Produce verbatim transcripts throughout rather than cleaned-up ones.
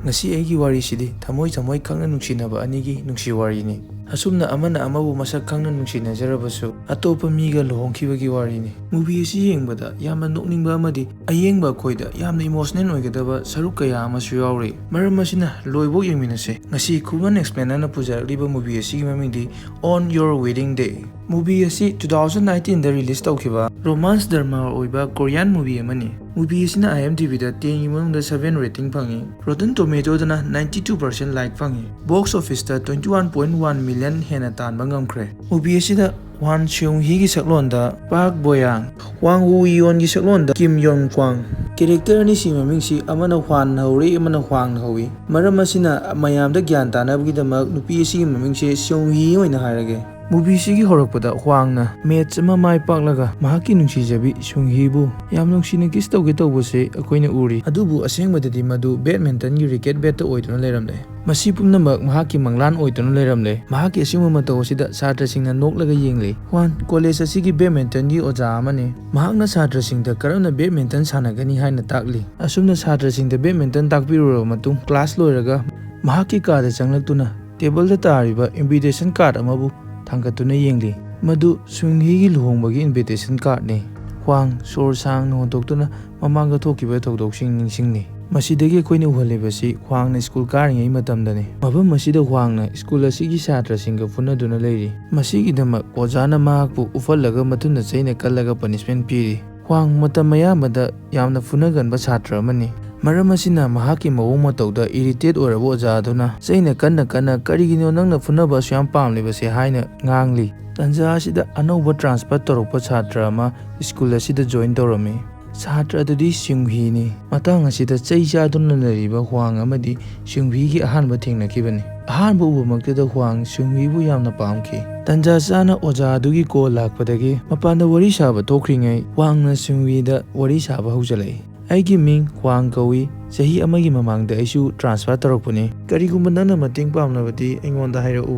ꯉꯁꯤ ꯑꯩꯒꯤ ꯋꯥꯔꯤꯁꯤꯗꯤ ꯊꯃꯣꯏ ꯊꯃꯣꯏ ꯈꯪꯅ ꯅꯨꯡꯁꯤꯅꯕ ꯑꯅꯤꯒꯤ ꯅꯨꯡꯁꯤ ꯋꯥꯔꯤꯅꯤ꯫ ꯑꯁꯨꯝꯅ ꯑꯃꯅ ꯑꯃꯕꯨ ꯃꯁꯛ ꯈꯪꯅ ꯅꯨꯡꯁꯤꯅꯖꯔꯕꯁꯨ ꯑꯇꯣꯞꯄ ꯃꯤꯒ ꯂꯨꯍꯣꯡꯈꯤꯕꯒꯤ ꯋꯥꯔꯤꯅꯤ꯫ ꯃꯨꯚꯤ ꯑꯁꯤ ꯌꯦꯡꯕꯗ ꯌꯥꯝꯅ ꯅꯣꯛꯅꯤꯡꯕ ꯑꯃꯗꯤ ꯑꯌꯦꯡꯕ ꯑꯩꯈꯣꯏꯗ ꯌꯥꯝꯅ ꯏꯃꯣꯁꯅꯦꯜ ꯑꯣꯏꯒꯗꯕ ꯁꯔꯨꯛ ꯀꯌꯥ ꯑꯃꯁꯨ ꯌꯥꯎꯔꯤ꯫ ꯃꯔꯝ ꯑꯁꯤꯅ ꯂꯣꯏꯕꯧ ꯌꯦꯡꯃꯤꯟꯅꯁꯦ꯫ ꯉꯁꯤ ꯈꯨꯃꯟ ꯑꯦꯛꯁꯄ꯭ꯂꯦꯅꯔꯅ ꯄꯨꯖꯔꯛꯂꯤꯕ ꯃꯨꯚꯤ ꯑꯁꯤꯒꯤ ꯃꯃꯤꯡꯗꯤ On Your Wedding Day꯫ Movie ꯑꯁꯤ two thousand nineteenꯗ ꯔꯤꯂꯤꯁ ꯇꯧꯈꯤꯕ ꯔꯣꯃꯥꯟꯁ ꯗ꯭ꯔꯃꯥ ꯑꯣꯏꯕ ꯀꯣꯔꯤꯌꯥꯟ ꯃꯨꯚꯤ ꯑꯃꯅꯤ꯫ ꯃꯨꯚꯤ ꯑꯁꯤꯅ IMDbꯗ tenꯒꯤ ꯃꯅꯨꯡꯗ seven ꯔꯦꯇꯤꯡ ꯐꯪꯉꯤ꯫ Rotten Tomatoesꯗꯅ ninety two percent like ꯐꯪꯉꯤ꯫ Box officeꯇ twenty one point one million ꯍꯦꯟꯅ ꯇꯥꯟꯕ ꯉꯝꯈ꯭ꯔꯦ꯫ ꯃꯨꯚꯤ ꯑꯁꯤꯗ ꯍ꯭ꯋꯥꯟ ꯁ꯭ꯌꯨꯡ ꯍꯤꯒꯤ ꯁꯛꯂꯣꯟꯗ ꯄꯥꯛ ꯕꯣꯌꯥꯡ, ꯋꯥꯡ ꯋꯨ ꯌꯣꯟꯒꯤ ꯁꯛꯂꯣꯟꯗ ꯀꯤꯝ ꯌꯣꯟ ꯀ꯭ꯋꯥꯡ꯫ ꯀꯦꯔꯦꯛꯇꯔ ꯑꯅꯤꯁꯤꯒꯤ ꯃꯃꯤꯡꯁꯤ ꯑꯃꯅ ꯍ꯭ꯋꯥꯟꯅ ꯍꯧꯔꯤ, ꯑꯃꯅ ꯍ꯭ꯋꯥꯡꯅ ꯍꯧꯏ꯫ ꯃꯔꯝ ꯑꯁꯤꯅ ꯃꯌꯥꯝꯗ ꯒ꯭ꯌꯥꯟ ꯇꯥꯅꯕꯒꯤꯗꯃꯛ ꯅꯨꯄꯤ ꯑꯁꯤꯒꯤ ꯃꯃꯤꯡꯁꯦ ꯁ꯭ꯌꯨꯡ ꯍꯤ ꯑꯣꯏꯅ ꯍꯥꯏꯔꯒꯦ꯫ ꯃꯨꯚꯤꯁꯤꯒꯤ ꯍꯧꯔꯛꯄꯗ ꯍ꯭ꯋꯥꯡꯅ ꯃꯦꯠꯆ ꯑꯃ ꯃꯥꯏ ꯄꯥꯛꯂꯒ ꯃꯍꯥꯛꯀꯤ ꯅꯨꯡꯁꯤꯖꯕꯤ ꯁ꯭ꯌꯨꯡ ꯍꯤꯕꯨ ꯌꯥꯝ ꯅꯨꯡꯁꯤꯅ ꯀꯤꯁ ꯇꯧꯒꯦ ꯇꯧꯕꯁꯦ ꯑꯩꯈꯣꯏꯅ ꯎꯔꯤ꯫ ꯑꯗꯨꯕꯨ ꯑꯁꯦꯡꯕꯗꯗꯤ ꯃꯗꯨ ꯕꯦꯗꯃꯤꯟꯇꯟꯒꯤ ꯔꯤꯀꯦꯠ ꯕꯦꯠꯇ ꯑꯣꯏꯗꯨꯅ ꯂꯩꯔꯝꯂꯦ꯫ ꯃꯁꯤ ꯄꯨꯝꯅꯃꯛ ꯃꯍꯥꯛꯀꯤ ꯃꯪꯂꯥꯟ ꯑꯣꯏꯗꯨꯅ ꯂꯩꯔꯝꯂꯦ꯫ ꯃꯍꯥꯛꯀꯤ ꯑꯁꯤꯒꯨꯝꯕ ꯃꯇꯧ ꯑꯁꯤꯗ ꯁꯥꯇ꯭ꯔꯁꯤꯡꯅ ꯅꯣꯛꯂꯒ ꯌꯦꯡꯂꯤ꯫ ꯍ꯭ꯋꯥꯟ ꯀꯣꯂꯦꯖ ꯑꯁꯤꯒꯤ ꯕꯦꯗꯃꯤꯟꯇꯟꯒꯤ ꯑꯣꯖꯥ ꯑꯃꯅꯤ꯫ ꯃꯍꯥꯛꯅ ꯁꯥꯇ꯭ꯔꯁꯤꯡꯗ ꯀꯔꯝꯅ ꯕꯦꯗꯃꯤꯟꯇꯟ ꯁꯥꯟꯅꯒꯅꯤ ꯍꯥꯏꯅ ꯇꯥꯛꯂꯤ꯫ ꯑꯁꯨꯝꯅ ꯁꯥꯇ꯭ꯔꯁꯤꯡꯗ ꯕꯦꯗꯃꯤꯟꯇꯟ ꯇꯥꯛꯄꯤꯔꯨꯔꯕ ꯃꯇꯨꯡ, ꯀ꯭ꯂꯥꯁ ꯂꯣꯏꯔꯒ ꯃꯍꯥꯛꯀꯤ ꯀꯥꯗ ꯆꯪꯂꯛꯇꯨꯅ ꯇꯦꯕꯜꯗ ꯇꯥꯔꯤꯕ ꯏꯟꯚꯤꯇꯦꯁꯟ ꯀꯥꯔꯗ ꯑꯃꯕꯨ ꯊꯥꯡꯒꯠꯇꯨꯅ ꯌꯦꯡꯂꯤ꯫ ꯃꯗꯨ ꯁ꯭ꯌꯨꯡ ꯍꯤꯒꯤ ꯂꯨꯍꯣꯡꯕꯒꯤ ꯏꯟꯚꯤꯇꯦꯁꯟ ꯀꯥꯔꯗꯅꯤ꯫ ꯍ꯭ꯋꯥꯡ ꯁꯣꯔ ꯁꯥꯡꯅ ꯍꯣꯟꯗꯣꯛꯇꯨꯅ ꯃꯃꯥꯡꯗ ꯊꯣꯛꯈꯤꯕ ꯊꯧꯗꯣꯛꯁꯤꯡ ꯅꯤꯡꯁꯤꯡꯂꯤ꯫ ꯃꯁꯤꯗꯒꯤ ꯑꯩꯈꯣꯏꯅ ꯎꯍꯜꯂꯤꯕꯁꯤ ꯍ꯭ꯋꯥꯡꯅ ꯁ꯭ꯀꯨꯜ ꯀꯥꯔꯤꯉꯩ ꯃꯇꯝꯗꯅꯤ꯫ ꯃꯐꯝ ꯑꯁꯤꯗ ꯍ꯭ꯋꯥꯡꯅ ꯁ꯭ꯀꯨꯜ ꯑꯁꯤꯒꯤ ꯁꯥꯇ꯭ꯔꯁꯤꯡꯒ ꯐꯨꯅꯗꯨꯅ ꯂꯩꯔꯤ꯫ ꯃꯁꯤꯒꯤꯗꯃꯛ ꯑꯣꯖꯥꯅ ꯃꯍꯥꯛꯄꯨ ꯎꯐꯜꯂꯒ ꯃꯊꯨꯟꯗ ꯆꯩꯅ ꯀꯜꯂꯒ ꯄꯅꯤꯁꯃꯦꯟ ꯄꯤꯔꯤ꯫ ꯍ꯭ꯋꯥꯡ ꯃꯇꯝ ꯑꯌꯥꯝꯕꯗ ꯌꯥꯝꯅ ꯐꯨꯅꯒꯟꯕ ꯁꯥꯇ꯭ꯔ ꯑꯃꯅꯤ꯫ ꯃꯔꯝ ꯑꯁꯤꯅ ꯃꯍꯥꯛꯀꯤ ꯃꯑꯣꯡ ꯃꯇꯧꯗ ꯏꯔꯤꯇꯦꯠ ꯑꯣꯏꯔꯕ ꯑꯣꯖꯥ ꯑꯗꯨꯅ ꯆꯩꯅ ꯀꯟꯅ ꯀꯟꯅ "ꯀꯔꯤꯒꯤꯅꯣ ꯅꯪꯅ ꯐꯨꯅꯕ ꯑꯁꯨꯛ ꯌꯥꯝ ꯄꯥꯝꯂꯤꯕꯁꯦ?" ꯍꯥꯏꯅ ꯉꯥꯡꯂꯤ꯫ ꯇꯟꯖꯥ ꯑꯁꯤꯗ ꯑꯅꯧꯕ ꯇ꯭ꯔꯥꯟꯁꯐꯔ ꯇꯧꯔꯛꯄ ꯁꯥꯇ꯭ꯔ ꯑꯃ ꯁ꯭ꯀꯨꯜ ꯑꯁꯤꯗ ꯖꯣꯏꯟ ꯇꯧꯔꯝꯃꯤ꯫ ꯁꯥꯇ꯭ꯔ ꯑꯗꯨꯗꯤ ꯁ꯭ꯌꯨꯡ ꯍꯤꯅꯤ꯫ ꯃꯇꯥꯡ ꯑꯁꯤꯗ ꯆꯩ ꯆꯥꯗꯨꯅ ꯂꯩꯔꯤꯕ ꯍ꯭ꯋꯥꯡ ꯑꯃꯗꯤ ꯁ꯭ꯌꯨꯡ ꯍꯤꯒꯤ ꯑꯍꯥꯟꯕ ꯊꯦꯡꯅꯈꯤꯕꯅꯤ꯫ ꯑꯍꯥꯟꯕ ꯎꯕꯃꯛꯇꯗ ꯍ꯭ꯋꯥꯡ ꯁ꯭ꯌꯨꯡ ꯍꯤꯕꯨ ꯌꯥꯝꯅ ꯄꯥꯝꯈꯤ꯫ ꯇꯟꯖꯥ ꯆꯥꯅ ꯑꯣꯖꯥ ꯑꯗꯨꯒꯤ ꯀꯣꯜ ꯂꯥꯛꯄꯗꯒꯤ ꯃꯄꯥꯟꯗ ꯋꯥꯔꯤ ꯁꯥꯕ ꯊꯣꯛꯈ꯭ꯔꯤꯉꯩ ꯍ꯭ꯋꯥꯡꯅ ꯁ꯭ꯌꯨꯡ ꯍꯤꯗ ꯋꯥꯔꯤ ꯁꯥꯕ ꯍꯧꯖꯤꯜꯂꯛꯏ꯫ "ꯑꯩꯒꯤ ꯃꯤꯡ ꯍ꯭ꯋꯥꯡ ꯀꯧꯏ꯫ ꯆꯍꯤ ꯑꯃꯒꯤ ꯃꯃꯥꯡꯗ ꯑꯩꯁꯨ ꯇ꯭ꯔꯥꯟꯁꯐꯔ ꯇꯧꯔꯛꯄꯅꯤ꯫ ꯀꯔꯤꯒꯨꯝꯕ ꯅꯪꯅ ꯃꯇꯦꯡ ꯄꯥꯡꯂꯕꯗꯤ ꯑꯩꯉꯣꯟꯗ ꯍꯥꯏꯔꯛꯎ"꯫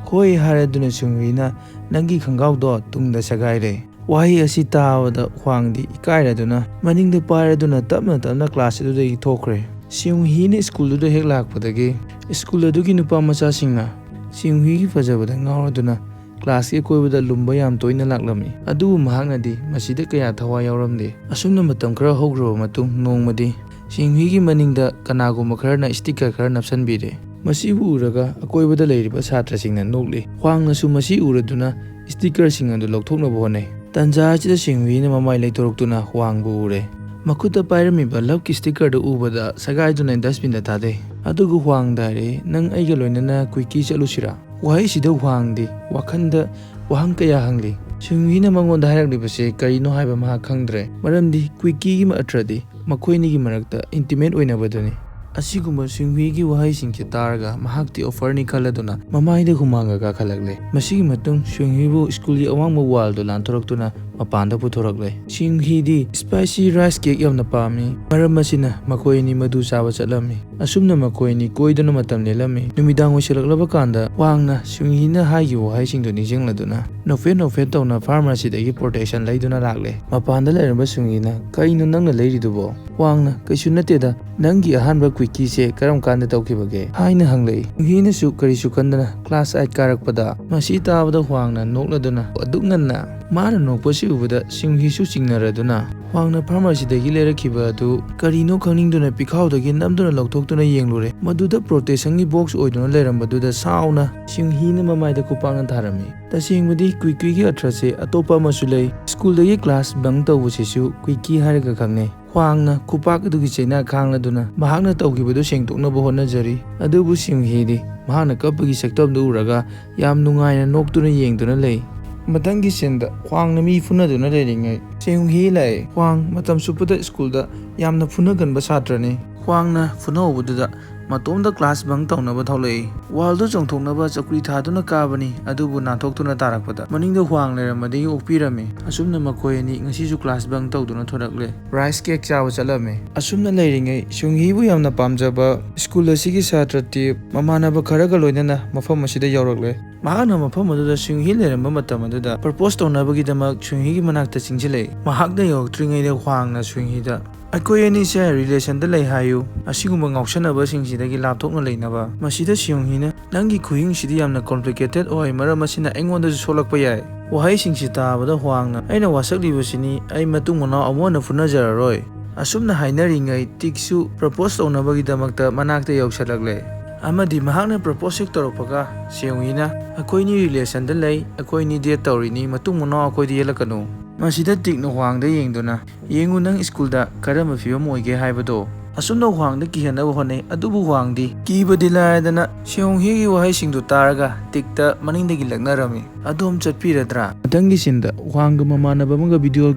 "ꯍꯣꯏ" ꯍꯥꯏꯔꯗꯨꯅ ꯁ꯭ꯌꯨꯡ ꯍꯤꯅ "ꯅꯪꯒꯤ ꯈꯪꯒꯥꯎꯗꯣ ꯇꯨꯡꯗ ꯁꯦꯒꯥꯏꯔꯦ"꯫ ꯋꯥꯍꯩ ꯑꯁꯤ ꯇꯥꯕꯗ ꯍ꯭ꯋꯥꯡꯗꯤ ꯏꯀꯥꯏꯔꯗꯨꯅ ꯃꯅꯤꯡꯗ ꯄꯥꯏꯔꯗꯨꯅ ꯇꯞꯅ ꯇꯞꯅ ꯀ꯭ꯂꯥꯁ ꯑꯗꯨꯗꯒꯤ ꯊꯣꯛꯈ꯭ꯔꯦ꯫ ꯁꯤꯌꯨꯡꯍꯤꯅ ꯁ꯭ꯀꯨꯜꯗꯨꯗ ꯍꯦꯛ ꯂꯥꯛꯄꯗꯒꯤ ꯁ꯭ꯀꯨꯜ ꯑꯗꯨꯒꯤ ꯅꯨꯄꯥ ꯃꯆꯥꯁꯤꯡꯅ ꯁꯤꯌꯨꯡꯍꯤꯒꯤ ꯐꯖꯕꯗ ꯉꯥꯎꯔꯗꯨꯅ ꯀ꯭ꯂꯥꯁꯀꯤ ꯑꯀꯣꯏꯕꯗ ꯂꯨꯝꯕ ꯌꯥꯝ ꯇꯣꯏꯅ ꯂꯥꯛꯂꯝꯃꯤ꯫ ꯑꯗꯨꯕꯨ ꯃꯍꯥꯛꯅꯗꯤ ꯃꯁꯤꯗ ꯀꯌꯥ ꯊꯋꯥꯏ ꯌꯥꯎꯔꯝꯗꯦ꯫ ꯑꯁꯨꯝꯅ ꯃꯇꯝ ꯈꯔ ꯍꯧꯈ꯭ꯔꯕ ꯃꯇꯨꯡ, ꯅꯣꯡꯃꯗꯤ ꯁꯤꯌꯨꯡꯍꯤꯒꯤ ꯃꯅꯤꯡꯗ ꯀꯅꯥꯒꯨꯝꯕ ꯈꯔꯅ ꯁ꯭ꯇꯤꯀꯔ ꯈꯔ ꯅꯞꯁꯟꯕꯤꯔꯦ꯫ ꯃꯁꯤꯕꯨ ꯎꯔꯒ ꯑꯀꯣꯏꯕꯗ ꯂꯩꯔꯤꯕ ꯁꯥꯇ꯭ꯔꯁꯤꯡꯅ ꯅꯣꯛꯂꯤ꯫ ꯍ꯭ꯋꯥꯡꯅꯁꯨ ꯃꯁꯤ ꯎꯔꯗꯨꯅ ꯁ꯭ꯇꯤꯀꯔꯁꯤꯡ ꯑꯗꯨ ꯂꯧꯊꯣꯛꯅꯕ ꯍꯣꯠꯅꯩ꯫ ꯇꯟꯖꯥ ꯑꯁꯤꯗ ꯁꯤꯌꯨꯡꯍꯤꯅ ꯃꯃꯥꯏ ꯂꯩꯊꯣꯔꯛꯇꯨꯅ ꯍ꯭ꯋꯥꯡꯕꯨ ꯎꯔꯦ꯫ ꯃꯈꯨꯠꯇ ꯄꯥꯏꯔꯝꯃꯤꯕ ꯂꯞꯀꯤ ꯁ꯭ꯇꯤꯀꯔꯗꯨ ꯎꯕꯗ ꯁꯒꯥꯏꯗꯨꯅ ꯗꯁꯕꯤꯟꯗ ꯊꯥꯗꯩ꯫ ꯑꯗꯨꯒ ꯍ꯭ꯋꯥꯡꯗ ꯍꯥꯏꯔꯛꯏ, "ꯅꯪ ꯑꯩꯒ ꯂꯣꯏꯅꯅ ꯀꯨꯏꯀꯤ ꯆꯠꯂꯨꯁꯤꯔꯥ?" ꯋꯥꯍꯩꯁꯤꯗ ꯍ꯭ꯋꯥꯡꯗꯤ ꯋꯥꯈꯜꯗ ꯋꯥꯍꯪ ꯀꯌꯥ ꯍꯪꯂꯤ꯫ ꯁꯤꯌꯨꯡꯍꯤꯅ ꯃꯉꯣꯟꯗ ꯍꯥꯏꯔꯛꯂꯤꯕꯁꯤ ꯀꯔꯤꯅꯣ ꯍꯥꯏꯕ ꯃꯍꯥꯛ ꯈꯪꯗ꯭ꯔꯦ, ꯃꯔꯝꯗꯤ ꯀꯨꯏꯀꯤꯒꯤ ꯑꯔꯊꯗꯤ ꯃꯈꯣꯏ ꯑꯅꯤꯒꯤ ꯃꯔꯛꯇ ꯏꯟꯇꯤꯃꯦꯠ ꯑꯣꯏꯅꯕꯗꯨꯅꯤ꯫ ꯑꯁꯤꯒꯨꯝꯕ ꯁꯤꯌꯨꯡꯍꯤꯒꯤ ꯋꯥꯍꯩꯁꯤꯡꯁꯤ ꯇꯥꯔꯒ ꯃꯍꯥꯛꯇꯤ ꯑꯣꯐꯔꯅꯤ ꯈꯜꯂꯗꯨꯅ ꯃꯃꯥꯏꯗ ꯍꯨꯃꯥꯡꯒ ꯀꯥꯈꯠꯂꯛꯂꯦ꯫ ꯃꯁꯤꯒꯤ ꯃꯇꯨꯡ ꯁꯤꯌꯨꯡꯍꯤꯕꯨ ꯁ꯭ꯀꯨꯜꯒꯤ ꯑꯋꯥꯡꯕ ꯋꯥꯜꯗꯨ ꯂꯥꯟꯊꯣꯔꯛꯇꯨꯅ ꯃꯄꯥꯟꯗ ꯄꯨꯊꯣꯔꯛꯂꯦ꯫ ꯁꯤꯌꯨꯡꯍꯤꯗꯤ ꯁ꯭ꯄꯥꯏꯁꯤ ꯔꯥꯏꯁ ꯀꯦꯛ ꯌꯥꯝꯅ ꯄꯥꯝꯃꯤ, ꯃꯔꯝ ꯑꯁꯤꯅ ꯃꯈꯣꯏ ꯑꯅꯤ ꯃꯗꯨ ꯆꯥꯕ ꯆꯠꯂꯝꯃꯤ꯫ ꯑꯁꯨꯝꯅ ꯃꯈꯣꯏ ꯑꯅꯤ ꯀꯣꯏꯗꯨꯅ ꯃꯇꯝ ꯂꯦꯜꯂꯝꯃꯤ꯫ ꯅꯨꯃꯤꯗꯥꯡ ꯑꯣꯏꯁꯤꯜꯂꯛꯂꯕ ꯀꯥꯟꯗ ꯍ꯭ꯋꯥꯡꯅ ꯁꯤꯌꯨꯡꯍꯤꯅ ꯍꯥꯏꯈꯤꯕ ꯋꯥꯍꯩꯁꯤꯡꯗꯨ ꯅꯤꯡꯁꯤꯡꯂꯗꯨꯅ ꯅꯣꯛꯐꯦꯠ ꯅꯣꯛꯐꯦꯠ ꯇꯧꯅ ꯐꯥꯔꯃꯥꯁꯤꯗꯒꯤ ꯄ꯭ꯔꯣꯇꯦꯛꯁꯟ ꯂꯩꯗꯨꯅ ꯂꯥꯛꯂꯦ꯫ ꯃꯄꯥꯟꯗ ꯂꯩꯔꯝꯕ ꯁꯤꯌꯨꯡꯍꯤꯅ, "ꯀꯩꯅꯣ ꯅꯪꯅ ꯂꯩꯔꯤꯗꯨꯕꯣ?" ꯍ꯭ꯋꯥꯡꯅ, "ꯀꯩꯁꯨ ꯅꯠꯇꯦꯗ, ꯅꯪꯒꯤ ꯑꯍꯥꯟꯕ ꯀꯨꯏꯀꯤꯁꯦ ꯀꯔꯝ ꯀꯥꯟꯗ ꯇꯧꯈꯤꯕꯒꯦ?" ꯍꯥꯏꯅ ꯍꯪꯂꯛꯏ꯫ ꯁꯤꯌꯨꯡꯍꯤꯅꯁꯨ ꯀꯔꯤꯁꯨ ꯈꯟꯗꯅ, "ꯀ꯭ꯂꯥꯁ ꯑꯥꯏꯠ ꯀꯥꯔꯛꯄꯗ"꯫ ꯃꯁꯤ ꯇꯥꯕꯗ ꯍ꯭ꯋꯥꯡꯅ ꯅꯣꯛꯂꯗꯨꯅ, ꯑꯗꯨꯛ ꯉꯟꯅ ꯃꯥꯅ ꯅꯣꯛꯄꯁꯤ ꯎꯕꯗ ꯁꯤꯌꯨꯡꯍꯤꯁꯨ ꯆꯤꯡꯅꯔꯗꯨꯅ ꯍ꯭ꯋꯥꯡꯅ ꯐꯥꯔꯃꯥꯁꯤꯗꯒꯤ ꯂꯩꯔꯛꯈꯤꯕ ꯑꯗꯨ ꯀꯔꯤꯅꯣ ꯈꯪꯅꯤꯡꯗꯨꯅ ꯄꯤꯈꯥꯎꯗꯒꯤ ꯅꯝꯗꯨꯅ ꯂꯧꯊꯣꯛꯇꯨꯅ ꯌꯦꯡꯂꯨꯔꯦ꯫ ꯃꯗꯨꯗ ꯄ꯭ꯔꯣꯇꯦꯁꯟꯒꯤ ꯕꯣꯛꯁ ꯑꯣꯏꯗꯨꯅ ꯂꯩꯔꯝꯕꯗꯨꯗ ꯁꯥꯎꯅ ꯁꯤꯌꯨꯡꯍꯤꯅ ꯃꯃꯥꯏꯗ ꯈꯨꯄꯥꯛꯅ ꯊꯥꯔꯝꯃꯤ꯫ ꯇꯁꯦꯡꯕꯗꯤ ꯀꯨꯏꯀꯨꯏꯒꯤ ꯑꯔꯊꯁꯦ ꯑꯇꯣꯞꯄ ꯑꯃꯁꯨ ꯂꯩ꯫ ꯁ꯭ꯀꯨꯜꯗꯒꯤ ꯀ꯭ꯂꯥꯁ ꯕꯪ ꯇꯧꯕꯁꯤꯁꯨ ꯀꯨꯏꯀꯤ ꯍꯥꯏꯔꯒ ꯈꯪꯅꯩ꯫ ꯍ꯭ꯋꯥꯡꯅ ꯈꯨꯄꯥꯛ ꯑꯗꯨꯒꯤ ꯆꯩꯅꯥ ꯈꯥꯡꯂꯗꯨꯅ ꯃꯍꯥꯛꯅ ꯇꯧꯈꯤꯕꯗꯨ ꯁꯦꯡꯗꯣꯛꯅꯕ ꯍꯣꯠꯅꯖꯔꯤ꯫ ꯑꯗꯨꯕꯨ ꯁꯤꯌꯨꯡꯍꯤꯗꯤ ꯃꯍꯥꯛꯅ ꯀꯞꯄꯒꯤ ꯁꯛꯇꯝꯗꯨ ꯎꯔꯒ ꯌꯥꯝ ꯅꯨꯡꯉꯥꯏꯅ ꯅꯣꯛꯇꯨꯅ ꯌꯦꯡꯗꯨꯅ ꯂꯩ꯫ ꯃꯊꯪꯒꯤ ꯁꯤꯟꯗ ꯍ꯭ꯋꯥꯡꯅ ꯃꯤ ꯐꯨꯅꯗꯨꯅ ꯂꯩꯔꯤꯉꯩ ꯁꯤꯌꯨꯡꯍꯤ ꯂꯥꯛꯏ꯫ ꯍ꯭ꯋꯥꯡ ꯃꯇꯝ ꯆꯨꯞꯄꯗ ꯁ꯭ꯀꯨꯜꯗ ꯌꯥꯝꯅ ꯐꯨꯅꯒꯟꯕ ꯁꯥꯇ꯭ꯔꯅꯤ꯫ ꯍ꯭ꯋꯥꯡꯅ ꯐꯨꯅꯍꯧꯕꯗꯨꯗ ꯃꯇꯣꯝꯇ ꯀ꯭ꯂꯥꯁ ꯕꯪ ꯇꯧꯅꯕ ꯊꯣꯛꯂꯛꯏ꯫ ꯋꯥꯜꯗꯨ ꯆꯣꯡꯊꯣꯛꯅꯕ ꯆꯧꯀ꯭ꯔꯤ ꯊꯥꯗꯨꯅ ꯀꯥꯕꯅꯤ, ꯑꯗꯨꯕꯨ ꯅꯥꯟꯊꯣꯛꯇꯨꯅ ꯇꯥꯔꯛꯄꯗ ꯃꯅꯤꯡꯗ ꯍ꯭ꯋꯥꯡ ꯂꯩꯔꯝꯕꯗꯒꯤ ꯑꯣꯛꯄꯤꯔꯝꯃꯤ꯫ ꯑꯁꯨꯝꯅ ꯃꯈꯣꯏ ꯑꯅꯤ ꯉꯁꯤꯁꯨ ꯀ꯭ꯂꯥꯁ ꯕꯪ ꯇꯧꯗꯨꯅ ꯊꯣꯔꯛꯂꯦ꯫ ꯔꯥꯏꯁ ꯀꯦꯛ ꯆꯥꯕ ꯆꯠꯂꯝꯃꯤ꯫ ꯑꯁꯨꯝꯅ ꯂꯩꯔꯤꯉꯩ ꯁꯤꯌꯨꯡꯍꯤꯕꯨ ꯌꯥꯝꯅ ꯄꯥꯝꯖꯕ ꯁ꯭ꯀꯨꯜ ꯑꯁꯤꯒꯤ ꯁꯥꯇ꯭ꯔ ꯇꯤꯞ ꯃꯃꯥꯟꯅꯕ ꯈꯔꯒ ꯂꯣꯏꯅꯅ ꯃꯐꯝ ꯑꯁꯤꯗ ꯌꯧꯔꯛꯂꯦ꯫ ꯃꯍꯥꯛꯅ ꯃꯐꯝ ꯑꯗꯨꯗ ꯁꯤꯌꯨꯡꯍꯤ ꯂꯩꯔꯝꯕ ꯃꯇꯝ ꯑꯗꯨꯗ ꯄ꯭ꯔꯄꯣꯁ ꯇꯧꯅꯕꯒꯤꯗꯃꯛ ꯁꯤꯌꯨꯡꯍꯤꯒꯤ ꯃꯅꯥꯛꯇ ꯆꯪꯁꯤꯜꯂꯛꯏ꯫ ꯃꯍꯥꯛꯅ ꯌꯧꯔꯛꯇ꯭ꯔꯤꯉꯩꯗ ꯍ꯭ꯋꯥꯡꯅ ꯁꯤꯌꯨꯡꯍꯤꯗ "ꯑꯩꯈꯣꯏ ꯑꯅꯤꯁꯦ ꯔꯤꯂꯦꯁꯟꯗ ꯂꯩ ꯍꯥꯏꯌꯨ, ꯑꯁꯤꯒꯨꯝꯕ ꯉꯥꯎꯁꯟꯅꯕꯁꯤꯡꯁꯤꯗꯒꯤ ꯂꯥꯞꯊꯣꯛꯅ ꯂꯩꯅꯕ꯫" ꯃꯁꯤꯗ ꯁꯤꯌꯣꯡ ꯍꯤꯅ, "ꯅꯪꯒꯤ ꯈꯨꯍꯤꯡꯁꯤꯗꯤ ꯌꯥꯝꯅ ꯀꯣꯝꯄ꯭ꯂꯤꯀꯦꯇꯦꯠ ꯑꯣꯏ, ꯃꯔꯝ ꯑꯁꯤꯅ ꯑꯩꯉꯣꯟꯗꯁꯨ ꯁꯣꯛꯂꯛꯄ ꯌꯥꯏ꯫" ꯋꯥꯍꯩꯁꯤꯡꯁꯤ ꯇꯥꯕꯗ ꯍ꯭ꯋꯥꯡꯅ, "ꯑꯩꯅ ꯋꯥꯁꯛꯂꯤꯕꯁꯤꯅꯤ, ꯑꯩ ꯃꯇꯨꯡ ꯃꯅꯥꯎ ꯑꯃꯨꯛ ꯍꯟꯅ ꯐꯨꯅꯖꯔꯔꯣꯏ꯫" ꯑꯁꯨꯝꯅ ꯍꯥꯏꯅꯔꯤꯉꯩ ꯇꯤꯛꯁꯨ ꯄ꯭ꯔꯄꯣꯁ ꯇꯧꯅꯕꯒꯤꯗꯃꯛꯇ ꯃꯅꯥꯛꯇ ꯌꯧꯁꯜꯂꯛꯂꯦ ꯑꯃꯗꯤ ꯃꯍꯥꯛꯅ ꯄ꯭ꯔꯄꯣꯁ ꯍꯦꯛ ꯇꯧꯔꯛꯄꯒ ꯁꯤꯌꯣꯡ ꯍꯤꯅ, "ꯑꯩꯈꯣꯏꯅꯤ ꯔꯤꯂꯦꯁꯟꯗ ꯂꯩ, ꯑꯩꯈꯣꯏꯅꯤ ꯗꯦꯠ ꯇꯧꯔꯤꯅꯤ, ꯃꯇꯨꯡ ꯃꯅꯥꯎ ꯑꯩꯈꯣꯏꯗ ꯌꯦꯠꯂꯛꯀꯅꯨ꯫" ꯃꯁꯤꯗ ꯇꯤꯛꯅ ꯍ꯭ꯋꯥꯡꯗ ꯌꯦꯡꯗꯨꯅ, "ꯌꯦꯡꯉꯨ, ꯅꯪ ꯁ꯭ꯀꯨꯜꯗ ꯀꯔꯝꯕ ꯐꯤꯕꯝ ꯑꯣꯏꯒꯦ ꯍꯥꯏꯕꯗꯣ꯫" ꯑꯁꯨꯝꯅ ꯍ꯭ꯋꯥꯡꯗ ꯀꯤꯍꯟꯅꯕ ꯍꯣꯠꯅꯩ, ꯑꯗꯨꯕꯨ ꯍ꯭ꯋꯥꯡꯗꯤ ꯀꯤꯕꯗꯤ ꯂꯥꯏꯔꯗꯅ ꯁꯤꯌꯣꯡ ꯍꯤꯒꯤ ꯋꯥꯍꯩꯁꯤꯡꯗꯨ ꯇꯥꯔꯒ ꯇꯤꯛꯇ ꯃꯅꯤꯡꯗꯒꯤ ꯂꯛꯅꯔꯝꯃꯤ꯫ "ꯑꯗꯣꯝ ꯆꯠꯄꯤꯔꯗ꯭ꯔꯥ?" ꯃꯊꯪꯒꯤ ꯁꯤꯟꯗ ꯍ꯭ꯋꯥꯡꯒ ꯃꯃꯥꯟꯅꯕ ꯑꯃꯒ ꯚꯤꯗꯤꯑꯣ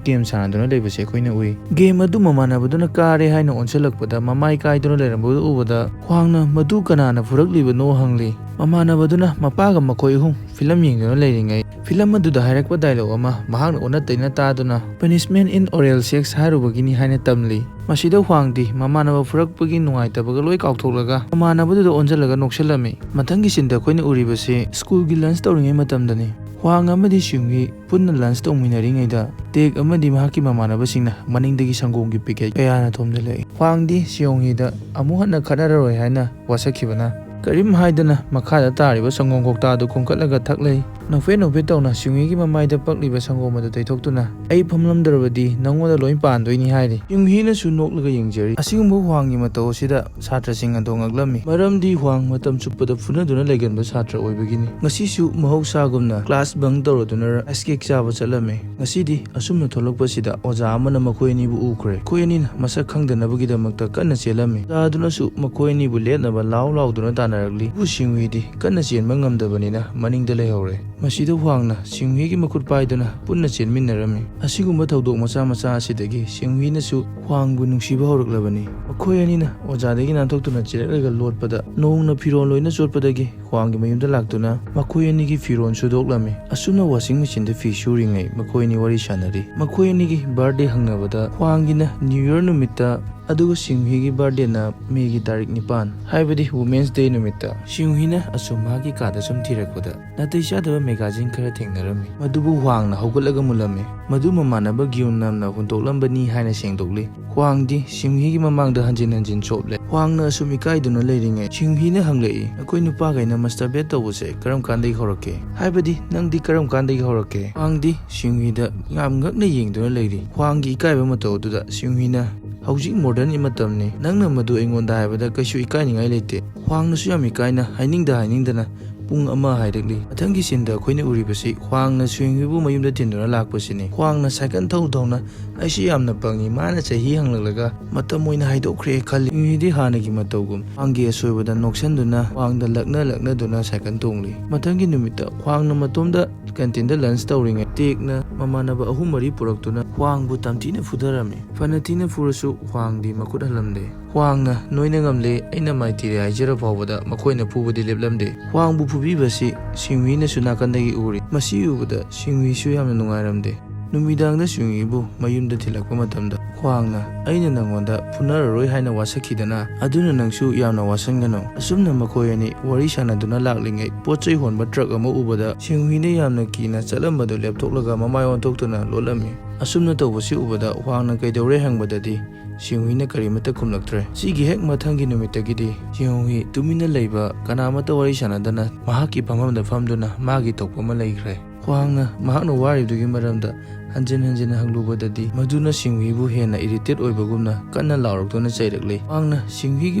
ꯒꯦꯝ ꯁꯥꯟꯅꯗꯨꯅ ꯂꯩꯕꯁꯦ ꯑꯩꯈꯣꯏꯅ ꯎꯏ꯫ ꯒꯦꯝ ꯑꯗꯨ ꯃꯃꯥꯟꯅꯕꯗꯨꯅ ꯀꯥꯔꯦ ꯍꯥꯏꯅ ꯑꯣꯟꯁꯤꯜꯂꯛꯄꯗ ꯃꯃꯥꯏ ꯀꯥꯏꯗꯨꯅ ꯂꯩꯔꯝꯕꯗꯨ ꯎꯕꯗ ꯍ꯭ꯋꯥꯡꯅ, "ꯃꯗꯨ ꯀꯅꯥꯅ ꯐꯨꯔꯛꯂꯤꯕꯅꯣ?" ꯍꯪꯂꯤ꯫ ꯃꯃꯥꯟꯅꯕꯗꯨꯅ ꯃꯄꯥꯒ ꯃꯈꯣꯏ ꯑꯍꯨꯝ ꯐꯤꯂꯝ ꯌꯦꯡꯗꯨꯅ ꯂꯩꯔꯤꯉꯩ ꯐꯤꯂꯝ ꯑꯗꯨꯗ ꯍꯥꯏꯔꯛꯄ ꯗꯥꯏꯂꯣꯒ ꯑꯃ ꯃꯍꯥꯛꯅ ꯑꯣꯟꯅ ꯇꯩꯅ ꯇꯥꯗꯨꯅ "Punishment in oral sex" ꯍꯥꯏꯔꯨꯕꯒꯤꯅꯤ ꯍꯥꯏꯅ ꯇꯝꯂꯤ꯫ ꯃꯁꯤꯗ ꯍ꯭ꯋꯥꯡꯗꯤ ꯃꯃꯥꯟꯅꯕ ꯐꯨꯔꯛꯄꯒꯤ ꯅꯨꯡꯉꯥꯏꯇꯕꯒ ꯂꯣꯏ ꯀꯥꯎꯊꯣꯛꯂꯒ ꯃꯃꯥꯟꯅꯕꯗꯨꯗ ꯑꯣꯟꯁꯤꯜꯂꯒ ꯅꯣꯛꯁꯤꯜꯂꯝꯃꯤ꯫ ꯃꯊꯪꯒꯤ ꯁꯤꯟꯗ ꯑꯩꯈꯣꯏꯅ ꯎꯔꯤꯕꯁꯤ ꯁ꯭ꯀꯨꯜꯒꯤ ꯂꯟꯁ ꯇꯧꯔꯤꯉꯩ ꯃꯇꯝꯗꯅꯤ꯫ ꯍ꯭ꯋꯥꯡ ꯑꯃꯗꯤ ꯁꯤꯌꯨꯡꯒꯤ ꯄꯨꯟꯅ ꯂꯟꯁ ꯇꯧꯃꯤꯟꯅꯔꯤꯉꯩꯗ ꯇꯦꯛ ꯑꯃꯗꯤ ꯃꯍꯥꯛꯀꯤ ꯃꯃꯥꯟꯅꯕꯁꯤꯡꯅ ꯃꯅꯤꯡꯗꯒꯤ ꯁꯪꯒꯣꯝꯒꯤ ꯄꯦꯀꯦꯠ ꯀꯌꯥꯅ ꯊꯣꯝꯖꯤꯜꯂꯛꯏ꯫ ꯍ꯭ꯋꯥꯡꯗꯤ ꯁꯤꯌꯣꯡ ꯍꯤꯗ ꯑꯃꯨꯛ ꯍꯟꯅ ꯈꯠꯅꯔꯔꯣꯏ ꯍꯥꯏꯅ ꯋꯥꯁꯛꯈꯤꯕꯅ ꯀꯔꯤꯝ ꯍꯥꯏꯗꯅ ꯃꯈꯥꯗ ꯇꯥꯔꯤꯕ ꯁꯪꯒꯣꯝ ꯀꯧꯇꯥꯗꯨ ꯈꯣꯝꯀꯠꯂꯒ ꯊꯛꯂꯦ꯫ ꯅꯣꯛꯐꯦꯠ ꯅꯣꯛꯐꯦꯠ ꯇꯧꯅ ꯁꯤꯌꯨꯡꯍꯤꯒꯤ ꯃꯃꯥꯏꯗ ꯄꯛꯂꯤꯕ ꯁꯪꯒꯣꯝ ꯑꯗꯨ ꯇꯩꯊꯣꯛꯇꯨꯅ, "ꯑꯩ ꯐꯝꯂꯝꯗ꯭ꯔꯕꯗꯤ ꯅꯪꯉꯣꯟꯗ ꯂꯣꯏ ꯄꯥꯟꯗꯣꯏꯅꯤ" ꯍꯥꯏꯔꯤ꯫ ꯁꯤꯌꯨꯡꯍꯤꯅꯁꯨ ꯅꯣꯛꯂꯒ ꯌꯦꯡꯖꯔꯤ꯫ ꯑꯁꯤꯒꯨꯝꯕ ꯍ꯭ꯋꯥꯡꯒꯤ ꯃꯇꯧ ꯑꯁꯤꯗ ꯁꯥꯇ꯭ꯔꯁꯤꯡ ꯑꯗꯣ ꯉꯛꯂꯝꯃꯤ꯫ ꯃꯔꯝꯗꯤ ꯍ꯭ꯋꯥꯡ ꯃꯇꯝ ꯆꯨꯞꯄꯗ ꯐꯨꯅꯗꯨꯅ ꯂꯩꯒꯟꯕ ꯁꯥꯇ꯭ꯔ ꯑꯣꯏꯕꯒꯤꯅꯤ꯫ ꯉꯁꯤꯁꯨ ꯃꯍꯧꯁꯥꯒꯨꯝꯅ ꯀ꯭ꯂꯥꯁ ꯕꯪ ꯇꯧꯔꯗꯨꯅ ꯑꯥꯏꯁ ꯀꯦꯛ ꯆꯥꯕ ꯆꯠꯂꯝꯃꯤ꯫ ꯉꯁꯤꯗꯤ ꯑꯁꯨꯝꯅ ꯊꯣꯛꯂꯛꯄꯁꯤꯗ ꯑꯣꯖꯥ ꯑꯃꯅ ꯃꯈꯣꯏ ꯑꯅꯤꯕꯨ ꯎꯈ꯭ꯔꯦ꯫ ꯃꯈꯣꯏ ꯑꯅꯤꯅ ꯃꯁꯛ ꯈꯪꯗꯅꯕꯒꯤꯗꯃꯛꯇ ꯀꯟꯅ ꯆꯦꯜꯂꯝꯃꯤ꯫ ꯑꯣꯖꯥ ꯑꯗꯨꯅꯁꯨ ꯃꯈꯣꯏ ꯑꯅꯤꯕꯨ ꯂꯦꯞꯅꯕ ꯂꯥꯎ ꯂꯥꯎꯗꯨꯅ ꯇꯥꯟꯅꯔꯛꯂꯤ꯫ ꯑꯗꯨꯕꯨ ꯁꯤꯡꯍꯨꯏꯗꯤ ꯀꯟꯅ ꯆꯦꯟꯕ ꯉꯝꯗꯕꯅꯤꯅ ꯃꯅꯤꯡꯗ ꯂꯩꯍꯧꯔꯦ꯫ ꯃꯁꯤꯗ ꯍ꯭ꯋꯥꯡꯅ ꯁꯤꯡꯍꯨꯏꯒꯤ ꯃꯈꯨꯠ ꯄꯥꯏꯗꯨꯅ ꯄꯨꯟꯅ ꯆꯦꯟꯃꯤꯟꯅꯔꯝꯃꯤ꯫ ꯑꯁꯤꯒꯨꯝꯕ ꯊꯧꯗꯣꯛ ꯃꯆꯥ ꯃꯆꯥ ꯑꯁꯤꯗꯒꯤ ꯁꯤꯡꯍꯨꯏꯅꯁꯨ ꯍ꯭ꯋꯥꯡꯕꯨ ꯅꯨꯡꯁꯤꯕ ꯍꯧꯔꯛꯂꯕꯅꯤ꯫ ꯃꯈꯣꯏ ꯑꯅꯤꯅ ꯑꯣꯖꯥꯗꯒꯤ ꯅꯥꯟꯊꯣꯛꯇꯨꯅ ꯆꯦꯜꯂꯛꯂꯒ ꯂꯣꯠꯄꯗ ꯅꯣꯡꯅ ꯐꯤꯔꯣꯜ ꯂꯣꯏꯅ ꯆꯣꯠꯄꯗꯒꯤ ꯍ꯭ꯋꯥꯡꯒꯤ ꯃꯌꯨꯝꯗ ꯂꯥꯛꯇꯨꯅ ꯃꯈꯣꯏ ꯑꯅꯤꯒꯤ ꯐꯤꯔꯣꯜ ꯁꯨꯗꯣꯛꯂꯝꯃꯤ꯫ ꯑꯁꯨꯝꯅ ꯋꯥꯁꯤꯡ ꯃꯦꯆꯤꯟꯗ ꯐꯤ ꯁꯨꯔꯤꯉꯩ ꯃꯈꯣꯏ ꯑꯅꯤ ꯋꯥꯔꯤ ꯁꯥꯟꯅꯔꯤ꯫ ꯃꯈꯣꯏ ꯑꯅꯤꯒꯤ ꯕꯥꯔꯗꯦ ꯍꯪꯅꯕꯗ ꯍ꯭ꯋꯥꯡꯒꯤꯅ ꯅ꯭ꯌꯨ ꯌꯔ ꯅꯨꯃꯤꯠꯇ ꯑꯗꯨꯒ ꯁꯤꯡꯍꯤꯒꯤ ꯕꯥꯔꯗꯦꯅ ꯃꯦꯒꯤ ꯇꯥꯔꯤꯛ ꯅꯤꯄꯥꯟ, ꯍꯥꯏꯕꯗꯤ Women's Day ꯅꯨꯃꯤꯠꯇ꯫ ꯁꯤꯡꯍꯤꯅ ꯑꯁꯨꯝ ꯃꯍꯥꯛꯀꯤ ꯀꯥꯗ ꯁꯨꯝ ꯊꯤꯔꯛꯄꯗ ꯅꯥꯇꯩ ꯆꯥꯗꯕ ꯃꯦꯒꯥꯖꯤꯟ ꯈꯔ ꯊꯦꯡꯅꯔꯝꯃꯤ꯫ ꯃꯗꯨꯕꯨ ꯍ꯭ꯋꯥꯡꯅ ꯍꯧꯒꯠꯂꯒ ꯃꯨꯜꯂꯝꯃꯤ꯫ ꯃꯗꯨ ꯃꯃꯥꯟꯅꯕ ꯒ꯭ꯌꯨꯟꯅꯝꯅ ꯍꯨꯟꯗꯣꯛꯂꯝꯕꯅꯤ ꯍꯥꯏꯅ ꯁꯦꯡꯗꯣꯛꯂꯤ꯫ ꯍ꯭ꯋꯥꯡꯗꯤ ꯁꯤꯡꯍꯤꯒꯤ ꯃꯃꯥꯡꯗ ꯍꯟꯖꯤꯟ ꯍꯟꯖꯤꯟ ꯆꯣꯞꯂꯦ꯫ ꯍ꯭ꯋꯥꯡꯅ ꯑꯁꯨꯝ ꯏꯀꯥꯏꯗꯨꯅ ꯂꯩꯔꯤꯉꯩ ꯁꯤꯡꯍꯤꯅ ꯍꯪꯂꯛꯏ, "ꯅꯈꯣꯏ ꯅꯨꯄꯥꯈꯩꯅ ꯃꯁꯇꯔꯕꯦꯠ ꯇꯧꯕꯁꯦ ꯀꯔꯝ ꯀꯥꯟꯗꯒꯤ ꯍꯧꯔꯛꯀꯦ? ꯍꯥꯏꯕꯗꯤ ꯅꯪꯗꯤ ꯀꯔꯝ ꯀꯥꯟꯗꯒꯤ ꯍꯧꯔꯛꯀꯦ?" ꯍ꯭ꯋꯥꯡꯗꯤ ꯁꯤꯡꯍꯤꯗ ꯌꯥꯝ ꯉꯛꯅ ꯌꯦꯡꯗꯨꯅ ꯂꯩꯔꯤ꯫ ꯍ꯭ꯋꯥꯡꯒꯤ ꯏꯀꯥꯏꯕ ꯃꯇꯧ ꯑꯗꯨꯗ ꯁꯤꯡꯍꯤꯅ, "ꯍꯧꯖꯤꯛ ꯃꯣꯗꯔꯟ ꯃꯇꯝꯅꯤ꯫ ꯅꯪꯅ ꯃꯗꯨ ꯑꯩꯉꯣꯟꯗ ꯍꯥꯏꯕꯗ ꯀꯩꯁꯨ ꯏꯀꯥꯏꯅꯤꯡꯉꯥꯏ ꯂꯩꯇꯦ꯫" ꯍ꯭ꯋꯥꯡꯅꯁꯨ ꯌꯥꯝ ꯏꯀꯥꯏꯅ ꯍꯥꯏꯅꯤꯡꯗ ꯍꯥꯏꯅꯤꯡꯗꯅ ꯄꯨꯡ ꯑꯃ ꯍꯥꯏꯔꯛꯂꯤ꯫ ꯃꯊꯪꯒꯤ ꯁꯤꯟꯗ ꯑꯩꯈꯣꯏꯅ ꯎꯔꯤꯕꯁꯤ ꯍ꯭ꯋꯥꯡꯅ ꯁꯤꯡꯍꯤꯕꯨ ꯃꯌꯨꯝꯗ ꯊꯤꯟꯗꯨꯅ ꯂꯥꯛꯄꯁꯤꯅꯤ꯫ ꯍ꯭ꯋꯥꯡꯅ ꯁꯥꯏꯀꯜ ꯊꯧ ꯊꯧꯅ, "ꯑꯩꯁꯨ ꯌꯥꯝꯅ ꯄꯪꯉꯤ, ꯃꯥꯅ ꯆꯍꯤ ꯍꯪꯂꯛꯂꯒ ꯃꯇꯝ ꯑꯣꯏꯅ ꯍꯥꯏꯗꯣꯛꯈ꯭ꯔꯦ ꯈꯜꯂꯤ꯫" ꯁꯤꯡꯍꯤꯗꯤ ꯍꯥꯟꯅꯒꯤ ꯃꯇꯧꯒꯨꯝ ꯍ꯭ꯋꯥꯡꯒꯤ ꯑꯁꯣꯏꯕꯗ ꯅꯣꯛꯁꯟꯗꯨꯅ ꯍ꯭ꯋꯥꯡꯗ ꯂꯛꯅ ꯂꯛꯅꯗꯨꯅ ꯁꯥꯏꯀꯜ ꯇꯣꯡꯂꯤ꯫ ꯃꯊꯪꯒꯤ ꯅꯨꯃꯤꯠꯇ ꯍ꯭ꯋꯥꯡꯅ ꯃꯇꯣꯝꯗ ꯀꯦꯟꯇꯤꯟꯗ ꯂꯟꯁ ꯇꯧꯔꯤꯉꯩ ꯇꯦꯛꯅ ꯃꯃꯥꯟꯅꯕ ꯑꯍꯨꯝ ꯃꯔꯤ ꯄꯨꯔꯛꯇꯨꯅ ꯍ꯭ꯋꯥꯡꯕꯨ ꯇꯝꯊꯤꯅ ꯐꯨꯊꯔꯝꯃꯤ꯫ ꯐꯅ ꯊꯤꯅ ꯐꯨꯔꯁꯨ ꯍ꯭ꯋꯥꯡꯗꯤ ꯃꯈꯨꯠ ꯍꯜꯂꯝꯗꯦ꯫ ꯍ꯭ꯋꯥꯡꯅ, "ꯅꯣꯏꯅ ꯉꯝꯂꯦ, ꯑꯩꯅ ꯃꯥꯏ ꯊꯤꯔꯦ" ꯍꯥꯏꯖꯔ ꯐꯥꯎꯕꯗ ꯃꯈꯣꯏꯅ ꯐꯨꯕꯗꯤ ꯂꯦꯞꯂꯝꯗꯦ꯫ ꯍ꯭ꯋꯥꯡꯕꯨ ꯐꯨꯕꯤꯕꯁꯤ ꯁꯤꯡꯍꯤꯅꯁꯨ ꯅꯥꯀꯟꯗꯒꯤ ꯎꯔꯤ꯫ ꯃꯁꯤ ꯎꯕꯗ ꯁꯤꯡꯍꯤꯁꯨ ꯌꯥꯝꯅ ꯅꯨꯡꯉꯥꯏꯔꯝꯗꯦ꯫ ꯅꯨꯃꯤꯗꯥꯡꯗ ꯁꯤꯡꯍꯤꯕꯨ ꯃꯌꯨꯝꯗ ꯊꯤꯜꯂꯛꯄ ꯃꯇꯝꯗ ꯍ꯭ꯋꯥꯡꯅ, "ꯑꯩꯅ ꯅꯪꯉꯣꯟꯗ ꯐꯨꯅꯔꯔꯣꯏ ꯍꯥꯏꯅ ꯋꯥꯁꯛꯈꯤꯗꯅ, ꯑꯗꯨꯅ ꯅꯪꯁꯨ ꯌꯥꯝꯅ ꯋꯥꯁꯟꯒꯅꯨ꯫" ꯑꯁꯨꯝꯅ ꯃꯈꯣꯏ ꯑꯅꯤ ꯋꯥꯔꯤ ꯁꯥꯟꯅꯗꯨꯅ ꯂꯥꯛꯂꯤꯉꯩ ꯄꯣꯠ ꯆꯩ ꯍꯣꯟꯕ ꯇ꯭ꯔꯛ ꯑꯃ ꯎꯕꯗ ꯁꯤꯡꯍꯤꯅ ꯌꯥꯝꯅ ꯀꯤꯅ ꯆꯠꯂꯝꯕꯗꯨ ꯂꯦꯞꯊꯣꯛꯂꯒ ꯃꯃꯥꯏ ꯑꯣꯟꯊꯣꯛꯇꯨꯅ ꯂꯣꯠꯂꯝꯃꯤ꯫ ꯑꯁꯨꯝꯅ ꯇꯧꯕꯁꯤ ꯎꯕꯗ ꯍ꯭ꯋꯥꯡꯅ ꯀꯩꯗꯧꯔꯦ ꯍꯪꯕꯗꯗꯤ ꯁꯤꯡꯍꯤꯅ ꯀꯔꯤꯃꯠꯇ ꯈꯨꯝꯂꯛꯇ꯭ꯔꯦ꯫ ꯁꯤꯒꯤ ꯍꯦꯛ ꯃꯊꯪꯒꯤ ꯅꯨꯃꯤꯠꯇꯒꯤꯗꯤ ꯁꯤꯡꯍꯤ ꯇꯨꯃꯤꯟꯅ ꯂꯩꯕ, ꯀꯅꯥꯃꯠꯇ ꯋꯥꯔꯤ ꯁꯥꯟꯅꯗꯅ ꯃꯍꯥꯛꯀꯤ ꯐꯝꯐꯝꯗ ꯐꯝꯗꯨꯅ ꯃꯥꯒꯤ ꯊꯣꯛꯄ ꯑꯃ ꯂꯩꯈ꯭ꯔꯦ꯫ ꯍ꯭ꯋꯥꯡꯅ ꯃꯍꯥꯛꯅ ꯋꯥꯔꯤꯕꯗꯨꯒꯤ ꯃꯔꯝꯗ ꯍꯟꯖꯤꯟ ꯍꯟꯖꯤꯟ ꯍꯪꯂꯨꯕꯗꯗꯤ ꯃꯗꯨꯅ ꯁꯤꯡꯍꯤꯕꯨ ꯍꯦꯟꯅ ꯏꯔꯤꯇꯦꯠ ꯑꯣꯏꯕꯒꯨꯝꯅ ꯀꯟꯅ ꯂꯥꯎꯔꯛꯇꯨꯅ ꯆꯩꯔꯛꯂꯤ꯫ ꯍ꯭ꯋꯥꯡꯅ ꯁꯤꯡꯍꯤꯒꯤ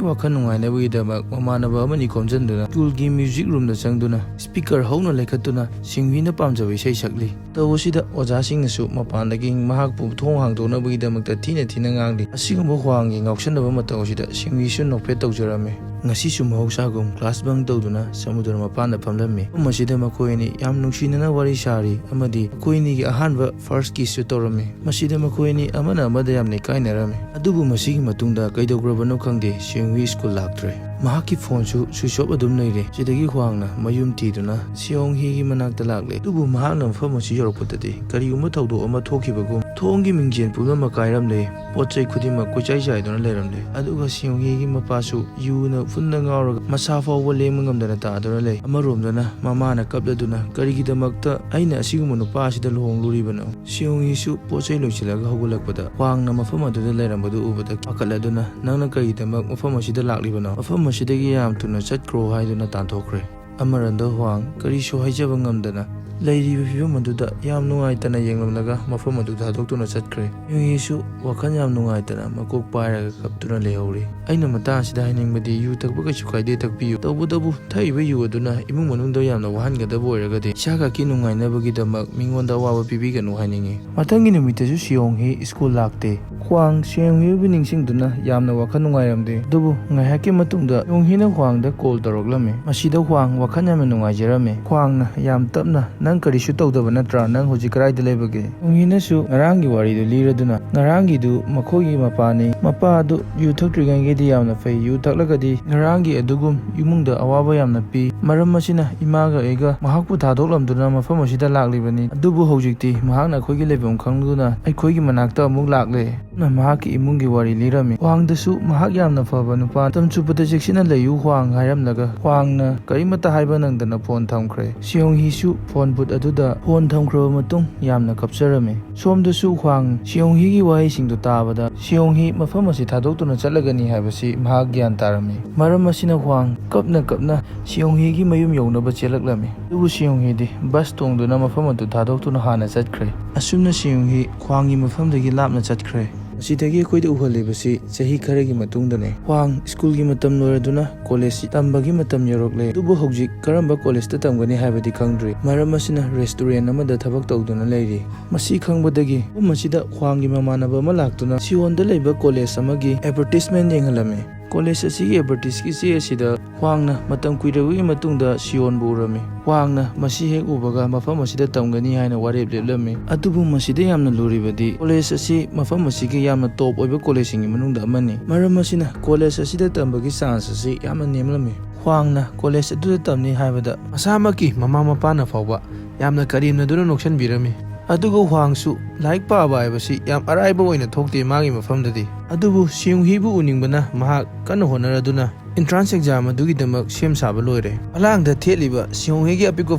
ꯋꯥꯈꯜ ꯅꯨꯡꯉꯥꯏꯅꯕꯒꯤꯗꯃꯛ ꯃꯃꯥꯟꯅꯕ ꯑꯃꯅꯤ ꯈꯣꯝꯖꯤꯟꯗꯨꯅ ꯁ꯭ꯀꯨꯜꯒꯤ ꯃ꯭ꯌꯨꯖꯤꯛ ꯔꯨꯝꯗ ꯆꯪꯗꯨꯅ ꯁ꯭ꯄꯤꯀꯔ ꯍꯧꯅ ꯂꯩꯈꯠꯇꯨꯅ ꯁꯤꯡꯍꯤꯅ ꯄꯥꯝꯖꯕ ꯏꯁꯩ ꯁꯛꯂꯤ꯫ ꯇꯧꯕꯁꯤꯗ ꯑꯣꯖꯥꯁꯤꯡꯅꯁꯨ ꯃꯄꯥꯟꯗꯒꯤ ꯃꯍꯥꯛꯄꯨ ꯊꯣꯡ ꯍꯥꯡꯗꯣꯛꯅꯕꯒꯤꯗꯃꯛꯇ ꯊꯤꯅ ꯊꯤꯅ ꯉꯥꯡꯂꯤ꯫ ꯑꯁꯤꯒꯨꯝꯕ ꯍ꯭ꯋꯥꯡꯒꯤ ꯉꯥꯎꯁꯟꯅꯕ ꯃꯇꯧ ꯑꯁꯤꯗ ꯁꯤꯡꯍꯤꯁꯨ ꯅꯣꯛꯐꯦꯠ ꯇꯧꯖꯔꯝꯃꯤ꯫ ꯉꯁꯤꯁꯨ ꯃꯍꯧꯁꯥꯒꯨꯝ ꯀ꯭ꯂꯥꯁ ꯕꯪ ꯇꯧꯗꯨꯅ ꯁꯃꯨꯗ꯭ꯔ ꯃꯄꯥꯟꯗ ꯐꯝꯂꯝꯃꯤ꯫ ꯃꯐꯝ ꯑꯁꯤꯗ ꯃꯈꯣꯏ ꯑꯅꯤ ꯌꯥꯝ ꯅꯨꯡꯁꯤꯅꯅ ꯋꯥꯔꯤ ꯁꯥꯔꯤ ꯑꯃꯗꯤ ꯃꯈꯣꯏ ꯑꯅꯤꯒꯤ ꯑꯍꯥꯟꯕ ꯐꯥꯔꯁ ꯀꯤꯁꯁꯨ ꯇꯧꯔꯝꯃꯤ꯫ ꯃꯁꯤꯗ ꯃꯈꯣꯏ ꯑꯅꯤ ꯑꯃꯅ ꯑꯃꯗ ꯌꯥꯝꯅ ꯏꯀꯥꯏꯅꯔꯝꯃꯤ꯫ ꯑꯗꯨꯕꯨ ꯃꯁꯤꯒꯤ ꯃꯇꯨꯡꯗ ꯀꯩꯗꯧꯈ꯭ꯔꯕꯅꯣ ꯈꯪꯗꯦ, ꯁꯤꯡꯍꯤ ꯁ꯭ꯀꯨꯜ ꯂꯥꯛꯇ꯭ꯔꯦ꯫ ꯃꯍꯥꯛꯀꯤ ꯐꯣꯟꯁꯨ ꯁ꯭ꯋꯤꯆ ꯑꯣꯐ ꯑꯗꯨꯝ ꯂꯩꯔꯦ꯫ ꯁꯤꯗꯒꯤ ꯍ꯭ꯋꯥꯡꯅ ꯃꯌꯨꯝ ꯊꯤꯗꯨꯅ ꯁꯤꯌꯣꯡ ꯍꯤꯒꯤ ꯃꯅꯥꯛꯇ ꯂꯥꯛꯂꯦ꯫ ꯑꯗꯨꯕꯨ ꯃꯍꯥꯛꯅ ꯃꯐꯝ ꯑꯁꯤ ꯌꯧꯔꯛꯄꯗꯗꯤ ꯀꯔꯤꯒꯨꯝꯕ ꯊꯧꯗꯣꯛ ꯑꯃ ꯊꯣꯛꯈꯤꯕꯒꯨꯝ ꯊꯣꯡꯒꯤ ꯃꯤꯡꯖꯦꯜ ꯄꯨꯝꯅꯃꯛ ꯀꯥꯏꯔꯝꯂꯦ꯫ ꯄꯣꯠ ꯆꯩ ꯈꯨꯗꯤꯡꯃꯛ ꯀꯣꯏꯆꯥꯏ ꯆꯥꯏꯗꯨꯅ ꯂꯩꯔꯝꯂꯦ꯫ ꯑꯗꯨꯒ ꯁꯤꯌꯣꯡ ꯍꯤꯒꯤ ꯃꯄꯥꯁꯨ ꯌꯨꯅ ꯐꯨꯟꯗ ꯉꯥꯎꯔꯒ ꯃꯁꯥ ꯐꯥꯎꯕ ꯂꯦꯡꯕ ꯉꯝꯗꯅ ꯇꯥꯗꯨꯅ ꯂꯩ꯫ ꯑꯃꯔꯣꯝꯗꯅ ꯃꯃꯥꯅ ꯀꯞꯂꯗꯨꯅ, "ꯀꯔꯤꯒꯤꯗꯃꯛꯇ ꯑꯩꯅ ꯑꯁꯤꯒꯨꯝꯕ ꯅꯨꯄꯥ ꯑꯁꯤꯗ ꯂꯨꯍꯣꯡꯂꯨꯔꯤꯕꯅꯣ?" ꯁꯤꯌꯣꯡ ꯍꯤꯁꯨ ꯄꯣꯠ ꯆꯩ ꯂꯣꯏꯁꯤꯜꯂꯒ ꯍꯧꯒꯠꯂꯛꯄꯗ ꯈ꯭ꯋꯥꯡꯅ ꯃꯐꯝ ꯑꯗꯨꯗ ꯂꯩꯔꯝꯕꯗꯨ ꯎꯕꯗ ꯄꯥꯈꯠꯂꯗꯨꯅ, "ꯅꯪꯅ ꯀꯔꯤꯒꯤꯗꯃꯛ ꯃꯐꯝ ꯑꯁꯤꯗ ꯂꯥꯛꯂꯤꯕꯅꯣ? ꯃꯐꯝ ꯑꯁꯤꯗꯒꯤ ꯌꯥꯝ ꯊꯨꯅ ꯆꯠꯈ꯭ꯔꯣ" ꯍꯥꯏꯗꯨꯅ ꯇꯥꯟꯊꯣꯛꯈ꯭ꯔꯦ꯫ ꯑꯃꯔꯣꯝꯗ ꯍ꯭ꯋꯥꯡ ꯀꯔꯤꯁꯨ ꯍꯥꯏꯖꯕ ꯉꯝꯗꯅ ꯂꯩꯔꯤꯕ ꯐꯤꯕꯝ ꯑꯗꯨꯗ ꯌꯥꯝ ꯅꯨꯡꯉꯥꯏꯇꯅ ꯌꯦꯡꯂꯝꯂꯒ ꯃꯐꯝ ꯑꯗꯨ ꯊꯥꯗꯣꯛꯇꯨꯅ ꯆꯠꯈ꯭ꯔꯦ꯫ ꯌꯨꯌꯤꯁꯨ ꯋꯥꯈꯜ ꯌꯥꯝ ꯅꯨꯡꯉꯥꯏꯇꯅ ꯃꯀꯣꯛ ꯄꯥꯏꯔꯒ ꯀꯞꯇꯨꯅ ꯂꯩꯍꯧꯔꯤ꯫ ꯑꯩꯅ ꯃꯇꯥꯡ ꯑꯁꯤꯗ ꯍꯥꯏꯅꯤꯡꯕꯗꯤ, ꯌꯨ ꯊꯛꯄ ꯀꯩꯁꯨ ꯀꯥꯏꯗꯦ, ꯊꯛꯄꯤꯌꯨ꯫ ꯇꯧꯕꯇꯕꯨ ꯊꯛꯏꯕ ꯌꯨ ꯑꯗꯨꯅ ꯏꯃꯨꯡ ꯃꯅꯨꯡꯗ ꯌꯥꯝꯅ ꯋꯥꯍꯟꯒꯗꯕ ꯑꯣꯏꯔꯒꯗꯤ ꯏꯁꯥ ꯈꯛꯀꯤ ꯅꯨꯡꯉꯥꯏꯅꯕꯒꯤꯗꯃꯛ ꯃꯤꯉꯣꯟꯗ ꯑꯋꯥꯕ ꯄꯤꯕꯤꯒꯅꯨ ꯍꯥꯏꯅꯤꯡꯉꯤ꯫ ꯃꯊꯪꯒꯤ ꯅꯨꯃꯤꯠꯇꯁꯨ ꯁꯤꯌꯣꯡ ꯍꯤ ꯁ꯭ꯀꯨꯜ ꯂꯥꯛꯇꯦ꯫ ꯈ꯭ꯋꯥꯡ ꯁꯤꯌꯣꯡ ꯍꯤꯕꯨ ꯅꯤꯡꯁꯤꯡꯗꯨꯅ ꯌꯥꯝꯅ ꯋꯥꯈꯜ ꯅꯨꯡꯉꯥꯏꯔꯝꯗꯦ꯫ ꯑꯗꯨꯕꯨ ꯉꯥꯏꯍꯥꯛꯀꯤ ꯃꯇꯨꯡꯗ ꯁꯤꯌꯣꯡ ꯍꯤꯅ ꯈ꯭ꯋꯥꯡꯗ ꯀꯣꯜ ꯇꯧꯔꯛꯂꯝꯃꯤ꯫ ꯃꯁꯤꯗ ꯈ꯭ꯋꯥꯡ ꯋꯥꯈꯜ ꯌꯥꯝꯅ ꯅꯨꯡꯉꯥꯏꯖꯔꯝꯃꯤ꯫ ꯈ꯭ꯋꯥꯡꯅ ꯌꯥꯝ ꯇꯞꯅ, "ꯅꯪ ꯀꯔꯤꯁꯨ ꯇꯧꯗꯕ ꯅꯠꯇ꯭ꯔꯥ? ꯅꯪ ꯍꯧꯖꯤꯛ ꯀꯗꯥꯏꯗ ꯂꯩꯕꯒꯦ?" ꯁꯤꯌꯣꯡ ꯍꯤꯅꯁꯨ ꯉꯔꯥꯡꯒꯤ ꯋꯥꯔꯤꯗꯨ ꯂꯤꯔꯗꯨꯅ, "ꯉꯔꯥꯡꯒꯤꯗꯨ ꯃꯈꯣꯏꯒꯤ ꯃꯄꯥꯅꯤ꯫ ꯃꯄꯥ ꯑꯗꯨ ꯌꯨ ꯊꯛꯇ꯭ꯔꯤꯉꯩꯒꯤꯗꯤ ꯌꯥꯝꯅ ꯐꯩ꯫ ꯌꯨ ꯊꯛꯂꯒꯗꯤ ꯉꯔꯥꯡꯒꯤ ꯑꯗꯨꯒꯨꯝ ꯏꯃꯨꯡꯗ ꯑꯋꯥꯕ ꯌꯥꯝꯅ ꯄꯤ꯫ ꯃꯔꯝ ꯑꯁꯤꯅ ꯏꯃꯥꯒ ꯑꯩꯒ ꯃꯍꯥꯛꯄꯨ ꯊꯥꯗꯣꯛꯂꯝꯗꯨꯅ ꯃꯐꯝ ꯑꯁꯤꯗ ꯂꯥꯛꯂꯤꯕꯅꯤ꯫ ꯑꯗꯨꯕꯨ ꯍꯧꯖꯤꯛꯇꯤ ꯃꯍꯥꯛꯅ ꯑꯩꯈꯣꯏꯒꯤ ꯂꯩꯐꯝ ꯈꯪꯗꯨꯅ ꯑꯩꯈꯣꯏꯒꯤ ꯃꯅꯥꯛꯇ ꯑꯃꯨꯛ ꯂꯥꯛꯂꯦ" ꯍꯥꯏꯅ ꯃꯍꯥꯛꯀꯤ ꯏꯃꯨꯡꯒꯤ ꯋꯥꯔꯤ ꯂꯤꯔꯝꯃꯤ꯫ ꯈ꯭ꯋꯥꯡꯗꯁꯨ ꯃꯍꯥꯛ ꯌꯥꯝꯅ ꯐꯕ ꯅꯨꯄꯥ, "ꯃꯇꯝ ꯆꯨꯞꯄꯗ ꯆꯦꯛꯁꯤꯟꯅ ꯂꯩꯌꯨ ꯈ꯭ꯋꯥꯡ" ꯍꯥꯏꯔꯝꯂꯒ ꯈ꯭ꯋꯥꯡꯅ ꯀꯔꯤꯃꯠꯇ ꯍꯥꯏꯕ ꯅꯪꯗꯅ ꯐꯣꯟ ꯊꯝꯈ꯭ꯔꯦ꯫ ꯁꯤꯌꯣꯡ ꯍꯤꯁꯨ ꯐꯣꯟ ꯕꯨꯠ ꯑꯗꯨꯗ ꯐꯣꯟ ꯊꯝꯈ꯭ꯔꯕ ꯃꯇꯨꯡ ꯌꯥꯝꯅ ꯀꯞꯆꯔꯝꯃꯤ꯫ ꯁꯣꯝꯗꯁꯨ ꯈ꯭ꯋꯥꯡ ꯁꯤꯌꯣꯡ ꯍꯤꯒꯤ ꯋꯥꯍꯩꯁꯤꯡꯗꯨ ꯇꯥꯕꯗ ꯁꯤꯌꯣꯡ ꯍꯤ ꯃꯐꯝ ꯑꯁꯤ ꯊꯥꯗꯣꯛꯇꯨꯅ ꯆꯠꯂꯒꯅꯤ ꯍꯥꯏꯕꯁꯤ ꯃꯍꯥꯛ ꯒ꯭ꯌꯥꯟ ꯇꯥꯔꯝꯃꯤ꯫ ꯃꯔꯝ ꯑꯁꯤꯅ ꯈ꯭ꯋꯥꯡ ꯀꯞꯅ ꯀꯞꯅ ꯁꯤꯌꯣꯡ ꯍꯤꯒꯤ ꯃꯌꯨꯝ ꯌꯧꯅꯕ ꯆꯦꯜꯂꯛꯂꯝꯃꯤ꯫ ꯑꯗꯨꯕꯨ ꯁꯤꯌꯣꯡ ꯍꯤꯗꯤ ꯕꯁ ꯇꯣꯡꯗꯨꯅ ꯃꯐꯝ ꯑꯗꯨ ꯊꯥꯗꯣꯛꯇꯨꯅ ꯍꯥꯟꯅ ꯆꯠꯈ꯭ꯔꯦ꯫ ꯑꯁꯨꯝꯅ ꯁꯤꯌꯣꯡ ꯍꯤ ꯈ꯭ꯋꯥꯡꯒꯤ ꯃꯐꯝꯗꯒꯤ ꯂꯥꯞꯅ ꯆꯠꯈ꯭ꯔꯦ꯫ ꯃꯁꯤꯗꯒꯤ ꯑꯩꯈꯣꯏꯗ ꯎꯍꯜꯂꯤꯕꯁꯤ ꯆꯍꯤ ꯈꯔꯒꯤ ꯃꯇꯨꯡꯗꯅꯤ꯫ ꯈ꯭ꯋꯥꯡ ꯁ꯭ꯀꯨꯜꯒꯤ ꯃꯇꯝ ꯂꯣꯏꯔꯗꯨꯅ ꯀꯣꯂꯦꯖ ꯇꯝꯕꯒꯤ ꯃꯇꯝ ꯌꯧꯔꯛꯂꯦ꯫ ꯑꯗꯨꯕꯨ ꯍꯧꯖꯤꯛ ꯀꯔꯝꯕ ꯀꯣꯂꯦꯖꯇ ꯇꯝꯒꯅꯤ ꯍꯥꯏꯕꯗꯤ ꯈꯪꯗ꯭ꯔꯤ꯫ ꯃꯔꯝ ꯑꯁꯤꯅ ꯔꯦꯁꯇꯨꯔꯦꯟ ꯑꯃꯗ ꯊꯕꯛ ꯇꯧꯗꯨꯅ ꯂꯩꯔꯤ꯫ ꯃꯁꯤ ꯈꯪꯕꯗꯒꯤ ꯃꯐꯝ ꯑꯁꯤꯗ ꯈ꯭ꯋꯥꯡꯒꯤ ꯃꯃꯥꯟꯅꯕ ꯑꯃ ꯂꯥꯛꯇꯨꯅ ꯁꯤꯌꯣꯟꯗ ꯂꯩꯕ ꯀꯣꯂꯦꯖ ꯑꯃꯒꯤ ꯑꯦꯗꯚꯔꯇꯤꯁꯃꯦꯟ ꯌꯦꯡꯍꯜꯂꯝꯃꯤ꯫ ꯀꯣꯂꯦꯖ ꯑꯁꯤꯒꯤ ꯑꯦꯗꯚꯔꯇꯤꯁꯀꯤ ꯆꯦ ꯑꯁꯤꯗ ꯈ꯭ꯋꯥꯡꯅ ꯃꯇꯝ ꯀꯨꯏꯔꯕꯒꯤ ꯃꯇꯨꯡꯗ ꯁꯤꯌꯣꯟꯕꯨ ꯎꯔꯝꯃꯤ꯫ ꯈ꯭ꯋꯥꯡꯅ ꯃꯁꯤ ꯍꯦꯛ ꯎꯕꯒ ꯃꯐꯝ ꯑꯁꯤꯗ ꯇꯝꯒꯅꯤ ꯍꯥꯏꯅ ꯋꯥꯔꯦꯞ ꯂꯦꯞꯂꯝꯃꯤ꯫ ꯑꯗꯨꯕꯨ ꯃꯁꯤꯗ ꯌꯥꯝꯅ ꯂꯨꯔꯤꯕꯗꯤ ꯀꯣꯂꯦꯖ ꯑꯁꯤ ꯃꯐꯝ ꯑꯁꯤꯒꯤ ꯌꯥꯝꯅ ꯇꯣꯞ ꯑꯣꯏꯕ ꯀꯣꯂꯦꯖꯁꯤꯡꯒꯤ ꯃꯅꯨꯡꯗ ꯑꯃꯅꯤ꯫ ꯃꯔꯝ ꯑꯁꯤꯅ ꯀꯣꯂꯦꯖ ꯑꯁꯤꯗ ꯇꯝꯕꯒꯤ ꯆꯥꯟꯁ ꯑꯁꯤ ꯌꯥꯝꯅ ꯅꯦꯝꯂꯝꯃꯤ꯫ ꯈ꯭ꯋꯥꯡꯅ ꯀꯣꯂꯦꯖ ꯑꯗꯨꯗ ꯇꯝꯅꯤ ꯍꯥꯏꯕꯗ ꯃꯁꯥꯃꯛꯀꯤ ꯃꯃꯥ ꯃꯄꯥꯅ ꯐꯥꯎꯕ ꯌꯥꯝꯅ ꯀꯔꯦꯝꯅꯗꯨꯅ ꯅꯣꯛꯁꯟꯕꯤꯔꯝꯃꯤ꯫ ꯑꯗꯨꯒ ꯍ꯭ꯋꯥꯡꯁꯨ ꯂꯥꯏꯔꯤꯛ ꯄꯥꯕ ꯍꯥꯏꯕꯁꯤ ꯌꯥꯝ ꯑꯔꯥꯏꯕ ꯑꯣꯏꯅ ꯊꯣꯛꯇꯦ ꯃꯥꯒꯤ ꯃꯐꯝꯗꯗꯤ꯫ ꯑꯗꯨꯕꯨ ꯁꯤꯌꯨꯡꯍꯤꯕꯨ ꯎꯅꯤꯡꯕꯅ ꯃꯍꯥꯛ ꯀꯟꯅ ꯍꯣꯠꯅꯔꯗꯨꯅ entrance exam ꯑꯗꯨꯒꯤꯗꯃꯛ ꯁꯦꯝ ꯁꯥꯕ ꯂꯣꯏꯔꯦ꯫ ꯐꯂꯥꯡꯗ ꯊꯦꯠꯂꯤꯕ ꯁꯤꯌꯨꯡꯍꯤꯒꯤ ꯑꯄꯤꯛꯄ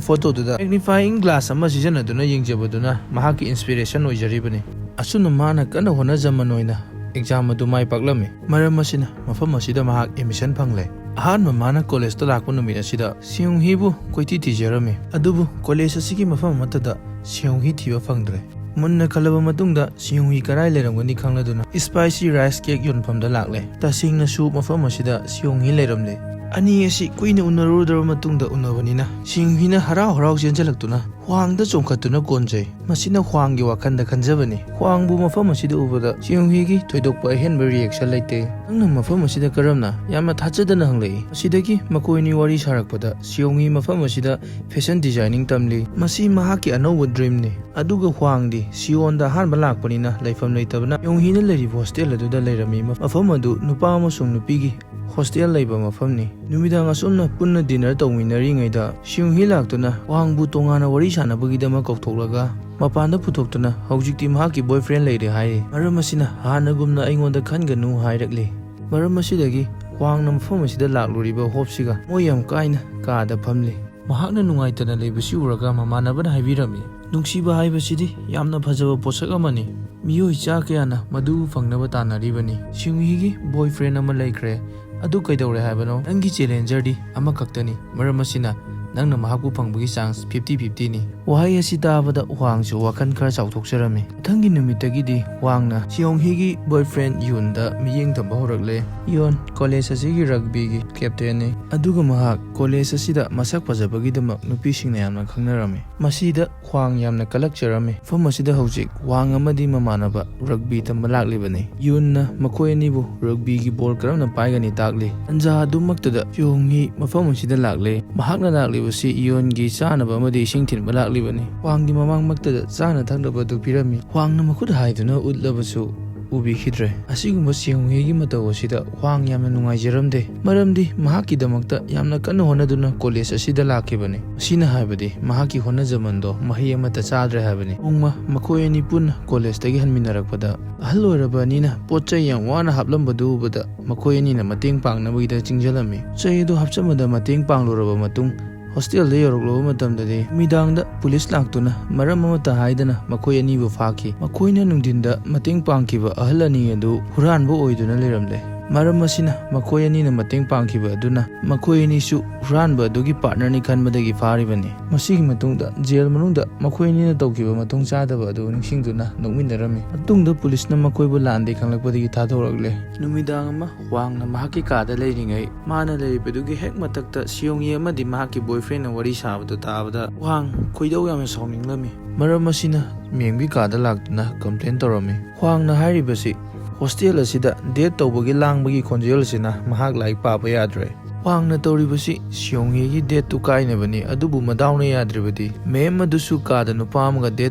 ꯐꯣꯇꯣꯗꯨꯗ magnifying glass ꯑꯃ ꯁꯤꯖꯤꯟꯅꯗꯨꯅ ꯌꯦꯡꯖꯕꯗꯨꯅ ꯃꯍꯥꯛꯀꯤ inspiration ꯑꯣꯏꯖꯔꯤꯕꯅꯤ꯫ ꯑꯁꯨꯝꯅ ꯃꯥꯅ ꯀꯟꯅ ꯍꯣꯠꯅꯖꯃꯟ ꯑꯣꯏꯅ exam ꯑꯗꯨ ꯃꯥꯏ ꯄꯥꯛꯂꯝꯃꯤ꯫ ꯃꯔꯝ ꯑꯁꯤꯅ ꯃꯐꯝ ꯑꯁꯤꯗ ꯃꯍꯥꯛ admission ꯐꯪꯂꯦ꯫ ꯑꯍꯥꯟꯕ ꯃꯥꯅ ꯀꯣꯂꯦꯖꯇ ꯂꯥꯛꯄ ꯅꯨꯃꯤꯠ ꯑꯁꯤꯗ ꯁꯤꯌꯨꯡꯍꯤꯕꯨ ꯀꯣꯏꯊꯤ ꯊꯤꯖꯔꯝꯃꯤ꯫ ꯑꯗꯨꯕꯨ ꯀꯣꯂꯦꯖ ꯑꯁꯤꯒꯤ ꯃꯐꯝ ꯑꯃꯠꯇꯗ ꯁꯤꯌꯨꯡꯍꯤ ꯊꯤꯕ ꯐꯪꯗ꯭ꯔꯦ꯫ ꯃꯨꯟꯅ ꯈꯜꯂꯕ ꯃꯇꯨꯡꯗ ꯁꯤꯌꯨꯡꯍꯤ ꯀꯗꯥꯏ ꯂꯩꯔꯝꯒꯅꯤ ꯈꯪꯂꯗꯨꯅ spicy rice cake ꯌꯣꯟꯐꯝꯗ ꯂꯥꯛꯂꯦ꯫ ꯇꯁꯦꯡꯅꯁꯨ ꯃꯐꯝ ꯑꯁꯤꯗ ꯁꯤꯌꯨꯡꯍꯤ ꯂꯩꯔꯝꯂꯦ꯫ ꯑꯅꯤ ꯑꯁꯤ ꯀꯨꯏꯅ ꯎꯅꯔꯨꯗ꯭ꯔꯕ ꯃꯇꯨꯡꯗ ꯎꯅꯕꯅꯤꯅ ꯁꯤꯌꯨꯡꯍꯤꯅ ꯍꯔꯥꯎ ꯍꯔꯥꯎ ꯆꯦꯟꯖꯜꯂꯛꯇꯨꯅ ꯍ꯭ꯋꯥꯡꯗ ꯆꯣꯡꯈꯠꯇꯨꯅ ꯀꯣꯟꯖꯩ꯫ ꯃꯁꯤꯅ ꯍ꯭ꯋꯥꯡꯒꯤ ꯋꯥꯈꯜꯗ ꯈꯟꯖꯕꯅꯤ꯫ ꯍ꯭ꯋꯥꯡꯕꯨ ꯃꯐꯝ ꯑꯁꯤꯗ ꯎꯕꯗ ꯁꯤꯌꯨꯡꯍꯤꯒꯤ ꯊꯣꯏꯗꯣꯛꯄ ꯑꯍꯦꯟꯕ reaction ꯂꯩꯇꯦ꯫ "ꯅꯪꯅ ꯃꯐꯝ ꯑꯁꯤꯗ ꯀꯔꯝꯅ?" ꯌꯥꯝꯅ ꯊꯥꯖꯗꯅ ꯍꯪꯂꯛꯏ꯫ ꯃꯁꯤꯗꯒꯤ ꯃꯈꯣꯏꯅꯤ ꯋꯥꯔꯤ ꯁꯥꯔꯛꯄꯗ ꯁꯤꯌꯨꯡꯍꯤ ꯃꯐꯝ ꯑꯁꯤꯗ fashion designing ꯇꯝꯂꯤ꯫ ꯃꯁꯤ ꯃꯍꯥꯛꯀꯤ ꯑꯅꯧꯕ dreamꯅꯤ꯫ ꯑꯗꯨꯒ ꯍ꯭ꯋꯥꯡꯗꯤ ꯁꯤꯌꯣꯟꯗ ꯑꯍꯥꯟꯕ ꯂꯥꯛꯄꯅꯤꯅ ꯂꯩꯐꯝ ꯂꯩꯇꯕꯅ ꯁꯤꯌꯨꯡꯍꯤꯅ ꯂꯩꯔꯤꯕ hostel ꯑꯗꯨꯗ ꯂꯩꯔꯝꯃꯤ꯫ ꯃꯐꯝ ꯑꯗꯨ ꯅꯨꯄꯥ ꯑꯃꯁꯨꯡ ꯅꯨꯄꯤꯒꯤ hostel ꯂꯩꯕ ꯃꯐꯝꯅꯤ꯫ ꯅꯨꯃꯤꯗꯥꯡ ꯑꯁꯨꯝꯅ ꯄꯨꯟꯅ dinner ꯇꯧꯃꯤꯟꯅꯔꯤꯉꯩꯗ ꯁꯤꯌꯨꯡꯍꯤ ꯂꯥꯛꯇꯨꯅ ꯍ꯭ꯋꯥꯡꯕꯨ ꯇꯣꯉꯥꯟꯅ ꯋꯥꯔꯤ ꯁꯥꯟꯅꯕꯒꯤꯗꯃꯛ ꯀꯧꯊꯣꯛꯂꯒ ꯃꯄꯥꯟꯗ ꯄꯨꯊꯣꯛꯇꯨꯅ "ꯍꯧꯖꯤꯛꯇꯤ ꯃꯍꯥꯛꯀꯤ boyfriend ꯂꯩꯔꯦ" ꯍꯥꯏꯔꯤ꯫ ꯃꯔꯝ ꯑꯁꯤꯅ "ꯍꯥꯟꯅꯒꯨꯝꯅ ꯑꯩꯉꯣꯟꯗ ꯈꯟꯒꯅꯨ" ꯍꯥꯏꯔꯛꯂꯤ꯫ ꯃꯔꯝ ꯑꯁꯤꯗꯒꯤ ꯍ꯭ꯋꯥꯡꯅ ꯃꯐꯝ ꯑꯁꯤꯗ ꯂꯥꯛꯂꯨꯔꯤꯕ ꯍꯣꯞꯁꯤꯒ ꯃꯣꯏ ꯌꯥꯝ ꯀꯥꯏꯅ ꯀꯥꯗ ꯐꯝꯂꯤ꯫ ꯃꯍꯥꯛꯅ ꯅꯨꯡꯉꯥꯏꯇꯅ ꯂꯩꯕꯁꯤ ꯎꯔꯒ ꯃꯃꯥꯟꯅꯕꯅ ꯍꯥꯏꯕꯤꯔꯝꯃꯤ, "ꯅꯨꯡꯁꯤꯕ ꯍꯥꯏꯕꯁꯤꯗꯤ ꯌꯥꯝꯅ ꯐꯖꯕ ꯄꯣꯠꯁꯛ ꯑꯃꯅꯤ꯫ ꯃꯤꯑꯣꯏ ꯆꯥ ꯀꯌꯥꯅ ꯃꯗꯨ ꯐꯪꯅꯕ ꯇꯥꯟꯅꯔꯤꯕꯅꯤ꯫ ꯁꯤꯌꯨꯡꯍꯤꯒꯤ boyfriend ꯑꯃ ꯂꯩꯈ꯭ꯔꯦ꯫ ꯑꯗꯨ ꯀꯩꯗꯧꯔꯦ ꯍꯥꯏꯕꯅꯣ? ꯅꯪꯒꯤ challengerꯗꯤ ꯑꯃꯈꯛꯇꯅꯤ꯫ ꯃꯔꯝ ꯑꯁꯤꯅ ꯅꯪꯅ ꯃꯍꯥꯛꯄꯨ ꯐꯪꯕꯒꯤ chance fifty fiftyꯅꯤ"꯫ ꯋꯥꯍꯩ ꯑꯁꯤ ꯇꯥꯕꯗ ꯍ꯭ꯋꯥꯡꯁꯨ ꯋꯥꯈꯜ ꯈꯔ ꯆꯥꯎꯊꯣꯛꯆꯔꯝꯃꯤ꯫ ꯃꯊꯪꯒꯤ ꯅꯨꯃꯤꯠꯇꯒꯤꯗꯤ ꯍ꯭ꯋꯥꯡꯅ ꯁꯤꯌꯣꯡꯍꯤꯒꯤ boyfriend ꯌꯨꯟꯗ ꯃꯤꯠꯌꯦꯡ ꯊꯝꯕ ꯍꯧꯔꯛꯂꯦ꯫ ꯌꯣꯟ college ꯑꯁꯤꯒꯤ rugbyꯒꯤ captainꯅꯤ, ꯑꯗꯨꯒ ꯃꯍꯥꯛ college ꯑꯁꯤꯗ ꯃꯁꯛ ꯐꯖꯕꯒꯤꯗꯃꯛ ꯅꯨꯄꯤꯁꯤꯡꯅ ꯌꯥꯝꯅ ꯈꯪꯅꯔꯝꯃꯤ꯫ ꯃꯁꯤꯗ ꯍ꯭ꯋꯥꯡ ꯌꯥꯝꯅ ꯀꯂꯛꯆꯔꯝꯃꯤ꯫ ꯃꯐꯝ ꯑꯁꯤꯗ ꯍꯧꯖꯤꯛ ꯍ꯭ꯋꯥꯡ ꯑꯃꯗꯤ ꯃꯃꯥꯟꯅꯕ rugby ꯇꯝꯕ ꯂꯥꯛꯂꯤꯕꯅꯤ꯫ ꯌꯨꯟꯅ ꯃꯈꯣꯏ ꯑꯅꯤꯕꯨ rugbyꯒꯤ ball ꯀꯔꯝꯅ ꯄꯥꯏꯒꯅꯤ ꯇꯥꯛꯂꯤ꯫ ꯇꯟꯖꯥ ꯑꯗꯨꯃꯛꯇꯗ ꯁꯤꯌꯣꯡꯍꯤ ꯃꯐꯝ ꯑꯁꯤꯗ ꯂꯥꯛꯂꯦ꯫ ꯃꯍꯥꯛꯅ ꯂꯥꯛꯂꯤꯕꯁꯤ ꯌꯣꯟꯒꯤ ꯆꯥꯅꯕ ꯑꯃꯗꯤ ꯏꯁꯤꯡ ꯊꯤꯟꯕ ꯂꯥꯛꯂꯤꯕꯅꯤ꯫ ꯍ꯭ꯋꯥꯡꯒꯤ ꯃꯃꯥꯡꯃꯛꯇꯗ ꯆꯥꯅ ꯊꯛꯅꯕ ꯑꯗꯨ ꯄꯤꯔꯝꯃꯤ꯫ ꯍ꯭ꯋꯥꯡꯅ ꯃꯈꯨꯠ ꯍꯥꯏꯗꯨꯅ ꯎꯠꯂꯕꯁꯨ ꯎꯕꯤꯈꯤꯗ꯭ꯔꯦ꯫ ꯑꯁꯤꯒꯨꯝꯕ ꯁꯤꯌꯣꯡ ꯍꯦꯒꯤ ꯃꯇꯧ ꯑꯁꯤꯗ ꯍ꯭ꯋꯥꯡ ꯌꯥꯝꯅ ꯅꯨꯡꯉꯥꯏꯖꯔꯝꯗꯦ, ꯃꯔꯝꯗꯤ ꯃꯍꯥꯛꯀꯤꯗꯃꯛꯇ ꯌꯥꯝꯅ ꯀꯟꯅ ꯍꯣꯠꯅꯗꯨꯅ ꯀꯣꯂꯦꯖ ꯑꯁꯤꯗ ꯂꯥꯛꯈꯤꯕꯅꯤ꯫ ꯃꯁꯤꯅ ꯍꯥꯏꯕꯗꯤ ꯃꯍꯥꯛꯀꯤ ꯍꯣꯠꯅꯖꯃꯟꯗꯣ ꯃꯍꯩ ꯑꯃꯠꯇ ꯆꯥꯗ꯭ꯔꯦ ꯍꯥꯏꯕꯅꯤ꯫ ꯅꯣꯡꯃ ꯃꯈꯣꯏ ꯑꯅꯤ ꯄꯨꯟꯅ ꯀꯣꯂꯦꯖꯇꯒꯤ ꯍꯟꯃꯤꯟꯅꯔꯛꯄꯗ, ꯑꯍꯜ ꯑꯣꯏꯔꯕ ꯑꯅꯤꯅ ꯄꯣꯠ ꯆꯩ ꯌꯥꯝ ꯋꯥꯅ ꯍꯥꯞꯂꯝꯕꯗꯨ ꯎꯕꯗ ꯃꯈꯣꯏ ꯑꯅꯤꯅ ꯃꯇꯦꯡ ꯄꯥꯡꯅꯕꯒꯤꯗ ꯆꯤꯡꯁꯤꯜꯂꯝꯃꯤ꯫ ꯄꯣꯠ ꯆꯩ ꯑꯗꯨ ꯍꯥꯞꯆꯟꯕꯗ ꯃꯇꯦꯡ ꯄꯥꯡꯂꯨꯔꯕ ꯃꯇꯨꯡ, ꯍꯣꯁꯇꯦꯜꯗ ꯌꯧꯔꯛꯂꯕ ꯃꯇꯝꯗꯗꯤ ꯅꯨꯃꯤꯗꯥꯡꯗ ꯄꯨꯂꯤꯁ ꯂꯥꯛꯇꯨꯅ ꯃꯔꯝ ꯑꯃꯠꯇ ꯍꯥꯏꯗꯅ ꯃꯈꯣꯏ ꯑꯅꯤꯕꯨ ꯐꯥꯈꯤ꯫ ꯃꯈꯣꯏꯅ ꯅꯨꯡꯊꯤꯟꯗ ꯃꯇꯦꯡ ꯄꯥꯡꯈꯤꯕ ꯑꯍꯜ ꯑꯅꯤ ꯑꯗꯨ ꯍꯨꯔꯥꯟꯕ ꯑꯣꯏꯗꯨꯅ ꯂꯩꯔꯝꯂꯦ꯫ ꯃꯔꯝ ꯑꯁꯤꯅ ꯃꯈꯣꯏ ꯑꯅꯤꯅ ꯃꯇꯦꯡ ꯄꯥꯡꯈꯤꯕ ꯑꯗꯨꯅ ꯃꯈꯣꯏ ꯑꯅꯤꯁꯨ ꯍꯨꯔꯥꯟꯕ ꯑꯗꯨꯒꯤ ꯄꯥꯔꯠꯅꯔꯅꯤ ꯈꯟꯕꯗꯒꯤ ꯐꯥꯔꯤꯕꯅꯤ꯫ ꯃꯁꯤꯒꯤ ꯃꯇꯨꯡꯗ ꯖꯦꯜ ꯃꯅꯨꯡꯗ ꯃꯈꯣꯏ ꯑꯅꯤꯅ ꯇꯧꯈꯤꯕ ꯃꯊꯣꯡ ꯆꯥꯗꯕ ꯑꯗꯨ ꯅꯤꯡꯁꯤꯡꯗꯨꯅ ꯅꯣꯛꯃꯤꯟꯅꯔꯝꯃꯤ꯫ ꯃꯇꯨꯡꯗ ꯄꯨꯂꯤꯁꯅ ꯃꯈꯣꯏꯕꯨ ꯂꯥꯟꯗꯦ ꯈꯪꯂꯛꯄꯗꯒꯤ ꯊꯥꯗꯣꯔꯛꯂꯦ꯫ ꯅꯨꯃꯤꯗꯥꯡ ꯑꯃ ꯍ꯭ꯋꯥꯡꯅ ꯃꯍꯥꯛꯀꯤ ꯀꯥꯗ ꯂꯩꯔꯤꯉꯩ, ꯃꯥꯅ ꯂꯩꯔꯤꯕꯗꯨꯒꯤ ꯍꯦꯛ ꯃꯊꯛꯇ ꯁꯤꯌꯣꯡ ꯍꯦ ꯑꯃꯗꯤ ꯃꯍꯥꯛꯀꯤ ꯕꯣꯏꯐ꯭ꯔꯦꯟꯅ ꯋꯥꯔꯤ ꯁꯥꯕꯗꯨ ꯇꯥꯕꯗ ꯍ꯭ꯋꯥꯡ ꯈꯣꯏꯗꯧ ꯌꯥꯝꯅ ꯁꯥꯎꯅꯤꯡꯂꯝꯃꯤ꯫ ꯃꯔꯝ ꯑꯁꯤꯅ ꯃꯦꯝꯒꯤ ꯀꯥꯗ ꯂꯥꯛꯇꯨꯅ ꯀꯝꯄ꯭ꯂꯦꯟ ꯇꯧꯔꯝꯃꯤ꯫ ꯍ꯭ꯋꯥꯡꯅ ꯍꯥꯏꯔꯤꯕꯁꯤ ꯍꯣꯁꯇꯦꯜ ꯑꯁꯤꯗ ꯗꯦꯠ ꯇꯧꯕꯒꯤ ꯂꯥꯡꯕꯒꯤ ꯈꯣꯟꯖꯦꯜ ꯑꯁꯤꯅ ꯃꯍꯥꯛ ꯂꯥꯏꯔꯤꯛ ꯄꯥꯕ ꯌꯥꯗ꯭ꯔꯦ꯫ ꯍ꯭ꯋꯥꯡꯅ ꯇꯧꯔꯤꯕꯁꯤ ꯁꯤꯌꯣꯡ ꯍꯦꯒꯤ ꯗꯦꯠꯇꯨ ꯀꯥꯏꯅꯕꯅꯤ, ꯑꯗꯨꯕꯨ ꯃꯗꯥꯎꯅ ꯌꯥꯗ꯭ꯔꯤꯕꯗꯤ ꯃꯦꯝ ꯑꯗꯨꯁꯨ ꯀꯥꯗ ꯅꯨꯄꯥ ꯑꯃꯒ ꯗꯦꯠ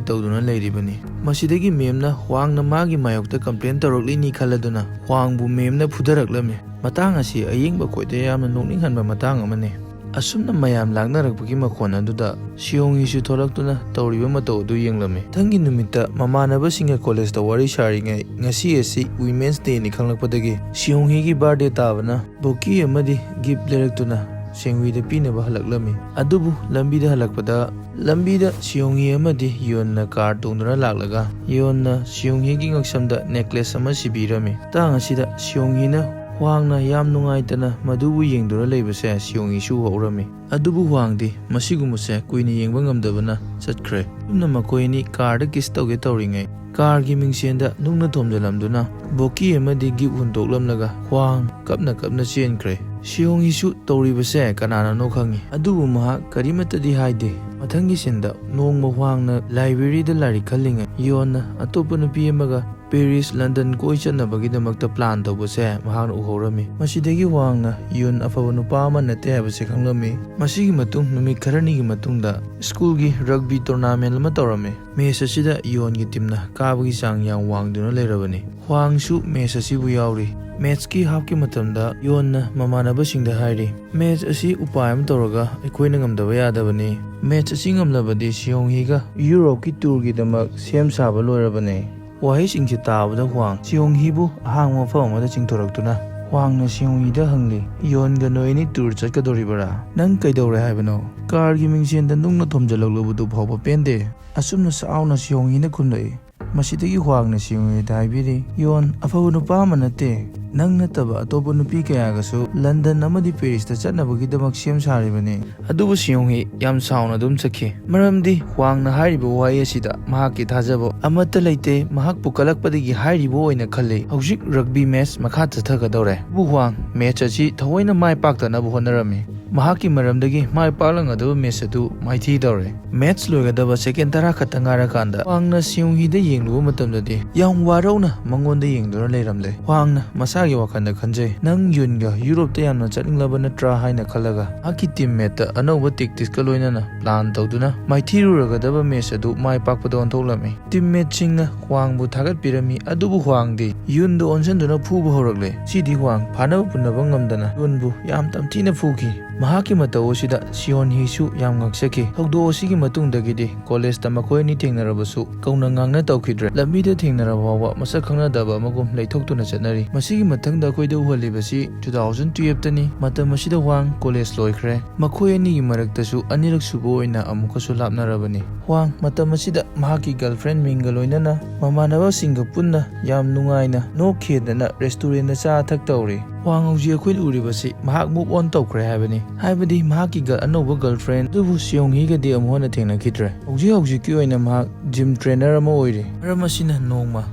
ꯇꯧꯗꯨꯅ ꯂꯩꯔꯤꯕꯅꯤ꯫ ꯃꯁꯤꯗꯒꯤ ꯃꯦꯝꯅ ꯍ꯭ꯋꯥꯡꯅ ꯃꯥꯒꯤ ꯃꯥꯌꯣꯛꯇ ꯀꯝꯄ꯭ꯂꯦꯟ ꯇꯧꯔꯛꯂꯤꯅꯤ ꯈꯜꯂꯗꯨꯅ ꯍ꯭ꯋꯥꯡꯕꯨ ꯃꯦꯝꯅ ꯐꯨꯊꯔꯛꯂꯝꯃꯤ꯫ ꯃꯇꯥꯡ ꯑꯁꯤ ꯑꯌꯦꯡꯕ ꯑꯩꯈꯣꯏꯗ ꯌꯥꯝꯅ ꯅꯣꯛꯅꯤꯡꯍꯟꯕ ꯃꯇꯥꯡ ꯑꯃꯅꯤ꯫ ꯑꯁꯨꯝꯅ ꯃꯌꯥꯝ ꯂꯥꯛꯅꯔꯛꯄꯒꯤ ꯃꯈꯣꯟ ꯑꯗꯨꯗ ꯁꯤꯌꯣꯡ ꯍꯦꯁꯨ ꯊꯣꯛꯂꯛꯇꯨꯅ ꯇꯧꯔꯤꯕ ꯃꯇꯧ ꯑꯗꯨ ꯌꯦꯡꯂꯝꯃꯤ꯫ ꯃꯊꯪꯒꯤ ꯅꯨꯃꯤꯠꯇ ꯃꯃꯥꯟꯅꯕꯁꯤꯡꯒ ꯀꯣꯂꯦꯖꯇ ꯋꯥꯔꯤ ꯁꯥꯔꯤꯉꯩ, ꯉꯁꯤ ꯑꯁꯤ ꯋꯤꯃꯦꯟꯁ ꯗꯦꯅꯤ ꯈꯪꯂꯛꯄꯗꯒꯤ ꯁꯤꯌꯣꯡ ꯍꯦꯒꯤ ꯕꯥꯔꯗꯦ ꯇꯥꯕꯅ ꯕꯣꯀꯤ ꯑꯃꯗꯤ ꯒꯤꯐ ꯂꯩꯔꯛꯇꯨꯅ ꯁꯦꯡꯋꯤꯗ ꯄꯤꯅꯕ ꯍꯜꯂꯛꯂꯝꯃꯤ꯫ ꯑꯗꯨꯕꯨ ꯂꯝꯕꯤꯗ ꯍꯜꯂꯛꯄꯗ, ꯂꯝꯕꯤꯗ ꯁꯤꯌꯣꯡ ꯍꯦ ꯑꯃꯗꯤ ꯌꯣꯟꯅ ꯀꯥꯔ ꯇꯣꯡꯗꯨꯅ ꯂꯥꯛꯂꯒ ꯌꯣꯟꯅ ꯁꯤꯌꯣꯡ ꯍꯦꯒꯤ ꯉꯛꯁꯝꯗ ꯅꯦꯀ꯭ꯂꯦꯁ ꯑꯃ ꯁꯤꯕꯤꯔꯝꯃꯤ꯫ ꯃꯇꯥꯡ ꯑꯁꯤꯗ ꯁꯤꯌꯣꯡ ꯍꯦꯅ ꯍ꯭ꯋꯥꯡꯅ ꯌꯥꯝ ꯅꯨꯡꯉꯥꯏꯇꯅ ꯃꯗꯨꯕꯨ ꯌꯦꯡꯗꯨꯅ ꯂꯩꯕꯁꯦ ꯁꯤꯌꯣꯡ ꯍꯦꯁꯨ ꯎꯍꯧꯔꯝꯃꯤ꯫ ꯑꯗꯨꯕꯨ ꯍ꯭ꯋꯥꯡꯗꯤ ꯃꯁꯤꯒꯨꯝꯕꯁꯦ ꯀꯨꯏꯅ ꯌꯦꯡꯕ ꯉꯝꯗꯕꯅ ꯆꯠꯈ꯭ꯔꯦ꯫ ꯑꯁꯨꯝꯅ ꯃꯈꯣꯏ ꯑꯅꯤ ꯀꯥꯔꯗ ꯀꯤꯁ ꯇꯧꯒꯦ ꯇꯧꯔꯤꯉꯩ, ꯀꯥꯔꯒꯤ ꯃꯤꯡꯁꯦꯟꯗ ꯅꯨꯡꯅ ꯊꯣꯝꯖꯤꯜꯂꯝꯗꯨꯅ ꯕꯣꯀꯤ ꯑꯃꯗꯤ ꯒꯤꯐ ꯍꯨꯟꯗꯣꯛꯂꯝꯂꯒ ꯍ꯭ꯋꯥꯡ ꯀꯞꯅ ꯀꯞꯅ ꯆꯦꯟꯈ꯭ꯔꯦ꯫ ꯁꯤꯌꯣꯡ ꯍꯦꯁꯨ ꯇꯧꯔꯤꯕꯁꯦ ꯀꯅꯥꯅꯅꯣ ꯈꯪꯉꯤ, ꯑꯗꯨꯕꯨ ꯃꯍꯥꯛ ꯀꯔꯤꯃꯠꯇꯗꯤ ꯍꯥꯏꯗꯦ꯫ ꯃꯊꯪꯒꯤ ꯁꯤꯟꯗ ꯅꯣꯡꯃ ꯍ꯭ꯋꯥꯡꯅ ꯂꯥꯏꯕ꯭ꯔꯦꯔꯤꯗ ꯂꯥꯏꯔꯤꯛ ꯈꯜꯂꯤꯉꯩ ꯌꯣꯟꯅ ꯑꯇꯣꯞꯄ ꯅꯨꯄꯤ ꯑꯃꯒ ꯄꯦꯔꯤꯁ, ꯂꯟꯗꯟ ꯀꯣꯏ ꯆꯠꯅꯕꯒꯤꯗꯃꯛꯇ ꯄ꯭ꯂꯥꯟ ꯇꯧꯕꯁꯦ ꯃꯍꯥꯛꯅ ꯎꯍꯧꯔꯝꯃꯤ꯫ ꯃꯁꯤꯗꯒꯤ ꯍ꯭ꯋꯥꯡꯅ ꯌꯨꯟ ꯑꯐꯕ ꯅꯨꯄꯥ ꯑꯃ ꯅꯠꯇꯦ ꯍꯥꯏꯕꯁꯦ ꯈꯪꯂꯝꯃꯤ꯫ ꯃꯁꯤꯒꯤ ꯃꯇꯨꯡ ꯅꯨꯃꯤꯠ ꯈꯔꯅꯤꯒꯤ ꯃꯇꯨꯡꯗ ꯁ꯭ꯀꯨꯜꯒꯤ ꯔꯒꯕꯤ ꯇꯣꯔꯅꯥꯃꯦꯟ ꯑꯃ ꯇꯧꯔꯝꯃꯤ꯫ ꯃꯦꯆ ꯑꯁꯤꯗ ꯌꯣꯟꯒꯤ ꯇꯤꯝꯅ ꯀꯥꯕꯒꯤ ꯆꯥꯡ ꯌꯥꯝ ꯋꯥꯡꯗꯨꯅ ꯂꯩꯔꯕꯅꯤ꯫ ꯍ꯭ꯋꯥꯡꯁꯨ ꯃꯦꯆ ꯑꯁꯤꯕꯨ ꯌꯥꯎꯔꯤ꯫ ꯃꯦꯆꯀꯤ ꯍꯥꯞꯀꯤ ꯃꯇꯝꯗ ꯌꯣꯟꯅ ꯃꯃꯥꯟꯅꯕꯁꯤꯡꯗ ꯍꯥꯏꯔꯤ, "ꯃꯦꯆ ꯑꯁꯤ ꯎꯄꯥꯏ ꯑꯃ ꯇꯧꯔꯒ ꯑꯩꯈꯣꯏꯅ ꯉꯝꯗꯕ ꯌꯥꯗꯕꯅꯤ꯫ ꯃꯦꯆ ꯑꯁꯤ ꯉꯝꯂꯕꯗꯤ ꯁꯤꯌꯣꯡꯍꯤꯒ ꯌꯨꯔꯣꯞꯀꯤ ꯇꯨꯔꯒꯤꯗꯃꯛ ꯁꯦꯝ ꯁꯥꯕ ꯂꯣꯏꯔꯕꯅꯤ꯫" ꯋꯥꯍꯩꯁꯤꯡꯁꯤ ꯇꯥꯕꯗ ꯍ꯭ꯋꯥꯡ ꯁꯤꯌꯣꯡꯍꯤꯕꯨ ꯑꯍꯥꯡꯕ ꯃꯐꯝ ꯑꯃꯗ ꯆꯤꯡꯊꯣꯔꯛꯇꯨꯅ ꯍ꯭ꯋꯥꯡꯅ ꯁꯤꯌꯣꯡꯍꯤꯗ ꯍꯪꯂꯤ, "ꯌꯣꯟꯒ ꯅꯣꯏ ꯑꯅꯤ ꯇꯨꯔ ꯆꯠꯀꯗꯧꯔꯤꯕꯔꯥ? ꯅꯪ ꯀꯩꯗꯧꯔꯦ ꯍꯥꯏꯕꯅꯣ? ꯀꯥꯔꯒꯤ ꯃꯤꯡꯁꯦꯟꯗ ꯅꯨꯡꯅ ꯊꯣꯝꯖꯤꯜꯂꯛꯂꯕꯗꯨ ꯐꯥꯎꯕ ꯄꯦꯟꯗꯦ?" ꯑꯁꯨꯝꯅ ꯁꯥꯎꯅ ꯁꯤꯌꯣꯡꯍꯤꯅ ꯈꯨꯝꯂꯛꯏ꯫ ꯃꯁꯤꯗꯒꯤ ꯍ꯭ꯋꯥꯡꯅ ꯁꯤꯌꯣꯡꯍꯤꯗ ꯍꯥꯏꯕꯤꯔꯤ, "ꯌꯣꯟ, ꯑꯐꯕ ꯅꯨꯄꯥ ꯑꯃ ꯅꯠꯇꯦ꯫ ꯅꯪ ꯅꯠꯇꯕ ꯑꯇꯣꯞꯄ ꯅꯨꯄꯤ ꯀꯌꯥꯒꯁꯨ ꯂꯟꯗꯟ ꯑꯃꯗꯤ ꯄꯦꯔꯤꯁꯇ ꯆꯠꯅꯕꯒꯤꯗꯃꯛ ꯁꯦꯝ ꯁꯥꯔꯤꯕꯅꯤ꯫" ꯑꯗꯨꯕꯨ ꯁꯤꯌꯣꯡꯍꯤ ꯌꯥꯝ ꯁꯥꯎꯅ ꯑꯗꯨꯝ ꯆꯠꯈꯤ, ꯃꯔꯝꯗꯤ ꯍ꯭ꯋꯥꯡꯅ ꯍꯥꯏꯔꯤꯕ ꯋꯥꯍꯩ ꯑꯁꯤꯗ ꯃꯍꯥꯛꯀꯤ ꯊꯥꯖꯕ ꯑꯃꯠꯇ ꯂꯩꯇꯦ꯫ ꯃꯍꯥꯛꯄꯨ ꯀꯂꯛꯄꯗꯒꯤ ꯍꯥꯏꯔꯤꯕ ꯑꯣꯏꯅ ꯈꯜꯂꯤ꯫ ꯍꯧꯖꯤꯛ ꯔꯒꯕꯤ ꯃꯦꯆ ꯃꯈꯥ ꯆꯠꯊꯒꯗꯧꯔꯦ꯫ ꯑꯗꯨꯕꯨ ꯍ꯭ꯋꯥꯡ ꯃꯦꯆ ꯑꯁꯤ ꯊꯑꯣꯏꯅ ꯃꯥꯏ ꯄꯥꯛꯇꯅꯕ ꯍꯣꯠꯅꯔꯝꯃꯤ꯫ ꯃꯍꯥꯛꯀꯤ ꯃꯔꯝꯗꯒꯤ ꯃꯥꯏ ꯄꯥꯛꯂꯝꯒꯗꯕ ꯃꯦꯆ ꯑꯗꯨ ꯃꯥꯏꯊꯤ ꯇꯧꯔꯦ꯫ ꯃꯦꯆ ꯂꯣꯏꯒꯗꯕ ꯁꯦꯀꯦꯟ ꯇꯔꯥ ꯈꯛꯇ ꯉꯥꯏꯔꯀꯥꯟꯗ ꯍ꯭ꯋꯥꯡꯅ ꯁꯤꯌꯣꯡꯍꯤꯗ ꯌꯦꯡꯂꯨꯕ ꯃꯇꯝꯗꯗꯤ ꯌꯥꯝ ꯋꯥꯔꯧꯅ ꯃꯉꯣꯟꯗ ꯌꯦꯡꯗꯨꯅ ꯂꯩꯔꯝꯂꯦ꯫ ꯍ꯭ꯋꯥꯡꯅ ꯃꯁꯥꯒꯤ ꯋꯥꯈꯜꯗ ꯈꯟꯖꯩ, "ꯅꯪ ꯌꯨꯟꯒ ꯌꯨꯔꯣꯞꯇ ꯌꯥꯝꯅ ꯆꯠꯅꯤꯡꯂꯕ ꯅꯠꯇ꯭ꯔꯥ?" ꯍꯥꯏꯅ ꯈꯜꯂꯒ ꯃꯍꯥꯛꯀꯤ ꯇꯤꯝꯃꯦꯠꯇ ꯑꯅꯧꯕ ꯇꯦꯛꯇꯤꯛꯁꯀ ꯂꯣꯏꯅꯅ ꯄ꯭ꯂꯥꯟ ꯇꯧꯗꯨꯅ ꯃꯥꯏꯊꯤꯔꯨꯔꯒꯗꯕ ꯃꯦꯆ ꯑꯗꯨ ꯃꯥꯏ ꯄꯥꯛꯄꯗ ꯑꯣꯟꯊꯣꯛꯂꯝꯃꯤ꯫ ꯇꯤꯝꯃꯦꯠꯁꯤꯡꯅ ꯍ꯭ꯋꯥꯡꯕꯨ ꯊꯥꯒꯠꯄꯤꯔꯝꯃꯤ, ꯑꯗꯨꯕꯨ ꯍ꯭ꯋꯥꯡꯗꯤ ꯌꯨꯟꯗ ꯑꯣꯟꯁꯤꯟꯗꯨꯅ ꯐꯨꯕ ꯍꯧꯔꯛꯂꯦ꯫ ꯁꯤꯗꯤ ꯍ꯭ꯋꯥꯡ ꯐꯥꯅꯕ ꯄꯨꯟꯅꯕ ꯉꯝꯗꯅ ꯌꯨꯟꯕꯨ ꯌꯥꯝ ꯇꯝꯊꯤꯅ ꯐꯨꯈꯤ꯫ ꯃꯍꯥꯛꯀꯤ ꯃꯇꯧ ꯑꯁꯤꯗ ꯁꯤꯌꯣꯟ ꯍꯤꯁꯨ ꯌꯥꯝ ꯉꯛꯆꯈꯤ꯫ ꯊꯧꯗꯣꯛ ꯑꯁꯤꯒꯤ ꯃꯇꯨꯡꯗꯒꯤꯗꯤ ꯀꯣꯂꯦꯖꯇ ꯃꯈꯣꯏ ꯑꯅꯤ ꯊꯦꯡꯅꯔꯕꯁꯨ ꯀꯧꯅ ꯉꯥꯡꯅ ꯇꯧꯈꯤꯗ꯭ꯔꯦ꯫ ꯂꯝꯕꯤꯗ ꯊꯦꯡꯅꯔꯕ ꯐꯥꯎꯕ ꯃꯁꯛ ꯈꯪꯅꯗꯕ ꯑꯃꯒꯨꯝ ꯂꯩꯊꯣꯛꯇꯨꯅ ꯆꯠꯅꯔꯤ꯫ ꯃꯁꯤꯒꯤ ꯃꯊꯪꯗ ꯑꯩꯈꯣꯏꯗ ꯎꯍꯜꯂꯤꯕꯁꯤ two thousand twelve ꯇꯅꯤ꯫ ꯃꯇꯝ ꯑꯁꯤꯗ ꯍ꯭ꯋꯥꯡ ꯀꯣꯂꯦꯖ ꯂꯣꯏꯈ꯭ꯔꯦ꯫ ꯃꯈꯣꯏ ꯑꯅꯤꯒꯤ ꯃꯔꯛꯇꯁꯨ ꯑꯅꯤꯔꯛ ꯁꯨꯕ ꯑꯣꯏꯅ ꯑꯃꯨꯛꯀꯁꯨ ꯂꯥꯞꯅꯔꯕꯅꯤ꯫ ꯍ꯭ꯋꯥꯡ ꯃꯇꯝ ꯑꯁꯤꯗ ꯃꯍꯥꯛꯀꯤ ꯒꯔꯜꯐ꯭ꯔꯦꯟ ꯃꯤꯡꯒ ꯂꯣꯏꯅꯅ ꯃꯃꯥꯟꯅꯕꯁꯤꯡꯒ ꯄꯨꯟꯅ ꯌꯥꯝ ꯅꯨꯡꯉꯥꯏꯅ ꯅꯣꯛꯈꯤꯗꯅ ꯔꯦꯁꯇꯨꯔꯦꯟꯗ ꯆꯥ ꯊꯛ ꯇꯧꯔꯤ꯫ ꯍ꯭ꯋꯥꯡ ꯍꯧꯖꯤꯛ ꯑꯩꯈꯣꯏꯅ ꯎꯔꯤꯕꯁꯤ ꯃꯍꯥꯛ move on ꯇꯧꯈ꯭ꯔꯦ ꯍꯥꯏꯕꯅꯤ, ꯍꯥꯏꯕꯗꯤ ꯃꯍꯥꯛꯀꯤ ꯒ-, ꯑꯅꯧꯕ ꯒꯔꯜꯐ꯭ꯔꯦꯟ ꯑꯗꯨꯕꯨ ꯁꯤꯌꯣꯡꯍꯤꯒꯗꯤ ꯑꯃꯨꯛ ꯍꯟꯅ ꯊꯦꯡꯅꯈꯤꯗ꯭ꯔꯦ꯫ ꯍꯧꯖꯤꯛ ꯍꯧꯖꯤꯛꯀꯤ ꯑꯣꯏꯅ ꯃꯍꯥꯛ ꯖꯤꯝ ꯇ꯭ꯔꯦꯅꯔ ꯑꯃ ꯑꯣꯏꯔꯤ꯫ ꯃꯔꯝ ꯑꯁꯤꯅ ꯅꯣꯡꯃ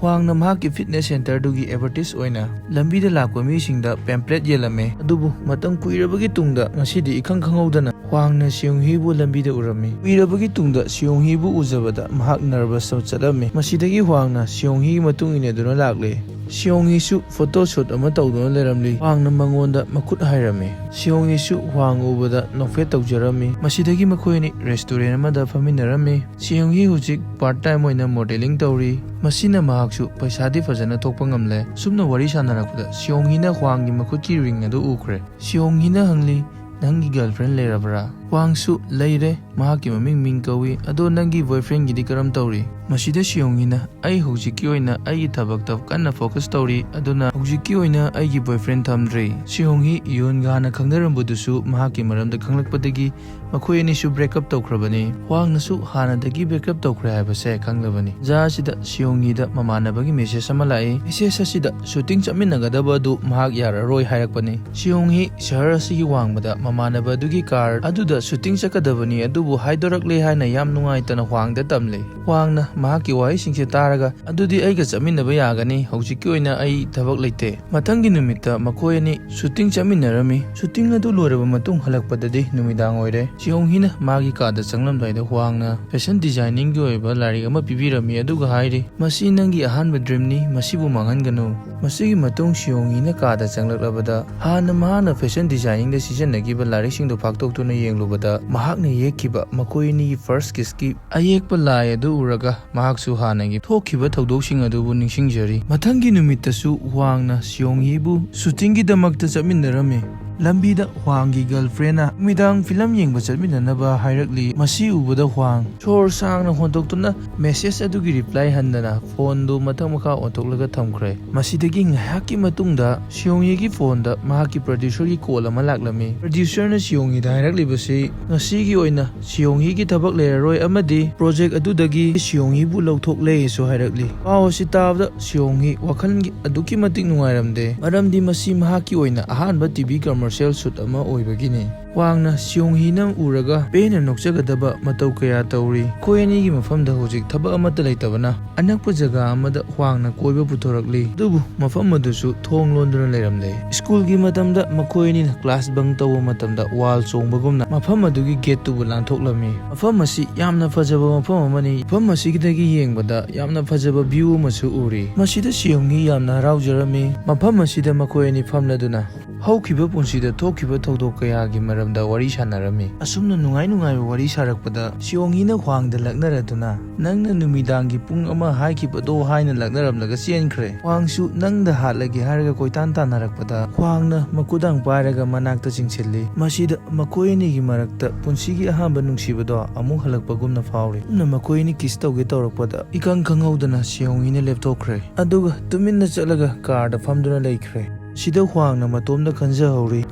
ꯍ꯭ꯋꯥꯡꯅ ꯃꯍꯥꯛꯀꯤ fitness centreꯗꯨꯒꯤ advertise ꯑꯣꯏꯅ ꯂꯝꯕꯤꯗ ꯂꯥꯛꯄ ꯃꯤꯁꯤꯡꯗ pamphlet ꯌꯦꯜꯂꯝꯃꯤ꯫ ꯑꯗꯨꯕꯨ ꯃꯇꯝ ꯀꯨꯏꯔꯕꯒꯤ ꯇꯨꯡꯗ ꯉꯁꯤꯗꯤ ꯏꯈꯪ ꯈꯪꯍꯧꯗꯅ ꯍ꯭ꯋꯥꯡꯅ ꯁꯤꯌꯣꯡꯍꯤꯕꯨ ꯂꯝꯕꯤꯗ ꯎꯔꯝꯃꯤ꯫ ꯀꯨꯏꯔꯕꯒꯤ ꯇꯨꯡꯗ ꯁꯤꯌꯣꯡꯍꯤꯕꯨ ꯎꯖꯕꯗ ꯃꯍꯥꯛ nervous ꯆꯠꯂꯝꯃꯤ꯫ ꯃꯁꯤꯗꯒꯤ ꯍ꯭ꯋꯥꯡꯅ ꯁꯤꯌꯣꯡꯍꯤꯒꯤ ꯃꯇꯨꯡ ꯏꯟꯅꯗꯨꯅ ꯂꯥꯛꯂꯦ꯫ ꯁꯤꯌꯣꯡꯍꯤꯁꯨ photo shoot ꯑꯃ ꯇꯧꯗꯨꯅ ꯂꯩꯔꯝꯂꯤ꯫ ꯍ꯭ꯋꯥꯡꯅ ꯃꯉꯣꯟꯗ ꯃꯈꯨꯠ ꯍꯥꯏꯔꯝꯃꯤ꯫ ꯁꯤꯌꯣꯡꯍꯤꯁꯨ ꯍ꯭ꯋꯥꯡ ꯎꯕꯗ ꯅꯣꯛꯐꯦꯠ ꯇꯧꯖꯔꯝꯃꯤ꯫ ꯃꯁꯤꯗꯒꯤ ꯃꯈꯣꯏ ꯑꯅꯤ restaurant ꯑꯃꯗ ꯐꯝꯃꯤꯟꯅꯔꯝꯃꯤ꯫ ꯁꯤꯌꯣꯡꯍꯤ ꯍꯧꯖꯤꯛ part time ꯑꯣꯏꯅ modelling ꯇꯧꯔꯤ꯫ ꯃꯁꯤꯅ ꯃꯍꯥꯛꯁꯨ ꯄꯩꯁꯥꯗꯤ ꯐꯖꯅ ꯊꯣꯛꯄ ꯉꯝꯂꯦ꯫ ꯁꯨꯝꯅ ꯋꯥꯔꯤ ꯁꯥꯟꯅꯔꯛꯄꯗ ꯁꯤꯌꯣꯡꯍꯤꯅ ꯍ꯭ꯋꯥꯡꯒꯤ ꯃꯈꯨꯠꯀꯤ ring ꯑꯗꯨ ꯎꯈ꯭ꯔꯦ꯫ ꯁꯤꯌꯣꯡꯍꯤꯅ ꯍꯪꯂꯤ, "ꯅꯪꯒꯤ girlfriend ꯂꯩꯔꯕ꯭ꯔꯥ?" ꯍ꯭ꯋꯥꯡꯁꯨ, "ꯂꯩꯔꯦ, ꯃꯍꯥꯛꯀꯤ ꯃꯃꯤꯡ ꯃꯤꯡ ꯀꯧꯏ, ꯑꯗꯣ ꯅꯪꯒꯤ boyfriendꯒꯤꯗꯤ ꯀꯔꯝ ꯇꯧꯔꯤ?" ꯃꯁꯤꯗ ꯁꯤꯌꯣꯡꯍꯤꯅ, "ꯑꯩ ꯍꯧꯖꯤꯛꯀꯤ ꯑꯣꯏꯅ ꯑꯩꯒꯤ ꯊꯕꯛꯇ ꯀꯟꯅ focus ꯇꯧꯔꯤ, ꯑꯗꯨꯅ ꯍꯧꯖꯤꯛꯀꯤ ꯑꯣꯏꯅ ꯑꯩꯒꯤ boyfriend ꯊꯝꯗ꯭ꯔꯤ꯫" ꯁꯤꯌꯣꯡꯍꯤ ꯌꯣꯟꯒ ꯍꯥꯟꯅ ꯈꯪꯅꯔꯝꯕꯗꯨꯁꯨ ꯃꯍꯥꯛꯀꯤ ꯃꯔꯝꯗ ꯈꯪꯂꯛꯄꯗꯒꯤ ꯃꯈꯣꯏ ꯑꯅꯤꯁꯨ break up ꯇꯧꯈ꯭ꯔꯕꯅꯤ꯫ ꯍ꯭ꯋꯥꯡꯅꯁꯨ ꯍꯥꯟꯅꯗꯒꯤ break up ꯇꯧꯈ꯭ꯔꯦ ꯍꯥꯏꯕꯁꯦ ꯈꯪꯂꯕꯅꯤ꯫ ꯖꯥ ꯑꯁꯤꯗ ꯁꯤꯌꯣꯡꯍꯤꯗ ꯃꯃꯥꯟꯅꯕꯒꯤ message ꯑꯃ ꯂꯥꯛꯏ꯫ Message ꯑꯁꯤꯗ shooting ꯆꯠꯃꯤꯟꯅꯒꯗꯕ ꯑꯗꯨ ꯃꯍꯥꯛ ꯌꯥꯔꯔꯣꯏ ꯍꯥꯏꯔꯛꯄꯅꯤ꯫ ꯁꯤꯌꯣꯡꯍꯤ ꯁꯍꯔ ꯑꯁꯤꯒꯤ ꯋꯥꯡꯃꯗ ꯃꯃꯥꯟꯅꯕ ꯑꯗꯨꯒꯤ car ꯑꯗꯨꯗ shooting ꯆꯠꯀꯗꯕꯅꯤ, ꯑꯗꯨꯕꯨ ꯍꯥꯏꯗꯣꯔꯛꯂꯦ ꯍꯥꯏꯅ ꯌꯥꯝ ꯅꯨꯡꯉꯥꯏꯇꯅ ꯍ꯭ꯋꯥꯡꯗ ꯇꯝꯂꯤ꯫ ꯍ꯭ꯋꯥꯡꯅ ꯃꯍꯥꯛꯀꯤ ꯋꯥꯍꯩꯁꯤꯡꯁꯦ ꯇꯥꯔꯒ, "ꯑꯗꯨꯗꯤ ꯑꯩꯒ ꯆꯠꯃꯤꯟꯅꯕ ꯌꯥꯒꯅꯤ, ꯍꯧꯖꯤꯛꯀꯤ ꯑꯣꯏꯅ ꯑꯩ ꯊꯕꯛ ꯂꯩꯇꯦ꯫" ꯃꯊꯪꯒꯤ ꯅꯨꯃꯤꯠꯇ ꯃꯈꯣꯏ ꯑꯅꯤ shooting ꯆꯠꯃꯤꯟꯅꯔꯝꯃꯤ꯫ Shooting ꯑꯗꯨ ꯂꯣꯏꯔꯕ ꯃꯇꯨꯡ ꯍꯜꯂꯛꯄꯗꯗꯤ ꯅꯨꯃꯤꯗꯥꯡ ꯑꯣꯏꯔꯦ꯫ ꯁꯤꯌꯣꯡꯍꯤꯅ ꯃꯥꯒꯤ ꯀꯥꯗ ꯆꯪꯂꯝꯗꯥꯏꯗ ꯍ꯭ꯋꯥꯡꯅ fashion designingꯒꯤ ꯑꯣꯏꯕ ꯂꯥꯏꯔꯤꯛ ꯑꯃ ꯄꯤꯕꯤꯔꯝꯃꯤ, ꯑꯗꯨꯒ ꯍꯥꯏꯔꯤ, "ꯃꯁꯤ ꯅꯪꯒꯤ ꯑꯍꯥꯟꯕ dreamꯅꯤ, ꯃꯁꯤꯕꯨ ꯃꯥꯡꯍꯟꯒꯅꯨ꯫" ꯃꯁꯤꯒꯤ ꯃꯇꯨꯡ ꯁꯤꯌꯣꯡꯍꯤꯅ ꯀꯥꯗ ꯆꯪꯂꯛꯂꯕꯗ, ꯍꯥꯟꯅ ꯃꯍꯥꯛꯅ fashion designingꯗ ꯁꯤꯖꯤꯟꯅꯈꯤꯕ ꯂꯥꯏꯔꯤꯛꯁꯤꯡꯗꯨ ꯐꯥꯛꯇꯣꯛꯇꯨꯅ ꯌꯦꯡꯂꯨꯕꯗ, ꯃꯍꯥꯛꯅ ꯌꯦꯛꯈꯤꯕ ꯃꯈꯣꯏ ꯑꯅꯤꯒꯤ first kissꯀꯤ ꯑꯌꯦꯛꯄ ꯂꯥꯏ ꯑꯗꯨ ꯎꯔꯒ, ꯃꯍꯥꯛꯁꯨ ꯍꯥꯟꯅꯒꯤ ꯊꯣꯛꯈꯤꯕ ꯊꯧꯗꯣꯛꯁꯤꯡ ꯑꯗꯨꯕꯨ ꯅꯤꯡꯁꯤꯡꯖꯔꯤ꯫ ꯃꯊꯪꯒꯤ ꯅꯨꯃꯤꯠꯇꯁꯨ ꯍ꯭ꯋꯥꯡꯅ ꯁꯤꯌꯣꯡꯍꯤꯕꯨ shootingꯒꯤꯗꯃꯛꯇ ꯆꯠꯃꯤꯟꯅꯔꯝꯃꯤ꯫ ꯂꯝꯕꯤꯗ ꯍ꯭ꯋꯥꯡꯒꯤ girlfriendꯅ ꯅꯨꯃꯤꯗꯥꯡ film ꯌꯦꯡꯕ ꯆꯠꯃꯤꯟꯅꯅꯕ ꯍꯥꯏꯔꯛꯂꯤ꯫ ꯃꯁꯤ ꯎꯕꯗ ꯍ꯭ꯋꯥꯡ ꯁꯣꯔ ꯁꯥꯡꯅ ꯍꯣꯟꯗꯣꯛꯇꯨꯅ message ꯑꯗꯨꯒꯤ reply ꯍꯟꯗꯅ phoneꯗꯨ ꯃꯊꯛ ꯃꯈꯥ ꯑꯣꯟꯊꯣꯛꯂꯒ ꯊꯝꯈ꯭ꯔꯦ꯫ ꯃꯁꯤꯗꯒꯤ ꯉꯥꯏꯍꯥꯛꯀꯤ ꯃꯇꯨꯡꯗ ꯁꯤꯌꯣꯡꯍꯤꯒꯤ phoneꯗ ꯃꯍꯥꯛꯀꯤ producerꯒꯤ call ꯑꯃ ꯂꯥꯛꯂꯝꯃꯤ꯫ Producerꯅ ꯁꯤꯌꯣꯡꯍꯤꯗ ꯍꯥꯏꯔꯛꯂꯤꯕꯁꯤ, ꯉꯁꯤꯒꯤ ꯑꯣꯏꯅ ꯁꯤꯌꯣꯡꯍꯤꯒꯤ ꯊꯕꯛ ꯂꯩꯔꯔꯣꯏ ꯑꯃꯗꯤ project ꯑꯗꯨꯗꯒꯤ ꯁꯤꯌꯣꯡꯍꯤꯕꯨ ꯂꯧꯊꯣꯛꯂꯦꯁꯨ ꯍꯥꯏꯔꯛꯂꯤ꯫ ꯄꯥꯎ ꯑꯁꯤ ꯇꯥꯕꯗ ꯁꯤꯌꯣꯡꯍꯤ ꯋꯥꯈꯜꯒꯤ ꯑꯗꯨꯛꯀꯤ ꯃꯇꯤꯛ ꯅꯨꯡꯉꯥꯏꯔꯝꯗꯦ, ꯃꯔꯝꯗꯤ ꯃꯁꯤ ꯃꯍꯥꯛꯀꯤ ꯑꯣꯏꯅ ꯑꯍꯥꯟꯕ TV commercial shoot ꯑꯃ ꯑꯣꯏꯕꯒꯤꯅꯤ꯫ ꯍ꯭ꯋꯥꯡꯅ ꯁꯤꯌꯣꯡꯍꯤꯅ ꯎꯔꯒ ꯄꯦꯟꯅ ꯅꯣꯛꯆꯒꯗꯕ ꯃꯇꯧ ꯀꯌꯥ ꯇꯧꯔꯤ꯫ ꯃꯈꯣꯏ ꯑꯅꯤꯒꯤ ꯃꯐꯝꯗ ꯍꯧꯖꯤꯛ ꯊꯕꯛ ꯑꯃꯠꯇ ꯂꯩꯇꯕꯅ ꯑꯅꯛꯄ ꯖꯒꯥ ꯑꯃꯗ ꯍ꯭ꯋꯥꯡꯅ ꯀꯣꯏꯕ ꯄꯨꯊꯣꯔꯛꯂꯤ꯫ ꯑꯗꯨꯕꯨ ꯃꯐꯝ ꯑꯗꯨꯁꯨ ꯊꯣꯡ ꯂꯣꯟꯗꯨꯅ ꯂꯩꯔꯝꯂꯦ꯫ ꯁ꯭ꯀꯨꯜꯒꯤ ꯃꯇꯝꯗ ꯃꯈꯣꯏ ꯑꯅꯤꯅ ꯀ꯭ꯂꯥꯁ ꯕꯪ ꯇꯧꯕ ꯃꯇꯝꯗ ꯋꯥꯜ ꯆꯣꯡꯕꯒꯨꯝꯅ ꯃꯐꯝ ꯑꯗꯨꯒꯤ ꯒꯦꯠꯇꯨꯕꯨ ꯂꯥꯟꯊꯣꯛꯂꯝꯃꯤ꯫ ꯃꯐꯝ ꯑꯁꯤ ꯌꯥꯝꯅ ꯐꯖꯕ ꯃꯐꯝ ꯑꯃꯅꯤ꯫ ꯃꯐꯝ ꯑꯁꯤꯗꯒꯤ ꯌꯦꯡꯕꯗ ꯌꯥꯝꯅ ꯐꯖꯕ ꯚ꯭ꯌꯨ ꯑꯃꯁꯨ ꯎꯔꯤ꯫ ꯃꯁꯤꯗ ꯁꯤꯌꯣꯡꯍꯤ ꯌꯥꯝꯅ ꯍꯔꯥꯎꯖꯔꯝꯃꯤ꯫ ꯃꯐꯝ ꯑꯁꯤꯗ ꯃꯈꯣꯏ ꯑꯅꯤ ꯐꯝꯂꯗꯨꯅ ꯍꯧꯈꯤꯕ ꯄꯨꯟꯁꯤꯗ ꯊꯣꯛꯈꯤꯕ ꯊꯧꯗꯣꯛ ꯀꯌꯥꯒꯤ ꯃꯔꯝꯗ ꯋꯥꯔꯤ ꯁꯥꯟꯅꯔꯝꯃꯤ꯫ ꯑꯁꯨꯝꯅ ꯅꯨꯡꯉꯥꯏ ꯅꯨꯡꯉꯥꯏꯕ ꯋꯥꯔꯤ ꯁꯥꯔꯛꯄꯗ ꯁꯤꯌꯣꯡꯍꯤꯅ ꯍ꯭ꯋꯥꯡꯗ ꯂꯛꯅꯔꯗꯨꯅ, "ꯅꯪꯅ ꯅꯨꯃꯤꯗꯥꯡꯒꯤ ꯄꯨꯡ ꯑꯃ ꯍꯥꯏꯈꯤꯕꯗꯣ" ꯍꯥꯏꯅ ꯂꯛꯅꯔꯝꯂꯒ ꯆꯦꯟꯈ꯭ꯔꯦ꯫ ꯍ꯭ꯋꯥꯡꯁꯨ "ꯅꯪꯗ ꯍꯥꯠꯂꯒꯦ" ꯍꯥꯏꯔꯒ ꯀꯣꯏꯇꯥꯟ ꯇꯥꯟꯅꯔꯛꯄꯗ ꯍ꯭ꯋꯥꯡꯅ ꯃꯈꯨꯗꯥꯡ ꯄꯥꯏꯔꯒ ꯃꯅꯥꯛꯇ ꯆꯤꯡꯁꯤꯜꯂꯤ꯫ ꯃꯁꯤꯗ ꯃꯈꯣꯏ ꯑꯅꯤꯒꯤ ꯃꯔꯛꯇ ꯄꯨꯟꯁꯤꯒꯤ ꯑꯍꯥꯟꯕ ꯅꯨꯡꯁꯤꯕꯗꯣ ꯑꯃꯨꯛ ꯍꯜꯂꯛꯄꯒꯨꯝꯅ ꯐꯥꯎꯔꯤ꯫ ꯑꯁꯨꯝꯅ ꯃꯈꯣꯏ ꯑꯅꯤ ꯀꯤꯁ ꯇꯧꯒꯦ ꯇꯧꯔꯛꯄꯗ ꯏꯀꯪ ꯈꯪꯍꯧꯗꯅ ꯁꯤꯌꯣꯡꯍꯤꯅ ꯂꯦꯞꯊꯣꯛꯈ꯭ꯔꯦ꯫ ꯑꯗꯨꯒ ꯇꯨꯃꯤꯟꯅ ꯆꯠꯂꯒ ꯀꯥꯔꯗ ꯐꯝꯗꯨꯅ ꯂꯩꯈ꯭ꯔꯦ꯫ ꯁꯤꯗ ꯍ꯭ꯋꯥꯡꯅ ꯃꯇꯣꯝꯗ ꯈꯟꯖꯍꯧꯔꯤ꯫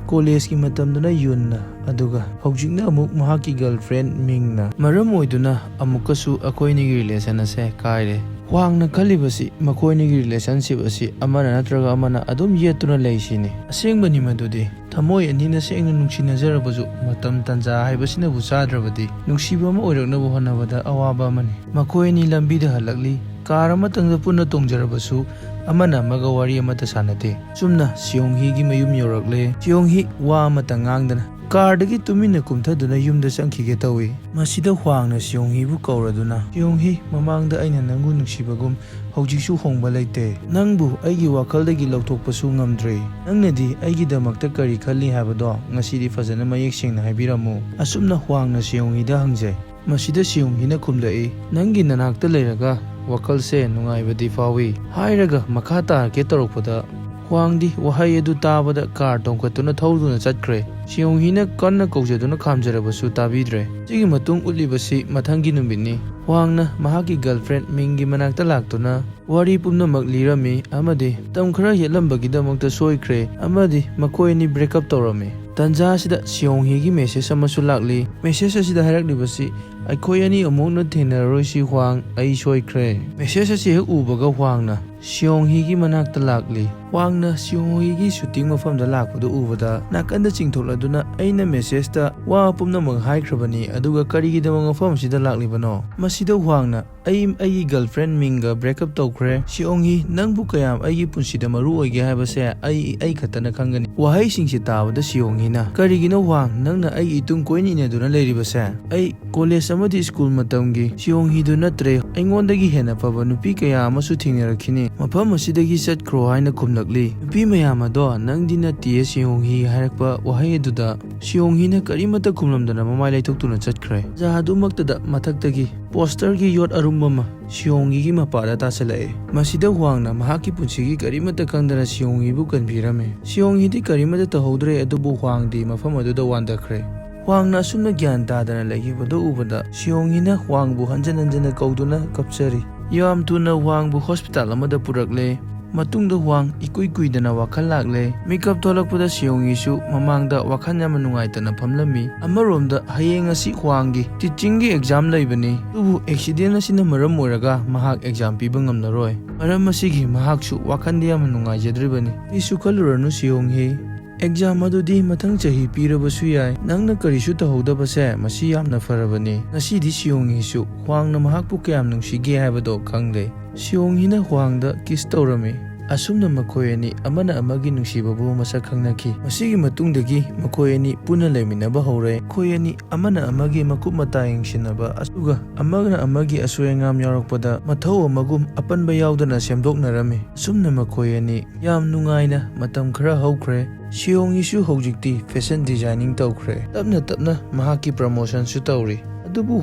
ꯀꯣꯂꯦꯖꯀꯤ ꯃꯇꯝꯗꯅ ꯌꯨꯟꯅ, ꯑꯗꯨꯒ ꯍꯧꯖꯤꯛꯅ ꯑꯃꯨꯛ ꯃꯍꯥꯛꯀꯤ ꯒꯔꯜꯐ꯭ꯔꯦꯟ ꯃꯤꯡꯅ ꯃꯔꯝ ꯑꯣꯏꯗꯨꯅ ꯑꯃꯨꯛꯀꯁꯨ ꯑꯩꯈꯣꯏ ꯑꯅꯤꯒꯤ ꯔꯤꯂꯦꯁꯟ ꯑꯁꯦ ꯀꯥꯏꯔꯦ꯫ ꯍ꯭ꯋꯥꯡꯅ ꯈꯜꯂꯤꯕꯁꯤ ꯃꯈꯣꯏ ꯑꯅꯤꯒꯤ ꯔꯤꯂꯦꯁꯟꯁꯤꯞ ꯑꯁꯤ ꯑꯃꯅ ꯅꯠꯇ꯭ꯔꯒ ꯑꯃꯅ ꯑꯗꯨꯝ ꯌꯦꯠꯇꯨꯅ ꯂꯩꯁꯤꯅꯤ꯫ ꯑꯁꯦꯡꯕꯅꯤ ꯃꯗꯨꯗꯤ꯫ ꯊꯃꯣꯏ ꯑꯅꯤꯅ ꯁꯦꯡꯅ ꯅꯨꯡꯁꯤꯅꯖꯔꯕꯁꯨ ꯃꯇꯝ ꯇꯥꯟꯖꯥ ꯍꯥꯏꯕꯁꯤꯅꯕꯨ ꯆꯥꯗ꯭ꯔꯕꯗꯤ ꯅꯨꯡꯁꯤꯕ ꯑꯃ ꯑꯣꯏꯔꯛꯅꯕ ꯍꯣꯠꯅꯕꯗ ꯑꯋꯥꯕ ꯑꯃꯅꯤ꯫ ꯃꯈꯣꯏ ꯑꯅꯤ ꯂꯝꯕꯤꯗ ꯍꯜꯂꯛꯂꯤ꯫ ꯀꯥꯔ ꯑꯃꯇꯪꯗ ꯄꯨꯟꯅ ꯇꯣꯡꯖꯔꯕꯁꯨ ꯑꯃꯅ ꯑꯃꯒ ꯋꯥꯔꯤ ꯑꯃꯠꯇ ꯁꯥꯟꯅꯗꯦ꯫ ꯆꯨꯝꯅ ꯁꯤꯌꯣꯡꯍꯤꯒꯤ ꯃꯌꯨꯝ ꯌꯧꯔꯛꯂꯦ꯫ ꯁꯤꯌꯣꯡꯍꯤ ꯋꯥ ꯑꯃꯇ ꯉꯥꯡꯗꯅ ꯀꯥꯔꯗꯒꯤ ꯇꯨꯃꯤꯟꯅ ꯀꯨꯝꯊꯗꯨꯅ ꯌꯨꯝꯗ ꯆꯪꯈꯤꯒꯦ ꯇꯧꯏ꯫ ꯃꯁꯤꯗ ꯍ꯭ꯋꯥꯡꯅ ꯁꯤꯌꯣꯡꯍꯤꯕꯨ ꯀꯧꯔꯗꯨꯅ, "ꯁꯤꯌꯣꯡꯍꯤ, ꯃꯃꯥꯡꯗ ꯑꯩꯅ ꯅꯪꯕꯨ ꯅꯨꯡꯁꯤꯕꯒꯨꯝ ꯍꯧꯖꯤꯛꯁꯨ ꯍꯣꯡꯕ ꯂꯩꯇꯦ꯫ ꯅꯪꯕꯨ ꯑꯩꯒꯤ ꯋꯥꯈꯜꯗꯒꯤ ꯂꯧꯊꯣꯛꯄꯁꯨ ꯉꯝꯗ꯭ꯔꯦ꯫ ꯅꯪꯅꯗꯤ ꯑꯩꯒꯤꯗꯃꯛꯇ ꯀꯔꯤ ꯈꯜꯂꯤ ꯍꯥꯏꯕꯗꯣ ꯉꯁꯤꯗꯤ ꯐꯖꯅ ꯃꯌꯦꯛ ꯁꯦꯡꯅ ꯍꯥꯏꯕꯤꯔꯝꯃꯨ?" ꯑꯁꯨꯝꯅ ꯍ꯭ꯋꯥꯡꯅ ꯁꯤꯌꯣꯡꯍꯤꯗ ꯍꯪꯖꯩ꯫ ꯃꯁꯤꯗ ꯁꯤꯌꯣꯡꯍꯤꯅ ꯈꯨꯝꯂꯛꯏ, "ꯅꯪꯒꯤ ꯅꯅꯥꯛꯇ ꯂꯩꯔꯒ ꯋꯥꯈꯜꯁꯦ ꯅꯨꯡꯉꯥꯏꯕꯗꯤ ꯐꯥꯎꯏ" ꯍꯥꯏꯔꯒ ꯃꯈꯥ ꯇꯥꯔꯛꯀꯦ ꯇꯧꯔꯛꯄꯗ ꯍ꯭ꯋꯥꯡꯗꯤ ꯋꯥꯍꯩ ꯑꯗꯨ ꯇꯥꯕꯗ ꯀꯥꯔ ꯇꯣꯡꯈꯠꯇꯨꯅ ꯊꯧꯗꯨꯅ ꯆꯠꯈ꯭ꯔꯦ꯫ ꯁꯤꯌꯣꯡꯍꯤꯅ ꯀꯟꯅ ꯀꯧꯖꯗꯨꯅ ꯈꯥꯝꯖꯔꯕꯁꯨ ꯇꯥꯕꯤꯗ꯭ꯔꯦ꯫ ꯁꯤꯒꯤ ꯃꯇꯨꯡ ꯎꯠꯂꯤꯕꯁꯤ ꯃꯊꯪꯒꯤ ꯅꯨꯃꯤꯠꯅꯤ꯫ ꯍ꯭ꯋꯥꯡꯅ ꯃꯍꯥꯛꯀꯤ ꯒꯔꯜꯐ꯭ꯔꯦꯟ ꯃꯤꯡꯒꯤ ꯃꯅꯥꯛꯇ ꯂꯥꯛꯇꯨꯅ ꯋꯥꯔꯤ ꯄꯨꯝꯅꯃꯛ ꯂꯤꯔꯝꯃꯤ ꯑꯃꯗꯤ ꯃꯇꯝ ꯈꯔ ꯌꯦꯠꯂꯝꯕꯒꯤꯗꯃꯛꯇ ꯁꯣꯏꯈ꯭ꯔꯦ ꯑꯃꯗꯤ ꯃꯈꯣꯏ ꯑꯅꯤ ꯕ꯭ꯔꯦꯛ ꯑꯞ ꯇꯧꯔꯝꯃꯤ꯫ ꯇꯟꯖꯥ ꯑꯁꯤꯗ ꯁꯤꯌꯣꯡꯍꯤꯒꯤ ꯃꯦꯁꯦꯖ ꯑꯃꯁꯨ ꯂꯥꯛꯂꯤ꯫ ꯃꯦꯁꯦꯖ ꯑꯁꯤꯗ ꯍꯥꯏꯔꯛꯂꯤꯕꯁꯤ, "ꯑꯩꯈꯣꯏ ꯑꯅꯤ ꯑꯃꯨꯛ ꯍꯟꯅ ꯊꯦꯡꯅꯔꯔꯣꯏꯁꯤ ꯍ꯭ꯋꯥꯡ, ꯑꯩ ꯁꯣꯏꯈ꯭ꯔꯦ"꯫ ꯃꯦꯁꯦꯖ ꯑꯁꯤ ꯍꯦꯛ ꯎꯕꯒ ꯍ꯭ꯋꯥꯡꯅ ꯁꯤꯌꯣꯡ ꯍꯤꯒꯤ ꯃꯅꯥꯛꯇ ꯂꯥꯛꯂꯤ꯫ ꯍ꯭ꯋꯥꯡꯅ ꯁꯤꯌꯣꯡ ꯍꯤꯒꯤ ꯁꯨꯇꯤꯡ ꯃꯐꯝꯗ ꯂꯥꯛꯄꯗꯨ ꯎꯕꯗ ꯅꯥꯀꯟꯗ ꯆꯤꯡꯊꯣꯛꯂꯗꯨꯅ, "ꯑꯩꯅ ꯃꯦꯁꯦꯖꯇ ꯋꯥ ꯄꯨꯝꯅꯃꯛ ꯍꯥꯏꯈ꯭ꯔꯕꯅꯤ, ꯑꯗꯨꯒ ꯀꯔꯤꯒꯤꯗꯃꯛ ꯃꯐꯝ ꯑꯁꯤꯗ ꯂꯥꯛꯂꯤꯕꯅꯣ?" ꯃꯁꯤꯗ ꯍ꯭ꯋꯥꯡꯅ, "ꯑꯩ ꯑꯩꯒꯤ ꯒꯔꯜꯐ꯭ꯔꯦꯟ ꯃꯤꯡꯒ ꯕ꯭ꯔꯦꯛꯑꯞ ꯇꯧꯈ꯭ꯔꯦ꯫ ꯁꯤꯌꯣꯡ ꯍꯤ, ꯅꯪꯕꯨ ꯀꯌꯥꯝ ꯑꯩꯒꯤ ꯄꯨꯟꯁꯤꯗ ꯃꯔꯨ ꯑꯣꯏꯒꯦ ꯍꯥꯏꯕꯁꯦ ꯑꯩ, ꯑꯩ ꯈꯛꯇꯅ ꯈꯪꯒꯅꯤ꯫" ꯋꯥꯍꯩꯁꯤꯡꯁꯤ ꯇꯥꯕꯗ ꯁꯤꯌꯣꯡ ꯍꯤꯅ, "ꯀꯔꯤꯒꯤꯅꯣ ꯍ꯭ꯋꯥꯡ, ꯅꯪꯅ ꯑꯩꯒꯤ ꯏꯇꯨꯡ ꯀꯣꯏꯅ ꯏꯟꯅꯗꯨꯅ ꯂꯩꯔꯤꯕꯁꯦ? ꯑꯩ ꯀꯣꯂꯦꯖ ꯑꯃꯗꯤ ꯁ꯭ꯀꯨꯜ ꯃꯇꯝꯒꯤ ꯁꯤꯌꯣꯡ ꯍꯤꯗꯨ ꯅꯠꯇ꯭ꯔꯦ꯫ ꯑꯩꯉꯣꯟꯗꯒꯤ ꯍꯦꯟꯅ ꯐꯕ ꯅꯨꯄꯤ ꯀꯌꯥ ꯑꯃꯁꯨ ꯊꯦꯡꯅꯔꯛꯈꯤꯅꯤ꯫ ꯃꯐꯝ ꯑꯁꯤꯗꯒꯤ ꯆꯠꯈ꯭ꯔꯣ" ꯍꯥꯏꯅ ꯈꯨꯝꯂꯛꯂꯤ꯫ "ꯅꯨꯄꯤ ꯃꯌꯥꯝ ꯑꯗꯣ ꯅꯪꯗꯤ ꯅꯠꯇꯦ" ꯁꯤꯌꯣꯡ ꯍꯤ ꯍꯥꯏꯔꯛꯄ ꯋꯥꯍꯩ ꯑꯗꯨꯗ ꯁꯤꯌꯣꯡ ꯍꯤꯅ ꯀꯔꯤꯃꯠꯇ ꯈꯨꯝꯂꯝꯗꯅ ꯃꯃꯥꯏ ꯂꯩꯊꯣꯛꯇꯨꯅ ꯆꯠꯈ꯭ꯔꯦ꯫ ꯖꯥ ꯑꯗꯨꯃꯛꯇꯗ ꯃꯊꯛꯇꯒꯤ ꯄꯣꯁꯇꯔꯒꯤ ꯌꯣꯠ ꯑꯔꯨꯝꯕ ꯑꯃ ꯁꯤꯌꯣꯡ ꯍꯤꯒꯤ ꯃꯄꯥꯗ ꯇꯥꯁꯤꯜꯂꯛꯑꯦ꯫ ꯃꯁꯤꯗ ꯍ꯭ꯋꯥꯡꯅ ꯃꯍꯥꯛꯀꯤ ꯄꯨꯟꯁꯤꯒꯤ ꯀꯔꯤꯃꯠꯇ ꯈꯪꯗꯅ ꯁꯤꯌꯣꯡ ꯍꯤꯕꯨ ꯀꯟꯕꯤꯔꯝꯃꯤ꯫ ꯁꯤꯌꯣꯡ ꯍꯤꯗꯤ ꯀꯔꯤꯃꯠꯇ ꯇꯧꯍꯧꯗ꯭ꯔꯦ, ꯑꯗꯨꯕꯨ ꯍ꯭ꯋꯥꯡꯗꯤ ꯃꯐꯝ ꯑꯗꯨꯗ ꯋꯥꯟꯊꯈ꯭ꯔꯦ꯫ ꯍ꯭ꯋꯥꯡꯅ ꯑꯁꯨꯝꯅ ꯒ꯭ꯌꯥꯟ ꯇꯥꯗꯅ ꯂꯩꯈꯤꯕꯗꯨ ꯎꯕꯗ ꯁꯤꯌꯣꯡ ꯍꯤꯅ ꯍ꯭ꯋꯥꯡꯕꯨ ꯍꯟꯖꯟ ꯍꯟꯖꯟꯅ ꯀꯧꯗꯨꯅ ꯀꯞꯆꯔꯤ꯫ ꯌꯥꯝ ꯊꯨꯅ ꯍ꯭ꯋꯥꯡꯕꯨ ꯍꯣꯁꯄꯤꯇꯥꯜ ꯑꯃꯗ ꯄꯨꯔꯛꯂꯦ꯫ ꯃꯇꯨꯡꯗ ꯍ꯭ꯋꯥꯡ ꯏꯀꯨꯏ ꯀꯨꯏꯗꯅ ꯋꯥꯈꯜ ꯂꯥꯛꯂꯦ꯫ ꯃꯤꯀꯞ ꯊꯣꯛꯂꯛꯄꯗ ꯁꯤꯌꯣꯡ ꯍꯤꯁꯨ ꯃꯃꯥꯡꯗ ꯋꯥꯈꯜ ꯌꯥꯝꯅ ꯅꯨꯡꯉꯥꯏꯇꯅ ꯐꯝꯂꯝꯃꯤ꯫ ꯑꯃꯔꯣꯝꯗ ꯍꯌꯦꯡ ꯑꯁꯤ ꯍ꯭ꯋꯥꯡꯒꯤ ꯇꯤꯆꯤꯡꯒꯤ ꯑꯦꯛꯖꯥꯝ ꯂꯩꯕꯅꯤ, ꯑꯗꯨꯕꯨ ꯑꯦꯛꯁꯤꯗꯦꯟ ꯑꯁꯤꯅ ꯃꯔꯝ ꯑꯣꯏꯔꯒ ꯃꯍꯥꯛ ꯑꯦꯛꯖꯥꯝ ꯄꯤꯕ ꯉꯝꯂꯔꯣꯏ꯫ ꯃꯔꯝ ꯑꯁꯤꯒꯤ ꯃꯍꯥꯛꯁꯨ ꯋꯥꯈꯜꯗꯤ ꯌꯥꯝꯅ ꯅꯨꯡꯉꯥꯏꯖꯗ꯭ꯔꯤꯕꯅꯤ꯫ "ꯀꯔꯤꯁꯨ ꯈꯜꯂꯨꯔꯅꯨ ꯁꯤꯌꯣꯡ ꯍꯤ, ꯑꯦꯛꯖꯥꯝ ꯑꯗꯨꯗꯤ ꯃꯊꯪ ꯆꯍꯤ ꯄꯤꯔꯕꯁꯨ ꯌꯥꯏ꯫ ꯅꯪꯅ ꯀꯔꯤꯁꯨ ꯇꯧꯍꯧꯗꯕꯁꯦ ꯃꯁꯤ ꯌꯥꯝꯅ ꯐꯔꯕꯅꯤ꯫" ꯉꯁꯤꯗꯤ ꯁꯤꯌꯣꯡ ꯍꯤꯁꯨ ꯍ꯭ꯋꯥꯡꯅ ꯃꯍꯥꯛꯄꯨ ꯀꯌꯥꯝ ꯅꯨꯡꯁꯤꯒꯦ ꯍꯥꯏꯕꯗꯣ ꯈꯪꯂꯦ꯫ ꯁꯤꯌꯣꯡ ꯍꯤꯅ ꯍ꯭ꯋꯥꯡꯗ ꯀꯤꯁ ꯇꯧꯔꯝꯃꯤ꯫ ꯑꯁꯨꯝꯅ ꯃꯈꯣꯏ ꯑꯅꯤ ꯑꯃꯅ ꯑꯃꯒꯤ ꯅꯨꯡꯁꯤꯕꯕꯨ ꯃꯁꯛ ꯈꯪꯅꯈꯤ꯫ ꯃꯁꯤꯒꯤ ꯃꯇꯨꯡꯗꯒꯤ ꯃꯈꯣꯏ ꯑꯅꯤ ꯄꯨꯟꯅ ꯂꯩꯃꯤꯟꯅꯕ ꯍꯧꯔꯦ꯫ ꯃꯈꯣꯏ ꯑꯅꯤ ꯑꯃꯅ ꯑꯃꯒꯤ ꯃꯀꯨꯞ ꯃꯇꯥ ꯌꯦꯡꯁꯤꯟꯅꯕ, ꯑꯗꯨꯒ ꯑꯃꯅ ꯑꯃꯒꯤ ꯑꯁꯣꯏ ꯑꯉꯥꯝ ꯌꯥꯎꯔꯛꯄꯗ ꯃꯊꯧ ꯑꯃꯒꯨꯝ ꯑꯄꯟꯕ ꯌꯥꯎꯗꯅ ꯁꯦꯝꯗꯣꯛꯅꯔꯝꯃꯤ꯫ ꯑꯁꯨꯝꯅ ꯃꯈꯣꯏ ꯑꯅꯤ ꯌꯥꯝ ꯅꯨꯡꯉꯥꯏꯅ ꯃꯇꯝ ꯈꯔ ꯍꯧꯈ꯭ꯔꯦ꯫ ꯁꯤꯌꯣꯡ ꯍꯤꯁꯨ ꯍꯧꯖꯤꯛꯇꯤ ꯐꯦꯁꯟ ꯗꯤꯖꯥꯏꯅꯤꯡ ꯇꯧꯈ꯭ꯔꯦ꯫ ꯇꯞꯅ ꯇꯞꯅ ꯃꯍꯥꯛꯀꯤ ꯄ꯭ꯔꯃꯣꯁꯟꯁꯨ ꯇꯧꯔꯤ꯫ ꯑꯗꯨꯕꯨ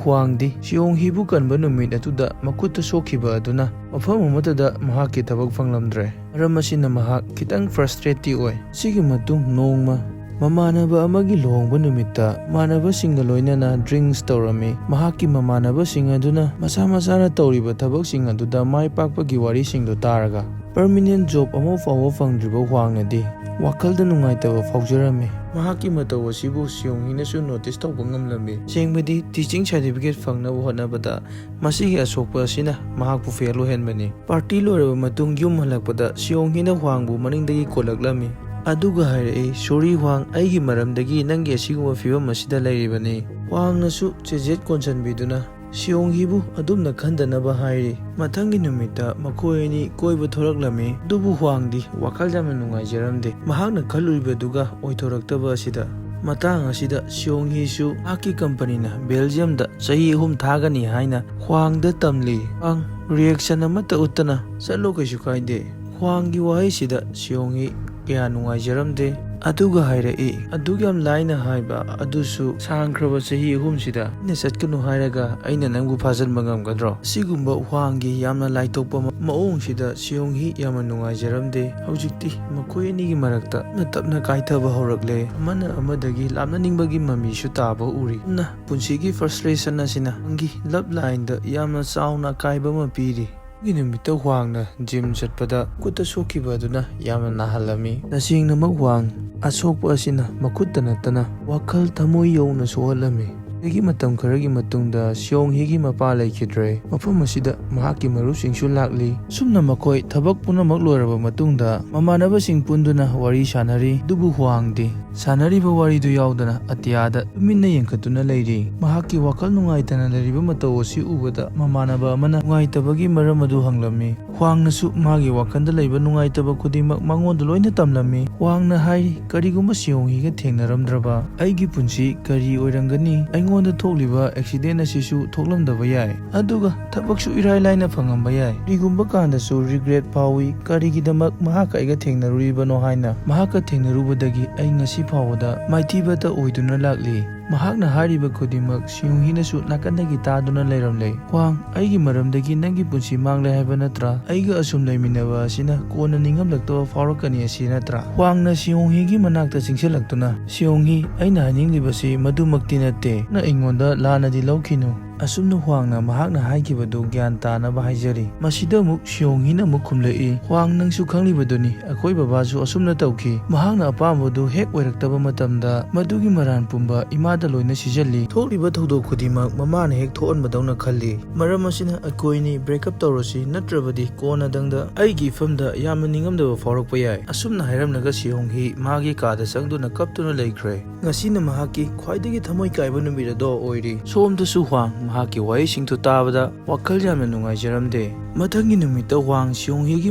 ꯍ꯭ꯋꯥꯡꯗꯤ ꯁꯤꯌꯣꯡ ꯍꯤꯕꯨ ꯀꯟꯕ ꯅꯨꯃꯤꯠ ꯑꯗꯨꯗ ꯃꯈꯨꯠꯇ ꯁꯣꯛꯈꯤꯕ ꯑꯗꯨꯅ ꯃꯐꯝ ꯑꯃꯠꯇꯗ ꯃꯍꯥꯛꯀꯤ ꯊꯕꯛ ꯐꯪꯂꯝꯗ꯭ꯔꯦ꯫ ꯃꯔꯝ ꯑꯁꯤꯅ ꯃꯍꯥꯛ ꯈꯤꯇꯪ ꯐ꯭ꯔꯁꯇ꯭ꯔꯦꯠꯇꯤ ꯑꯣꯏ꯫ ꯁꯤꯒꯤ ꯃꯇꯨꯡ ꯅꯣꯡꯃ ꯃꯃꯥꯟꯅꯕ ꯑꯃꯒꯤ ꯂꯨꯍꯣꯡꯕ ꯅꯨꯃꯤꯠꯇ ꯃꯃꯥꯟꯅꯕꯁꯤꯡꯒ ꯂꯣꯏꯅꯅ ꯗ꯭ꯔꯤꯡꯛꯁ ꯇꯧꯔꯝꯃꯤ꯫ ꯃꯍꯥꯛꯀꯤ ꯃꯃꯥꯟꯅꯕꯁꯤꯡ ꯑꯗꯨꯅ ꯃꯁꯥ ꯃꯁꯥꯅ ꯇꯧꯔꯤꯕ ꯊꯕꯛꯁꯤꯡ ꯑꯗꯨꯗ ꯃꯥꯏ ꯄꯥꯛꯄꯒꯤ ꯋꯥꯔꯤꯁꯤꯡꯗꯨ ꯇꯥꯔꯒ Permanent job ꯑꯃ ꯐꯥꯎꯕ ꯐꯪꯗ꯭ꯔꯤꯕ ꯍ꯭ꯋꯥꯡꯅꯗꯤ ꯋꯥꯈꯜꯗ ꯅꯨꯡꯉꯥꯏꯇꯕ ꯐꯥꯎꯖꯔꯝꯃꯤ꯫ ꯃꯍꯥꯛꯀꯤ ꯃꯇꯧ ꯑꯁꯤꯕꯨ ꯁꯤꯌꯣꯡ ꯍꯤꯅꯁꯨ notice ꯇꯧꯕ ꯉꯝꯂꯝꯃꯤ꯫ ꯑꯁꯦꯡꯕꯗꯤ teaching certificate ꯐꯪꯅꯕ ꯍꯣꯠꯅꯕꯗ ꯃꯁꯤꯒꯤ ꯑꯁꯣꯛꯄ ꯑꯁꯤꯅ ꯃꯍꯥꯛꯄꯨ fail ꯑꯣꯏꯍꯟꯕꯅꯤ꯫ Party ꯂꯣꯏꯔꯕ ꯃꯇꯨꯡ ꯌꯨꯝ ꯍꯜꯂꯛꯄꯗ ꯁꯤꯌꯣꯡ ꯍꯤꯅ ꯍ꯭ꯋꯥꯡꯕꯨ ꯃꯅꯤꯡꯗꯒꯤ ꯀꯣꯜꯂꯛꯂꯝꯃꯤ꯫ ꯑꯗꯨꯒ ꯍꯥꯏꯔꯛꯏ, "Sorry ꯍ꯭ꯋꯥꯡ, ꯑꯩꯒꯤ ꯃꯔꯝꯗꯒꯤ ꯅꯪꯒꯤ ꯑꯁꯤꯒꯨꯝꯕ ꯐꯤꯕꯝ ꯑꯁꯤꯗ ꯂꯩꯔꯤꯕꯅꯤ"꯫ ꯍ꯭ꯋꯥꯡꯅꯁꯨ ꯆꯦꯖꯦꯠ ꯀꯣꯟꯁꯤꯟꯕꯤꯗꯨꯅ ꯁꯤꯌꯣꯡ ꯍꯤꯕꯨ ꯑꯗꯨꯝꯅ ꯈꯟꯗꯅꯕ ꯍꯥꯏꯔꯤ꯫ ꯃꯊꯪꯒꯤ ꯅꯨꯃꯤꯠꯇ ꯃꯈꯣꯏ ꯑꯅꯤ ꯀꯣꯏꯕ ꯊꯣꯔꯛꯂꯝꯃꯤ꯫ ꯑꯗꯨꯕꯨ ꯍ꯭ꯋꯥꯡꯗꯤ ꯋꯥꯈꯜ ꯌꯥꯝꯅ ꯅꯨꯡꯉꯥꯏꯖꯔꯝꯗꯦ, ꯃꯍꯥꯛꯅ ꯈꯜꯂꯨꯔꯤꯕꯗꯨꯒ ꯑꯣꯏꯊꯣꯔꯛꯇꯕ ꯑꯁꯤꯗ꯫ ꯃꯇꯥꯡ ꯑꯁꯤꯗ ꯁꯤꯌꯣꯡ ꯍꯤꯁꯨ ꯃꯍꯥꯛꯀꯤ companyꯅ Belgiumꯗ ꯆꯍꯤ ꯑꯍꯨꯝ ꯊꯥꯒꯅꯤ ꯍꯥꯏꯅ ꯍ꯭ꯋꯥꯡꯗ ꯇꯝꯂꯤ꯫ ꯍ꯭ꯋꯥꯡ reaction ꯑꯃꯠꯇ ꯎꯠꯇꯅ, "ꯆꯠꯂꯣ, ꯀꯩꯁꯨ ꯀꯥꯏꯗꯦ"꯫ ꯍ꯭ꯋꯥꯡꯒꯤ ꯋꯥꯍꯩꯁꯤꯗ ꯁꯤꯌꯣꯡ ꯍꯤ ꯀꯌꯥ ꯅꯨꯡꯉꯥꯏꯖꯔꯝꯗꯦ꯫ ꯑꯗꯨꯒ ꯍꯥꯏꯔꯛꯏ, "ꯑꯗꯨꯛ ꯌꯥꯝ ꯂꯥꯏꯅ ꯍꯥꯏꯕ ꯑꯗꯨꯁꯨ ꯁꯥꯡꯈ꯭ꯔꯕ ꯆꯍꯤ ꯑꯍꯨꯝꯁꯤꯗ ꯑꯩꯅ ꯆꯠꯀꯅꯨ ꯍꯥꯏꯔꯒ ꯑꯩꯅ ꯅꯪꯕꯨ ꯐꯥꯖꯤꯟꯕ ꯉꯝꯒꯗ꯭ꯔꯣ?" ꯑꯁꯤꯒꯨꯝꯕ ꯍ꯭ꯋꯥꯡꯒꯤ ꯌꯥꯝꯅ ꯂꯥꯏꯊꯣꯛꯄ ꯃ-, ꯃꯑꯣꯡꯁꯤꯗ ꯁꯤꯌꯣꯡ ꯍꯤ ꯌꯥꯝꯅ ꯅꯨꯡꯉꯥꯏꯖꯔꯝꯗꯦ꯫ ꯍꯧꯖꯤꯛꯇꯤ ꯃꯈꯣꯏ ꯑꯅꯤꯒꯤ ꯃꯔꯛꯇ ꯇꯞꯅ ꯇꯞꯅ ꯀꯥꯏꯊꯕ ꯍꯧꯔꯛꯂꯦ꯫ ꯑꯃꯅ ꯑꯃꯗꯒꯤ ꯂꯥꯞꯅꯅꯤꯡꯕꯒꯤ ꯃꯃꯤꯁꯨ ꯇꯥꯕ ꯎꯔꯤ꯫ ꯄꯨꯟꯅ ꯄꯨꯟꯁꯤꯒꯤ frustration ꯑꯁꯤꯅ ꯍ꯭ꯋꯥꯡꯒꯤ love lineꯗ ꯌꯥꯝꯅ ꯆꯥꯎꯅ ꯑꯀꯥꯏꯕ ꯑꯃ ꯄꯤꯔꯤ꯫ ꯑꯗꯨꯒꯤ ꯅꯨꯃꯤꯠꯇ ꯍ꯭ꯋꯥꯡꯅ gym ꯆꯠꯄꯗ ꯈꯨꯠꯇ ꯁꯣꯛꯈꯤꯕ ꯑꯗꯨꯅ ꯌꯥꯝꯅ ꯅꯥꯍꯜꯂꯝꯃꯤ꯫ ꯇꯁꯦꯡꯅꯃꯛ ꯍ꯭ꯋꯥꯡ ꯑꯁꯣꯛꯄ ꯑꯁꯤꯅ ꯃꯈꯨꯠꯇ ꯅꯠꯇꯅ ꯋꯥꯈꯜ ꯊꯃꯣꯏ ꯌꯧꯅ ꯁꯣꯛꯍꯜꯂꯝꯃꯤ꯫ ꯑꯗꯨꯗꯒꯤ ꯃꯇꯝ ꯈꯔꯒꯤ ꯃꯇꯨꯡꯗ ꯁꯤꯌꯣꯡ ꯍꯤꯒꯤ ꯃꯄꯥ ꯂꯩꯈꯤꯗ꯭ꯔꯦ꯫ ꯃꯐꯝ ꯑꯁꯤꯗ ꯃꯍꯥꯛꯀꯤ ꯃꯔꯨꯞꯁꯤꯡꯁꯨ ꯂꯥꯛꯂꯤ꯫ ꯑꯁꯨꯝꯅ ꯃꯈꯣꯏ ꯊꯕꯛ ꯄꯨꯝꯅꯃꯛ ꯂꯣꯏꯔꯕ ꯃꯇꯨꯡꯗ ꯃꯃꯥꯟꯅꯕꯁꯤꯡ ꯄꯨꯟꯗꯨꯅ ꯋꯥꯔꯤ ꯁꯥꯟꯅꯔꯤ꯫ ꯑꯗꯨꯕꯨ ꯍ꯭ꯋꯥꯡꯗꯤ ꯁꯥꯟꯅꯔꯤꯕ ꯋꯥꯔꯤꯗꯨ ꯌꯥꯎꯗꯅ ꯑꯇꯤꯌꯥꯗ ꯇꯨꯃꯤꯟꯅ ꯌꯦꯡꯈꯠꯇꯨꯅ ꯂꯩꯔꯤ꯫ ꯃꯍꯥꯛꯀꯤ ꯋꯥꯈꯜ ꯅꯨꯡꯉꯥꯏꯇꯅ ꯂꯩꯔꯤꯕ ꯃꯇꯧ ꯑꯁꯤ ꯎꯕꯗ ꯃꯃꯥꯟꯅꯕ ꯑꯃꯅ ꯅꯨꯡꯉꯥꯏꯇꯕꯒꯤ ꯃꯔꯝ ꯑꯗꯨ ꯍꯪꯂꯝꯃꯤ꯫ ꯍ꯭ꯋꯥꯡꯅꯁꯨ ꯃꯥꯒꯤ ꯋꯥꯈꯜꯗ ꯂꯩꯕ ꯅꯨꯡꯉꯥꯏꯇꯕ ꯈꯨꯗꯤꯡꯃꯛ ꯃꯉꯣꯟꯗ ꯂꯣꯏꯅ ꯇꯝꯂꯝꯃꯤ꯫ ꯍ꯭ꯋꯥꯡꯅ ꯍꯥꯏꯔꯤ, "ꯀꯔꯤꯒꯨꯝꯕ ꯁꯤꯌꯣꯡ ꯍꯤꯒ ꯊꯦꯡꯅꯔꯝꯗ꯭ꯔꯕ ꯑꯩꯒꯤ ꯄꯨꯟꯁꯤ ꯀꯔꯤ ꯑꯣꯏꯔꯝꯒꯅꯤ? ꯑꯩꯉꯣꯟꯗ ꯊꯣꯛꯂꯤꯕ accident ꯑꯁꯤꯁꯨ ꯊꯣꯛꯂꯝꯗꯕ ꯌꯥꯏ꯫ ꯑꯗꯨꯒ ꯊꯕꯛꯁꯨ ꯏꯔꯥꯏ ꯂꯥꯏꯅ ꯐꯪꯉꯝꯕ ꯌꯥꯏ꯫ ꯀꯔꯤꯒꯨꯝꯕ ꯀꯥꯟꯗꯁꯨ regret ꯐꯥꯎꯏ꯫ ꯀꯔꯤꯒꯤꯗꯃꯛ ꯃꯍꯥꯛꯀ ꯑꯩꯒ ꯊꯦꯡꯅꯔꯨꯔꯤꯕꯅꯣ ꯍꯥꯏꯅ꯫ ꯃꯍꯥꯛꯀ ꯊꯦꯡꯅꯔꯨꯕꯗꯒꯤ ꯑꯩ ꯉꯁꯤ ꯐꯥꯎꯕꯗ ꯃꯥꯏꯊꯤꯕꯇ ꯑꯣꯏꯗꯨꯅ ꯂꯥꯛꯂꯤ"꯫ ꯃꯍꯥꯛꯅ ꯍꯥꯏꯔꯤꯕ ꯈꯨꯗꯤꯡꯃꯛ ꯁꯤꯌꯣꯡ ꯍꯤꯅꯁꯨ ꯅꯥꯀꯟꯗꯒꯤ ꯇꯥꯗꯨꯅ ꯂꯩꯔꯝꯂꯦ꯫ "ꯍ꯭ꯋꯥꯡ, ꯑꯩꯒꯤ ꯃꯔꯝꯗꯒꯤ ꯅꯪꯒꯤ ꯄꯨꯟꯁꯤ ꯃꯥꯡꯂꯦ ꯍꯥꯏꯕ ꯅꯠꯇ꯭ꯔꯥ? ꯑꯩꯒ ꯑꯁꯨꯝ ꯂꯩꯃꯤꯟꯅꯕ ꯑꯁꯤꯅ ꯀꯣꯟꯅ ꯅꯤꯡꯉꯝꯂꯛꯇꯕ ꯐꯥꯎꯔꯛꯀꯅꯤ ꯑꯁꯤ ꯅꯠꯇ꯭ꯔꯥ?" ꯍ꯭ꯋꯥꯡꯅ ꯁꯤꯌꯣꯡ ꯍꯤꯒꯤ ꯃꯅꯥꯛꯇ ꯆꯪꯁꯤꯜꯂꯛꯇꯨꯅ, "ꯁꯤꯌꯣꯡ ꯍꯤ, ꯑꯩꯅ ꯍꯥꯏꯅꯤꯡꯂꯤꯕꯁꯤ ꯃꯗꯨꯃꯛꯇꯤ ꯅꯠꯇꯦ꯫ ꯅꯪꯅ ꯑꯩꯉꯣꯟꯗ ꯂꯥꯟꯅꯗꯤ ꯂꯧꯈꯤꯅꯨ꯫ ꯑꯁꯨꯝꯅ ꯍ꯭ꯋꯥꯡꯅ ꯃꯍꯥꯛꯅ ꯍꯥꯏꯈꯤꯕꯗꯨ ꯒ꯭ꯌꯥꯟ ꯇꯥꯅꯕ ꯍꯥꯏꯖꯔꯤ꯫ ꯃꯁꯤꯗ ꯑꯃꯨꯛ ꯁꯤꯌꯣꯡ ꯍꯤꯅ ꯑꯃꯨꯛ ꯈꯨꯝꯂꯛꯏ, "ꯍ꯭ꯋꯥꯡ, ꯅꯪꯁꯨ ꯈꯪꯂꯤꯕꯗꯨꯅꯤ, ꯑꯩꯈꯣꯏ ꯕꯕꯥꯁꯨ ꯑꯁꯨꯝꯅ ꯇꯧꯈꯤ꯫ ꯃꯍꯥꯛꯅ ꯑꯄꯥꯝꯕꯗꯨ ꯍꯦꯛ ꯑꯣꯏꯔꯛꯇꯕ ꯃꯇꯝꯗ ꯃꯗꯨꯒꯤ ꯃꯔꯥꯟ ꯄꯨꯝꯕ ꯏꯃꯥꯗ ꯂꯣꯏꯅ ꯁꯤꯖꯜꯂꯤ꯫ ꯊꯣꯛꯂꯤꯕ ꯊꯧꯗꯣꯛ ꯈꯨꯗꯤꯡꯃꯛ ꯃꯃꯥꯅ ꯍꯦꯛ ꯊꯣꯛꯍꯟꯕꯗꯧꯅ ꯈꯜꯂꯤ꯫ ꯃꯔꯝ ꯑꯁꯤꯅ ꯑꯩꯈꯣꯏꯅꯤ break up ꯇꯧꯔꯁꯤ, ꯅꯠꯇ꯭ꯔꯕꯗꯤ ꯀꯣꯟꯅꯗꯪꯗ ꯑꯩꯒꯤ ꯏꯐꯝꯗ ꯌꯥꯝꯅ ꯅꯤꯡꯉꯝꯗꯕ ꯐꯥꯎꯔꯛꯄ ꯌꯥꯏ"꯫ ꯑꯁꯨꯝꯅ ꯍꯥꯏꯔꯝꯂꯒ ꯁꯤꯌꯣꯡ ꯍꯤ ꯃꯥꯒꯤ ꯀꯥꯗ ꯆꯪꯗꯨꯅ ꯀꯞꯇꯨꯅ ꯂꯩꯈ꯭ꯔꯦ꯫ ꯉꯁꯤꯅ ꯃꯍꯥꯛꯀꯤ ꯈ꯭ꯋꯥꯏꯗꯒꯤ ꯊꯃꯣꯏ ꯀꯥꯏꯕ ꯅꯨꯃꯤꯠ ꯑꯗꯣ ꯑꯣꯏꯔꯤ꯫ ꯁꯣꯝꯗꯁꯨ ꯍ꯭ꯋꯥꯡ ꯃꯍꯥꯛꯀꯤ ꯋꯥꯍꯩꯁꯤꯡꯗꯨ ꯇꯥꯕꯗ ꯋꯥꯈꯜ ꯌꯥꯝꯅ ꯅꯨꯡꯉꯥꯏꯖꯔꯝꯗꯦ꯫ ꯃꯊꯪꯒꯤ ꯅꯨꯃꯤꯠꯇ ꯍ꯭ꯋꯥꯡ ꯁꯤꯌꯣꯡ ꯍꯤꯒꯤ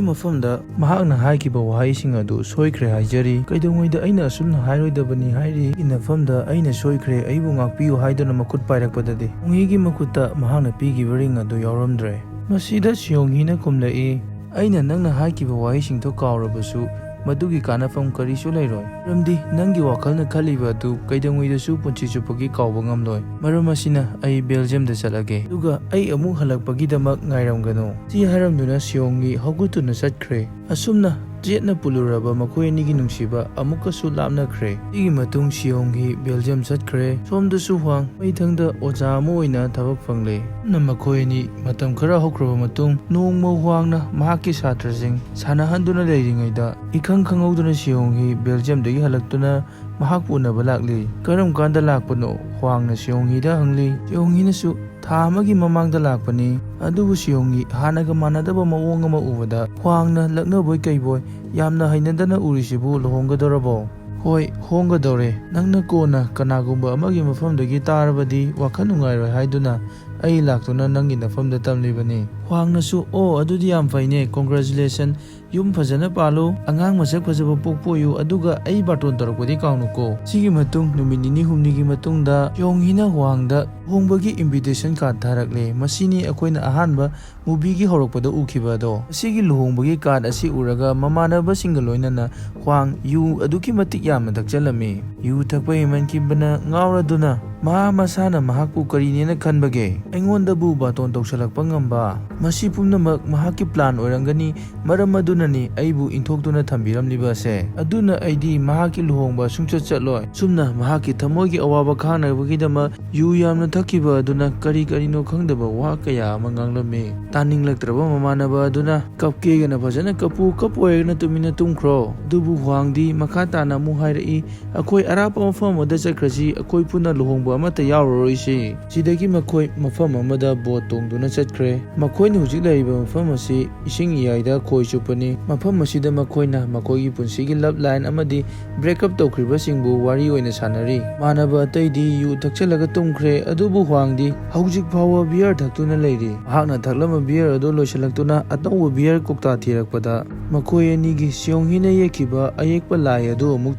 ꯃꯐꯝꯗ ꯃꯍꯥꯛꯅ ꯍꯥꯏꯈꯤꯕ ꯋꯥꯍꯩꯁꯤꯡ ꯑꯗꯨ ꯁꯣꯏꯈ꯭ꯔꯦ ꯍꯥꯏꯖꯔꯤ꯫ "ꯀꯩꯗꯧꯉꯩꯗ ꯑꯩꯅ ꯑꯁꯨꯝꯅ ꯍꯥꯏꯔꯣꯏꯗꯕꯅꯤ ꯍꯥꯏꯔꯤ? ꯑꯩꯒꯤ ꯅꯐꯝꯗ ꯑꯩꯅ ꯁꯣꯏꯈ꯭ꯔꯦ, ꯑꯩꯕꯨ ꯉꯥꯛꯄꯤꯌꯨ" ꯍꯥꯏꯗꯨꯅ ꯃꯈꯨꯠ ꯄꯥꯏꯔꯛꯄꯗꯗꯤ ꯁꯤꯌꯣꯡ ꯍꯤꯒꯤ ꯃꯈꯨꯠꯇ ꯃꯍꯥꯛꯅ ꯄꯤꯈꯤꯕ ring ꯑꯗꯨ ꯌꯥꯎꯔꯝꯗ꯭ꯔꯦ꯫ ꯃꯁꯤꯗ ꯁꯤꯌꯣꯡ ꯍꯤꯅ ꯈꯨꯝꯂꯛꯏ, "ꯑꯩꯅ ꯅꯪꯅ ꯍꯥꯏꯈꯤꯕ ꯋꯥꯍꯩꯁꯤꯡꯗꯣ ꯀꯥꯎꯔꯕꯁꯨ ꯃꯗꯨꯒꯤ ꯀꯥꯟꯅꯐꯝ ꯀꯔꯤꯁꯨ ꯂꯩꯔꯣꯏ, ꯃꯔꯝꯗꯤ ꯅꯪꯒꯤ ꯋꯥꯈꯜꯅ ꯈꯜꯂꯤꯕ ꯑꯗꯨ ꯀꯩꯗꯧꯉꯩꯗꯁꯨ ꯄꯨꯟꯁꯤ ꯆꯨꯞꯄꯒꯤ ꯀꯥꯎꯕ ꯉꯝꯂꯣꯏ꯫ ꯃꯔꯝ ꯑꯁꯤꯅ ꯑꯩ ꯕꯦꯜꯖꯤꯌꯝꯗ ꯆꯠꯂꯒꯦ, ꯑꯗꯨꯒ ꯑꯩ ꯑꯃꯨꯛ ꯍꯜꯂꯛꯄꯒꯤꯗꯃꯛ ꯉꯥꯏꯔꯝꯒꯅꯨ"꯫ ꯁꯤ ꯍꯥꯏꯔꯝꯗꯨꯅ ꯁꯤꯌꯣꯡ ꯍꯤ ꯍꯧꯒꯠꯇꯨꯅ ꯆꯠꯈ꯭ꯔꯦ꯫ ꯑꯁꯨꯝꯅ ꯆꯦꯠꯅ ꯄꯨꯜꯂꯨꯔꯕ ꯃꯈꯣꯏ ꯑꯅꯤꯒꯤ ꯅꯨꯡꯁꯤꯕ ꯑꯃꯨꯛꯀꯁꯨ ꯂꯥꯞꯅꯈ꯭ꯔꯦ꯫ ꯁꯤꯒꯤ ꯃꯇꯨꯡ ꯁꯤꯌꯣꯡ ꯍꯤ ꯕꯦꯜꯖꯤꯌꯝ ꯆꯠꯈ꯭ꯔꯦ꯫ ꯁꯣꯝꯗꯁꯨ ꯍ꯭ꯋꯥꯡ ꯃꯩꯊꯪꯗ ꯑꯣꯖꯥ ꯑꯃ ꯑꯣꯏꯅ ꯊꯕꯛ ꯐꯪꯂꯦ꯫ ꯑꯁꯨꯝꯅ ꯃꯈꯣꯏ ꯑꯅꯤ ꯃꯇꯝ ꯈꯔ ꯍꯧꯈ꯭ꯔꯕ ꯃꯇꯨꯡ, ꯅꯣꯡꯃ ꯍ꯭ꯋꯥꯡꯅ ꯃꯍꯥꯛꯀꯤ ꯁꯥꯇ꯭ꯔꯁꯤꯡ ꯁꯥꯟꯅꯍꯟꯗꯨꯅ ꯂꯩꯔꯤꯉꯩꯗ, ꯏꯈꯪ ꯈꯪꯍꯧꯗꯅ ꯁꯤꯌꯣꯡ ꯍꯤ ꯕꯦꯜꯖꯤꯌꯝꯗꯒꯤ ꯍꯜꯂꯛꯇꯨꯅ ꯃꯍꯥꯛꯄꯨ ꯎꯅꯕ ꯂꯥꯛꯂꯤ꯫ "ꯀꯔꯝ ꯀꯥꯟꯗ ꯂꯥꯛꯄꯅꯣ?" ꯍ꯭ꯋꯥꯡꯅ ꯁꯤꯌꯣꯡ ꯍꯤꯗ ꯍꯪꯂꯤ꯫ ꯁꯤꯌꯣꯡ ꯍꯤꯅꯁꯨ, "ꯊꯥ ꯑꯃꯒꯤ ꯃꯃꯥꯡꯗ ꯂꯥꯛꯄꯅꯤ"꯫ ꯑꯗꯨꯕꯨ ꯁꯤꯌꯣꯡ ꯍꯤ ꯍꯥꯟꯅꯒ ꯃꯥꯟꯅꯗꯕ ꯃꯑꯣꯡ ꯑꯃ ꯎꯕꯗ, "ꯍ꯭ꯋꯥꯡꯅ ꯂꯛꯅꯕꯣꯏ ꯀꯩꯕꯣꯏ ꯌꯥꯝꯅ ꯍꯩꯅꯗꯅ ꯎꯔꯤꯁꯤꯕꯨ ꯂꯨꯍꯣꯡꯒꯗꯧꯔꯕꯣ?" "ꯍꯣꯏ, ꯍꯣꯡꯒꯗꯧꯔꯦ꯫ ꯅꯪꯅ ꯀꯣꯟꯅ ꯀꯅꯥꯒꯨꯝꯕ ꯑꯃꯒꯤ ꯃꯐꯝꯗꯒꯤ ꯇꯥꯔꯕꯗꯤ ꯋꯥꯈꯜ ꯅꯨꯡꯉꯥꯏꯔꯣꯏ ꯍꯥꯏꯗꯨꯅ ꯑꯩ ꯂꯥꯛꯇꯨꯅ ꯅꯪꯒꯤ ꯅꯐꯝꯗ ꯇꯝꯂꯤꯕꯅꯤ"꯫ ꯍ꯭ꯋꯥꯡꯅꯁꯨ, "ꯑꯣ, ꯑꯗꯨꯗꯤ ꯌꯥꯝ ꯐꯩꯅꯦ, congratulation꯫ ꯌꯨꯝ ꯐꯖꯅ ꯄꯥꯜꯂꯨ, ꯑꯉꯥꯡ ꯃꯁꯛ ꯐꯖꯕ ꯄꯣꯛꯄ ꯑꯣꯏꯌꯨ, ꯑꯗꯨꯒ ꯑꯩ ꯕꯥꯔꯇꯣꯟ ꯇꯧꯔꯛꯄꯗꯤ ꯀꯥꯎꯅꯨꯀꯣ"꯫ ꯁꯤꯒꯤ ꯃꯇꯨꯡ ꯅꯨꯃꯤꯠ ꯅꯤꯅꯤ ꯍꯨꯝꯅꯤꯒꯤ ꯃꯇꯨꯡꯗ ꯁꯤꯌꯣꯡ ꯍꯤꯅ ꯍ꯭ꯋꯥꯡꯗ ꯂꯨꯍꯣꯡꯕꯒꯤ invitation card ꯊꯥꯔꯛꯂꯦ꯫ ꯃꯁꯤꯅꯤ ꯑꯩꯈꯣꯏꯅ ꯑꯍꯥꯟꯕ movieꯒꯤ ꯍꯧꯔꯛꯄꯗ ꯎꯈꯤꯕ ꯑꯗꯣ꯫ ꯑꯁꯤꯒꯤ ꯂꯨꯍꯣꯡꯕꯒꯤ card ꯑꯁꯤ ꯎꯔꯒ ꯃꯃꯥꯟꯅꯕꯁꯤꯡꯒ ꯂꯣꯏꯅꯅ ꯍ꯭ꯋꯥꯡ ꯌꯨ ꯑꯗꯨꯛꯀꯤ ꯃꯇꯤꯛ ꯌꯥꯝꯅ ꯊꯛꯆꯜꯂꯝꯃꯤ꯫ ꯌꯨ ꯊꯛꯄ ꯍꯦꯟꯃꯟꯈꯤꯕꯅ ꯉꯥꯎꯔꯗꯨꯅ ꯃꯍꯥꯛ ꯃꯁꯥꯅ ꯃꯍꯥꯛꯄꯨ ꯀꯔꯤꯅꯦꯅ ꯈꯟꯕꯒꯦ? ꯑꯩꯉꯣꯟꯗꯕꯨ ꯕꯥꯔꯇꯣꯟ ꯇꯧꯁꯜꯂꯛꯄ ꯉꯝꯕ? "ꯃꯁꯤ ꯄꯨꯝꯅꯃꯛ ꯃꯍꯥꯛꯀꯤ plan ꯑꯣꯏꯔꯝꯒꯅꯤ, ꯃꯔꯝ ꯑꯗꯨꯅꯅꯤ ꯑꯩꯕꯨ ꯏꯟꯊꯣꯛꯇꯨꯅ ꯊꯝꯕꯤꯔꯝꯂꯤꯕ ꯑꯁꯦ꯫ ꯑꯗꯨꯅ ꯑꯩꯗꯤ ꯃꯍꯥꯛꯀꯤ ꯂꯨꯍꯣꯡꯕ ꯁꯨꯡꯆꯠ ꯆꯠꯂꯣꯏ꯫" ꯁꯨꯝꯅ ꯃꯍꯥꯛꯀꯤ ꯊꯃꯣꯏꯒꯤ ꯑꯋꯥꯕ ꯈꯥꯡꯅꯕꯒꯤꯗꯃꯛ ꯌꯨ ꯌꯥꯝꯅ ꯊꯛꯈꯤꯕ ꯑꯗꯨꯅ ꯀꯔꯤ ꯀꯔꯤꯅꯣ ꯈꯪꯗꯕ ꯋꯥ ꯀꯌꯥ ꯑꯃ ꯉꯥꯡꯂꯝꯃꯤ꯫ ꯇꯥꯅꯤꯡꯂꯛꯇ꯭ꯔꯕ ꯃꯃꯥꯟꯅꯕ ꯑꯗꯨꯅ, "ꯀꯞꯀꯦꯒꯅ ꯐꯖꯅ ꯀꯞꯄꯨ, ꯀꯞꯄꯣꯏꯒꯅ ꯇꯨꯃꯤꯟꯅ ꯇꯨꯝꯈ꯭ꯔꯣ꯫" ꯑꯗꯨꯕꯨ ꯍ꯭ꯋꯥꯡꯗꯤ ꯃꯈꯥ ꯇꯥꯅ ꯑꯃꯨꯛ ꯍꯥꯏꯔꯛꯏ, "ꯑꯩꯈꯣꯏ ꯑꯔꯥꯞꯄ ꯃꯐꯝ ꯑꯃꯗ ꯆꯠꯈ꯭ꯔꯁꯤ, ꯑꯩꯈꯣꯏ ꯄꯨꯟꯅ ꯂꯨꯍꯣꯡꯕ ꯑꯃꯠꯇ ꯌꯥꯎꯔꯔꯣꯏꯁꯤ꯫" ꯁꯤꯗꯒꯤ ꯃꯈꯣꯏ ꯃꯐꯝ ꯑꯃꯗ boat ꯇꯣꯡꯗꯨꯅ ꯆꯠꯈ꯭ꯔꯦ꯫ ꯃꯈꯣꯏꯅ ꯍꯧꯖꯤꯛ ꯂꯩꯔꯤꯕ ꯃꯐꯝ ꯑꯁꯤ ꯏꯁꯤꯡ ꯏꯌꯥꯏꯗ ꯈꯣꯏ ꯆꯨꯞꯄꯅꯤ꯫ ꯃꯐꯝ ꯑꯁꯤꯗ ꯃꯈꯣꯏꯅ ꯃꯈꯣꯏꯒꯤ ꯄꯨꯟꯁꯤꯒꯤ love line ꯑꯃꯗꯤ break up ꯇꯧꯈ꯭ꯔꯤꯕꯁꯤꯡꯕꯨ ꯋꯥꯔꯤ ꯑꯣꯏꯅ ꯁꯥꯟꯅꯔꯤ꯫ ꯃꯥꯟꯅꯕ ꯑꯇꯩꯗꯤ ꯌꯨ ꯊꯛꯆꯜꯂꯒ ꯇꯨꯝꯈ꯭ꯔꯦ, ꯑꯗꯨꯕꯨ ꯍ꯭ꯋꯥꯡꯗꯤ ꯍꯧꯖꯤꯛ ꯐꯥꯎꯕ beer ꯊꯛꯇꯨꯅ ꯂꯩꯔꯤ꯫ ꯃꯍꯥꯛꯅ ꯊꯛꯂꯝꯕ beer ꯑꯗꯨ ꯂꯣꯏꯁꯤꯜꯂꯛꯇꯨꯅ ꯑꯅꯧꯕ beer ꯀꯧꯇꯥ ꯊꯤꯔꯛꯄꯗ ꯃꯈꯣꯏ ꯑꯅꯤꯒꯤ ꯁꯤꯌꯣꯡꯍꯤꯅ ꯌꯦꯛꯈꯤꯕ ꯑꯌꯦꯛꯄ ꯂꯥꯏ ꯑꯗꯨ ꯑꯃꯨꯛ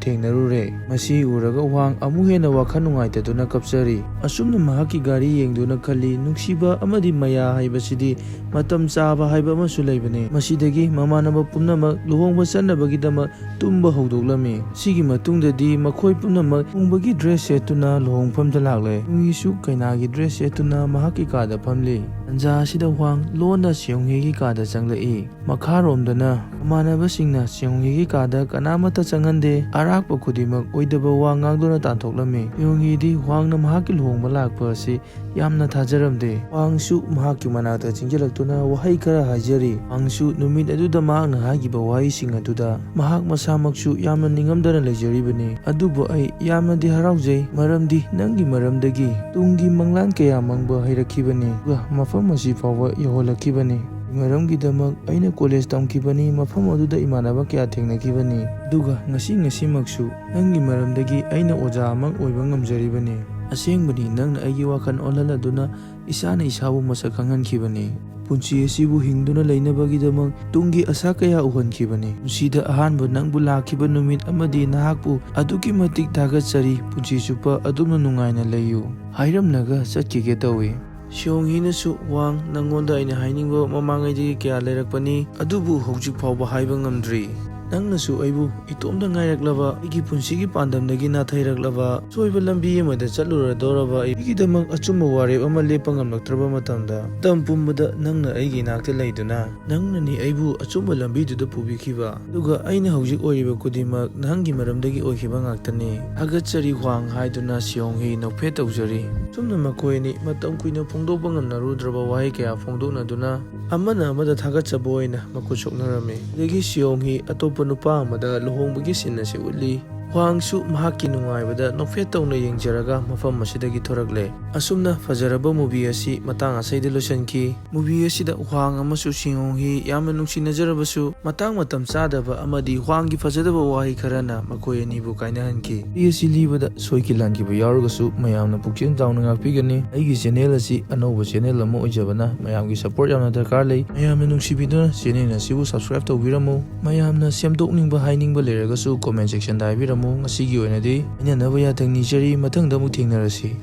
ꯊꯦꯡꯅꯔꯨꯔꯦ꯫ ꯃꯁꯤ ꯎꯔꯒ ꯍ꯭ꯋꯥꯡ ꯑꯃꯨꯛ ꯍꯦꯟꯅ ꯋꯥꯈꯜ ꯅꯨꯡꯉꯥꯏꯇꯗꯨꯅ ꯀꯞꯆꯔꯤ꯫ ꯑꯁꯨꯝꯅ ꯃꯍꯥꯛꯀꯤ ꯒꯥꯔꯤ ꯌꯦꯡꯗꯨꯅ ꯈꯜꯂꯤ, ꯅꯨꯡꯁꯤꯕ ꯑꯃꯗꯤ ꯃꯌꯥ ꯍꯥꯏꯕꯁꯤꯗꯤ ꯃꯇꯝ ꯆꯥꯕ ꯍꯥꯏꯕ ꯑꯃꯁꯨ ꯂꯩꯕꯅꯤ꯫ ꯃꯁꯤꯗꯒꯤ ꯃꯃꯥꯟꯅꯕ ꯄꯨꯝꯅꯃꯛ ꯂꯨꯍꯣꯡꯕ ꯆꯠꯅꯕꯒꯤꯗꯃꯛ ꯇꯨꯝꯕ ꯍꯧꯗꯣꯛꯂꯝꯃꯤ꯫ ꯁꯤꯒꯤ ꯃꯇꯨꯡꯗꯗꯤ ꯃꯈꯣꯏ ꯄꯨꯝꯅꯃꯛ ꯂꯨꯍꯣꯡꯕꯒꯤ dress ꯁꯦꯠꯇꯨꯅ ꯂꯨꯍꯣꯡꯐꯝꯗ ꯂꯥꯛꯂꯦ꯫ ꯌꯨꯡꯍꯤꯁꯨ ꯀꯩꯅꯥꯒꯤ dress ꯁꯦꯠꯇꯨꯅ ꯃꯍꯥꯛꯀꯤ ꯀꯥꯗ ꯐꯝꯂꯤ꯫ ꯇꯟꯖꯥ ꯑꯁꯤꯗ ꯍ꯭ꯋꯥꯡ ꯂꯣꯟꯅ ꯁꯤꯌꯣꯡꯍꯤꯒꯤ ꯀꯥꯗ ꯆꯪꯂꯛꯏ꯫ ꯃꯈꯥꯔꯣꯝꯗꯅ ꯃꯃꯥꯟꯅꯕꯁꯤꯡꯅ ꯁꯤꯌꯣꯡꯍꯤꯒꯤ ꯀꯥꯗ ꯀꯅꯥꯃꯠꯇ ꯆꯪꯍꯟꯗꯦ꯫ ꯑꯔꯥꯛꯄ ꯈꯨꯗꯤꯡꯃꯛ ꯑꯣꯏꯗꯕ ꯋꯥ ꯉꯥꯡꯗꯨꯅ ꯇꯥꯟꯊꯣꯛꯂꯝꯃꯤ꯫ ꯁꯤꯌꯣꯡꯍꯤꯗꯤ ꯍ꯭ꯋꯥꯡꯅ ꯃꯍꯥꯛꯀꯤ ꯂꯨꯍꯣꯡꯕ ꯂꯥꯛꯄ ꯑꯁꯤ ꯌꯥꯝꯅ ꯊꯥꯖꯔꯝꯗꯦ꯫ ꯍ꯭ꯋꯥꯡꯁꯨ ꯃꯍꯥꯛꯀꯤ ꯃꯅꯥꯛꯇ ꯆꯦꯟꯁꯤꯜꯂꯛꯇꯨꯅ ꯋꯥꯍꯩ ꯈꯔ ꯍꯥꯏꯖꯔꯤ꯫ ꯍ꯭ꯋꯥꯡꯁꯨ ꯅꯨꯃꯤꯠ ꯑꯗꯨꯗ ꯃꯍꯥꯛꯅ ꯍꯥꯏꯈꯤꯕ ꯋꯥꯍꯩꯁꯤꯡ ꯑꯗꯨꯗ ꯃꯍꯥꯛ ꯃꯁꯥꯃꯛꯁꯨ ꯌꯥꯝꯅ ꯅꯤꯡꯉꯝꯗꯅ ꯂꯩꯖꯔꯤꯕꯅꯤ꯫ "ꯑꯗꯨꯕꯨ ꯑꯩ ꯌꯥꯝꯅꯗꯤ ꯍꯔꯥꯎꯖꯩ, ꯃꯔꯝꯗꯤ ꯅꯪꯒꯤ ꯃꯔꯝꯗꯒꯤ ꯇꯨꯡꯒꯤ ꯃꯪꯂꯥꯟ ꯀꯌꯥ ꯃꯪꯕ ꯍꯩꯔꯛꯈꯤꯕꯅꯤ, ꯑꯗꯨꯒ ꯃꯐꯝ ꯑꯁꯤ ꯐꯥꯎꯕ ꯌꯧꯍꯜꯂꯛꯈꯤꯕꯅꯤ꯫ ꯃꯔꯝꯒꯤꯗꯃꯛ ꯑꯩꯅ college ꯇꯝꯈꯤꯕꯅꯤ, ꯃꯐꯝ ꯑꯗꯨꯗ ꯏꯃꯥꯟꯅꯕ ꯀꯌꯥ ꯊꯦꯡꯅꯈꯤꯕꯅꯤ, ꯑꯗꯨꯒ ꯉꯁꯤ, ꯉꯁꯤꯃꯛꯁꯨ ꯅꯪꯒꯤ ꯃꯔꯝꯗꯒꯤ ꯑꯩꯅ ꯑꯣꯖꯥ ꯑꯃ ꯑꯣꯏꯕ ꯉꯝꯖꯔꯤꯕꯅꯤ꯫ ꯑꯁꯦꯡꯕꯅꯤ, ꯅꯪꯅ ꯑꯩꯒꯤ ꯋꯥꯈꯜ ꯑꯣꯜꯍꯜꯂꯗꯨꯅ ꯏꯁꯥꯅ ꯏꯁꯥꯕꯨ ꯃꯁꯛ ꯈꯪꯍꯟꯈꯤꯕꯅꯤ꯫ ꯄꯨꯟꯁꯤ ꯑꯁꯤꯕꯨ ꯍꯤꯡꯗꯨꯅ ꯂꯩꯅꯕꯒꯤꯗꯃꯛ ꯇꯨꯡꯒꯤ ꯑꯁꯥ ꯀꯌꯥ ꯎꯍꯟꯈꯤꯕꯅꯤ꯫ ꯄꯨꯟꯁꯤꯗ ꯑꯍꯥꯟꯕ ꯅꯪꯕꯨ ꯂꯥꯛꯈꯤꯕ ꯅꯨꯃꯤꯠ ꯑꯃꯗꯤ ꯅꯍꯥꯛꯄꯨ ꯑꯗꯨꯛꯀꯤ ꯃꯇꯤꯛ ꯊꯥꯒꯠꯆꯔꯤ꯫ ꯄꯨꯟꯁꯤ ꯆꯨꯞꯄ ꯑꯗꯨꯝꯅ ꯅꯨꯡꯉꯥꯏꯅ ꯂꯩꯌꯨ꯫" ꯍꯥꯏꯔꯝꯂꯒ ꯆꯠꯈꯤꯒꯦ ꯇꯧꯏ꯫ ꯁꯤꯌꯣꯡꯍꯤꯅꯁꯨ, "ꯋꯥꯡ, ꯅꯪꯉꯣꯟꯗ ꯑꯩꯅ ꯍꯥꯏꯅꯤꯡꯕ ꯃꯃꯥꯡꯉꯩꯗꯒꯤ ꯀꯌꯥ ꯂꯩꯔꯛꯄꯅꯤ, ꯑꯗꯨꯕꯨ ꯍꯧꯖꯤꯛ ꯐꯥꯎꯕ ꯍꯥꯏꯕ ꯉꯝꯗ꯭ꯔꯤ꯫" ꯅꯪꯅꯁꯨ ꯑꯩꯕꯨ ꯏꯇꯣꯝꯇ ꯉꯥꯏꯔꯛꯂꯕ, ꯑꯩꯒꯤ ꯄꯨꯟꯁꯤꯒꯤ ꯄꯥꯟꯗꯝꯗꯒꯤ ꯅꯥꯊꯩꯔꯛꯂꯕ, ꯑꯁꯣꯏꯕ ꯂꯝꯕꯤ ꯑꯃꯗ ꯆꯠꯂꯨꯔꯗꯧꯔꯕ ꯑꯩꯒꯤꯗꯃꯛ ꯑꯆꯨꯝꯕ ꯋꯥꯔꯦꯞ ꯑꯃ ꯂꯦꯞꯄ ꯉꯝꯂꯛꯇ꯭ꯔꯕ ꯃꯇꯝꯗ, ꯃꯇꯝ ꯄꯨꯝꯕꯗ ꯅꯪꯅ ꯑꯩꯒꯤ ꯏꯅꯥꯛꯇ ꯂꯩꯗꯨꯅ, ꯅꯪꯅꯅꯤ ꯑꯩꯕꯨ ꯑꯆꯨꯝꯕ ꯂꯝꯕꯤꯗꯨꯗ ꯄꯨꯕꯤꯈꯤꯕ, ꯑꯗꯨꯒ ꯑꯩꯅ ꯍꯧꯖꯤꯛ ꯑꯣꯏꯔꯤꯕ ꯈꯨꯗꯤꯡꯃꯛ ꯅꯍꯥꯛꯀꯤ ꯃꯔꯝꯗꯒꯤ ꯑꯣꯏꯈꯤꯕ ꯉꯥꯛꯇꯅꯤ꯫ ꯊꯥꯒꯠꯆꯔꯤ ꯍ꯭ꯋꯥꯡ ꯍꯥꯏꯗꯨꯅ ꯁꯤꯌꯣꯡ ꯍꯤ ꯅꯣꯛꯐꯦꯠ ꯇꯧꯖꯔꯤ꯫ ꯁꯨꯝꯅ ꯃꯈꯣꯏ ꯑꯅꯤ ꯃꯇꯝ ꯀꯨꯏꯅ ꯐꯣꯡꯗꯣꯛꯄ ꯉꯝꯅꯔꯨꯗ꯭ꯔꯕ ꯋꯥꯍꯩ ꯀꯌꯥ ꯐꯣꯡꯗꯣꯛꯅꯗꯨꯅ ꯑꯃꯅ ꯑꯃꯗ ꯊꯥꯒꯠꯆꯕ ꯑꯣꯏꯅ ꯃꯈꯨꯠ ꯁꯣꯛꯅꯔꯝꯃꯤ꯫ ꯑꯗꯒꯤ ꯁꯤꯌꯣꯡ ꯍꯤ ꯑꯇꯣꯞꯄ ꯅꯨꯄꯥ ꯑꯃꯗ ꯂꯨꯍꯣꯡꯕꯒꯤ ꯁꯤꯟ ꯑꯁꯤ ꯎꯠꯂꯤ꯫ ꯍ꯭ꯋꯥꯡꯁꯨ ꯃꯍꯥꯛꯀꯤ ꯅꯨꯡꯉꯥꯏꯕꯗ ꯅꯣꯛꯐꯦꯠ ꯇꯧꯅ ꯌꯦꯡꯖꯔꯒ ꯃꯐꯝ ꯑꯁꯤꯗꯒꯤ ꯊꯣꯔꯛꯂꯦ꯫ ꯑꯁꯨꯝꯅ ꯐꯖꯔꯕ movie ꯑꯁꯤ ꯃꯇꯥꯡ ꯑꯁꯤꯗ ꯂꯣꯏꯁꯤꯟꯈꯤ꯫ Movie ꯑꯁꯤꯗ ꯍ꯭ꯋꯥꯡ ꯑꯃꯁꯨꯡ ꯁꯤꯌꯣꯡ ꯍꯤ ꯌꯥꯝꯅ ꯅꯨꯡꯁꯤꯅꯖꯔꯕꯁꯨ, ꯃꯇꯥꯡ ꯃꯇꯝ ꯆꯥꯗꯕ ꯑꯃꯗꯤ ꯍ꯭ꯋꯥꯡꯒꯤ ꯐꯖꯗꯕ ꯋꯥꯍꯩ ꯈꯔꯅ ꯃꯈꯣꯏ ꯑꯅꯤꯕꯨ ꯀꯥꯏꯅꯍꯟꯈꯤ꯫ Movie ꯑꯁꯤ ꯂꯤꯕꯗ ꯁꯣꯏꯈꯤ ꯂꯥꯟꯈꯤꯕ ꯌꯥꯎꯔꯒꯁꯨ ꯃꯌꯥꯝꯅ ꯄꯨꯛꯆꯦꯜ ꯆꯥꯎꯅ ꯉꯥꯛꯄꯤꯒꯅꯤ꯫ ꯑꯩꯒꯤ channel ꯑꯁꯤ ꯑꯅꯧꯕ channel ꯑꯃ ꯑꯣꯏꯖꯕꯅ ꯃꯌꯥꯝꯒꯤ support ꯌꯥꯝꯅ ꯗꯔꯀꯥꯔ ꯂꯩ꯫ ꯃꯌꯥꯝꯅ ꯅꯨꯡꯁꯤꯕꯤꯗꯨꯅ channel ꯑꯁꯤꯕꯨ subscribe ꯇꯧꯕꯤꯔꯝꯃꯨ꯫ ꯃꯌꯥꯝꯅ ꯁꯦꯝꯗꯣꯛꯅꯤꯡꯕ ꯍꯥꯏꯅꯤꯡꯕ ꯂꯩꯔꯒꯁꯨ comment sectionꯗ ꯍꯥꯏꯕꯤꯔꯝꯃꯨ꯫ ꯉꯁꯤꯒꯤ ꯑꯣꯏꯅꯗꯤ ꯍꯥꯏꯅꯅꯕ ꯌꯥꯊꯪ ꯅꯤꯖꯔꯤ꯫ ꯃꯊꯪꯗ ꯑꯃꯨꯛ ꯊꯦꯡꯅꯔꯁꯤ꯫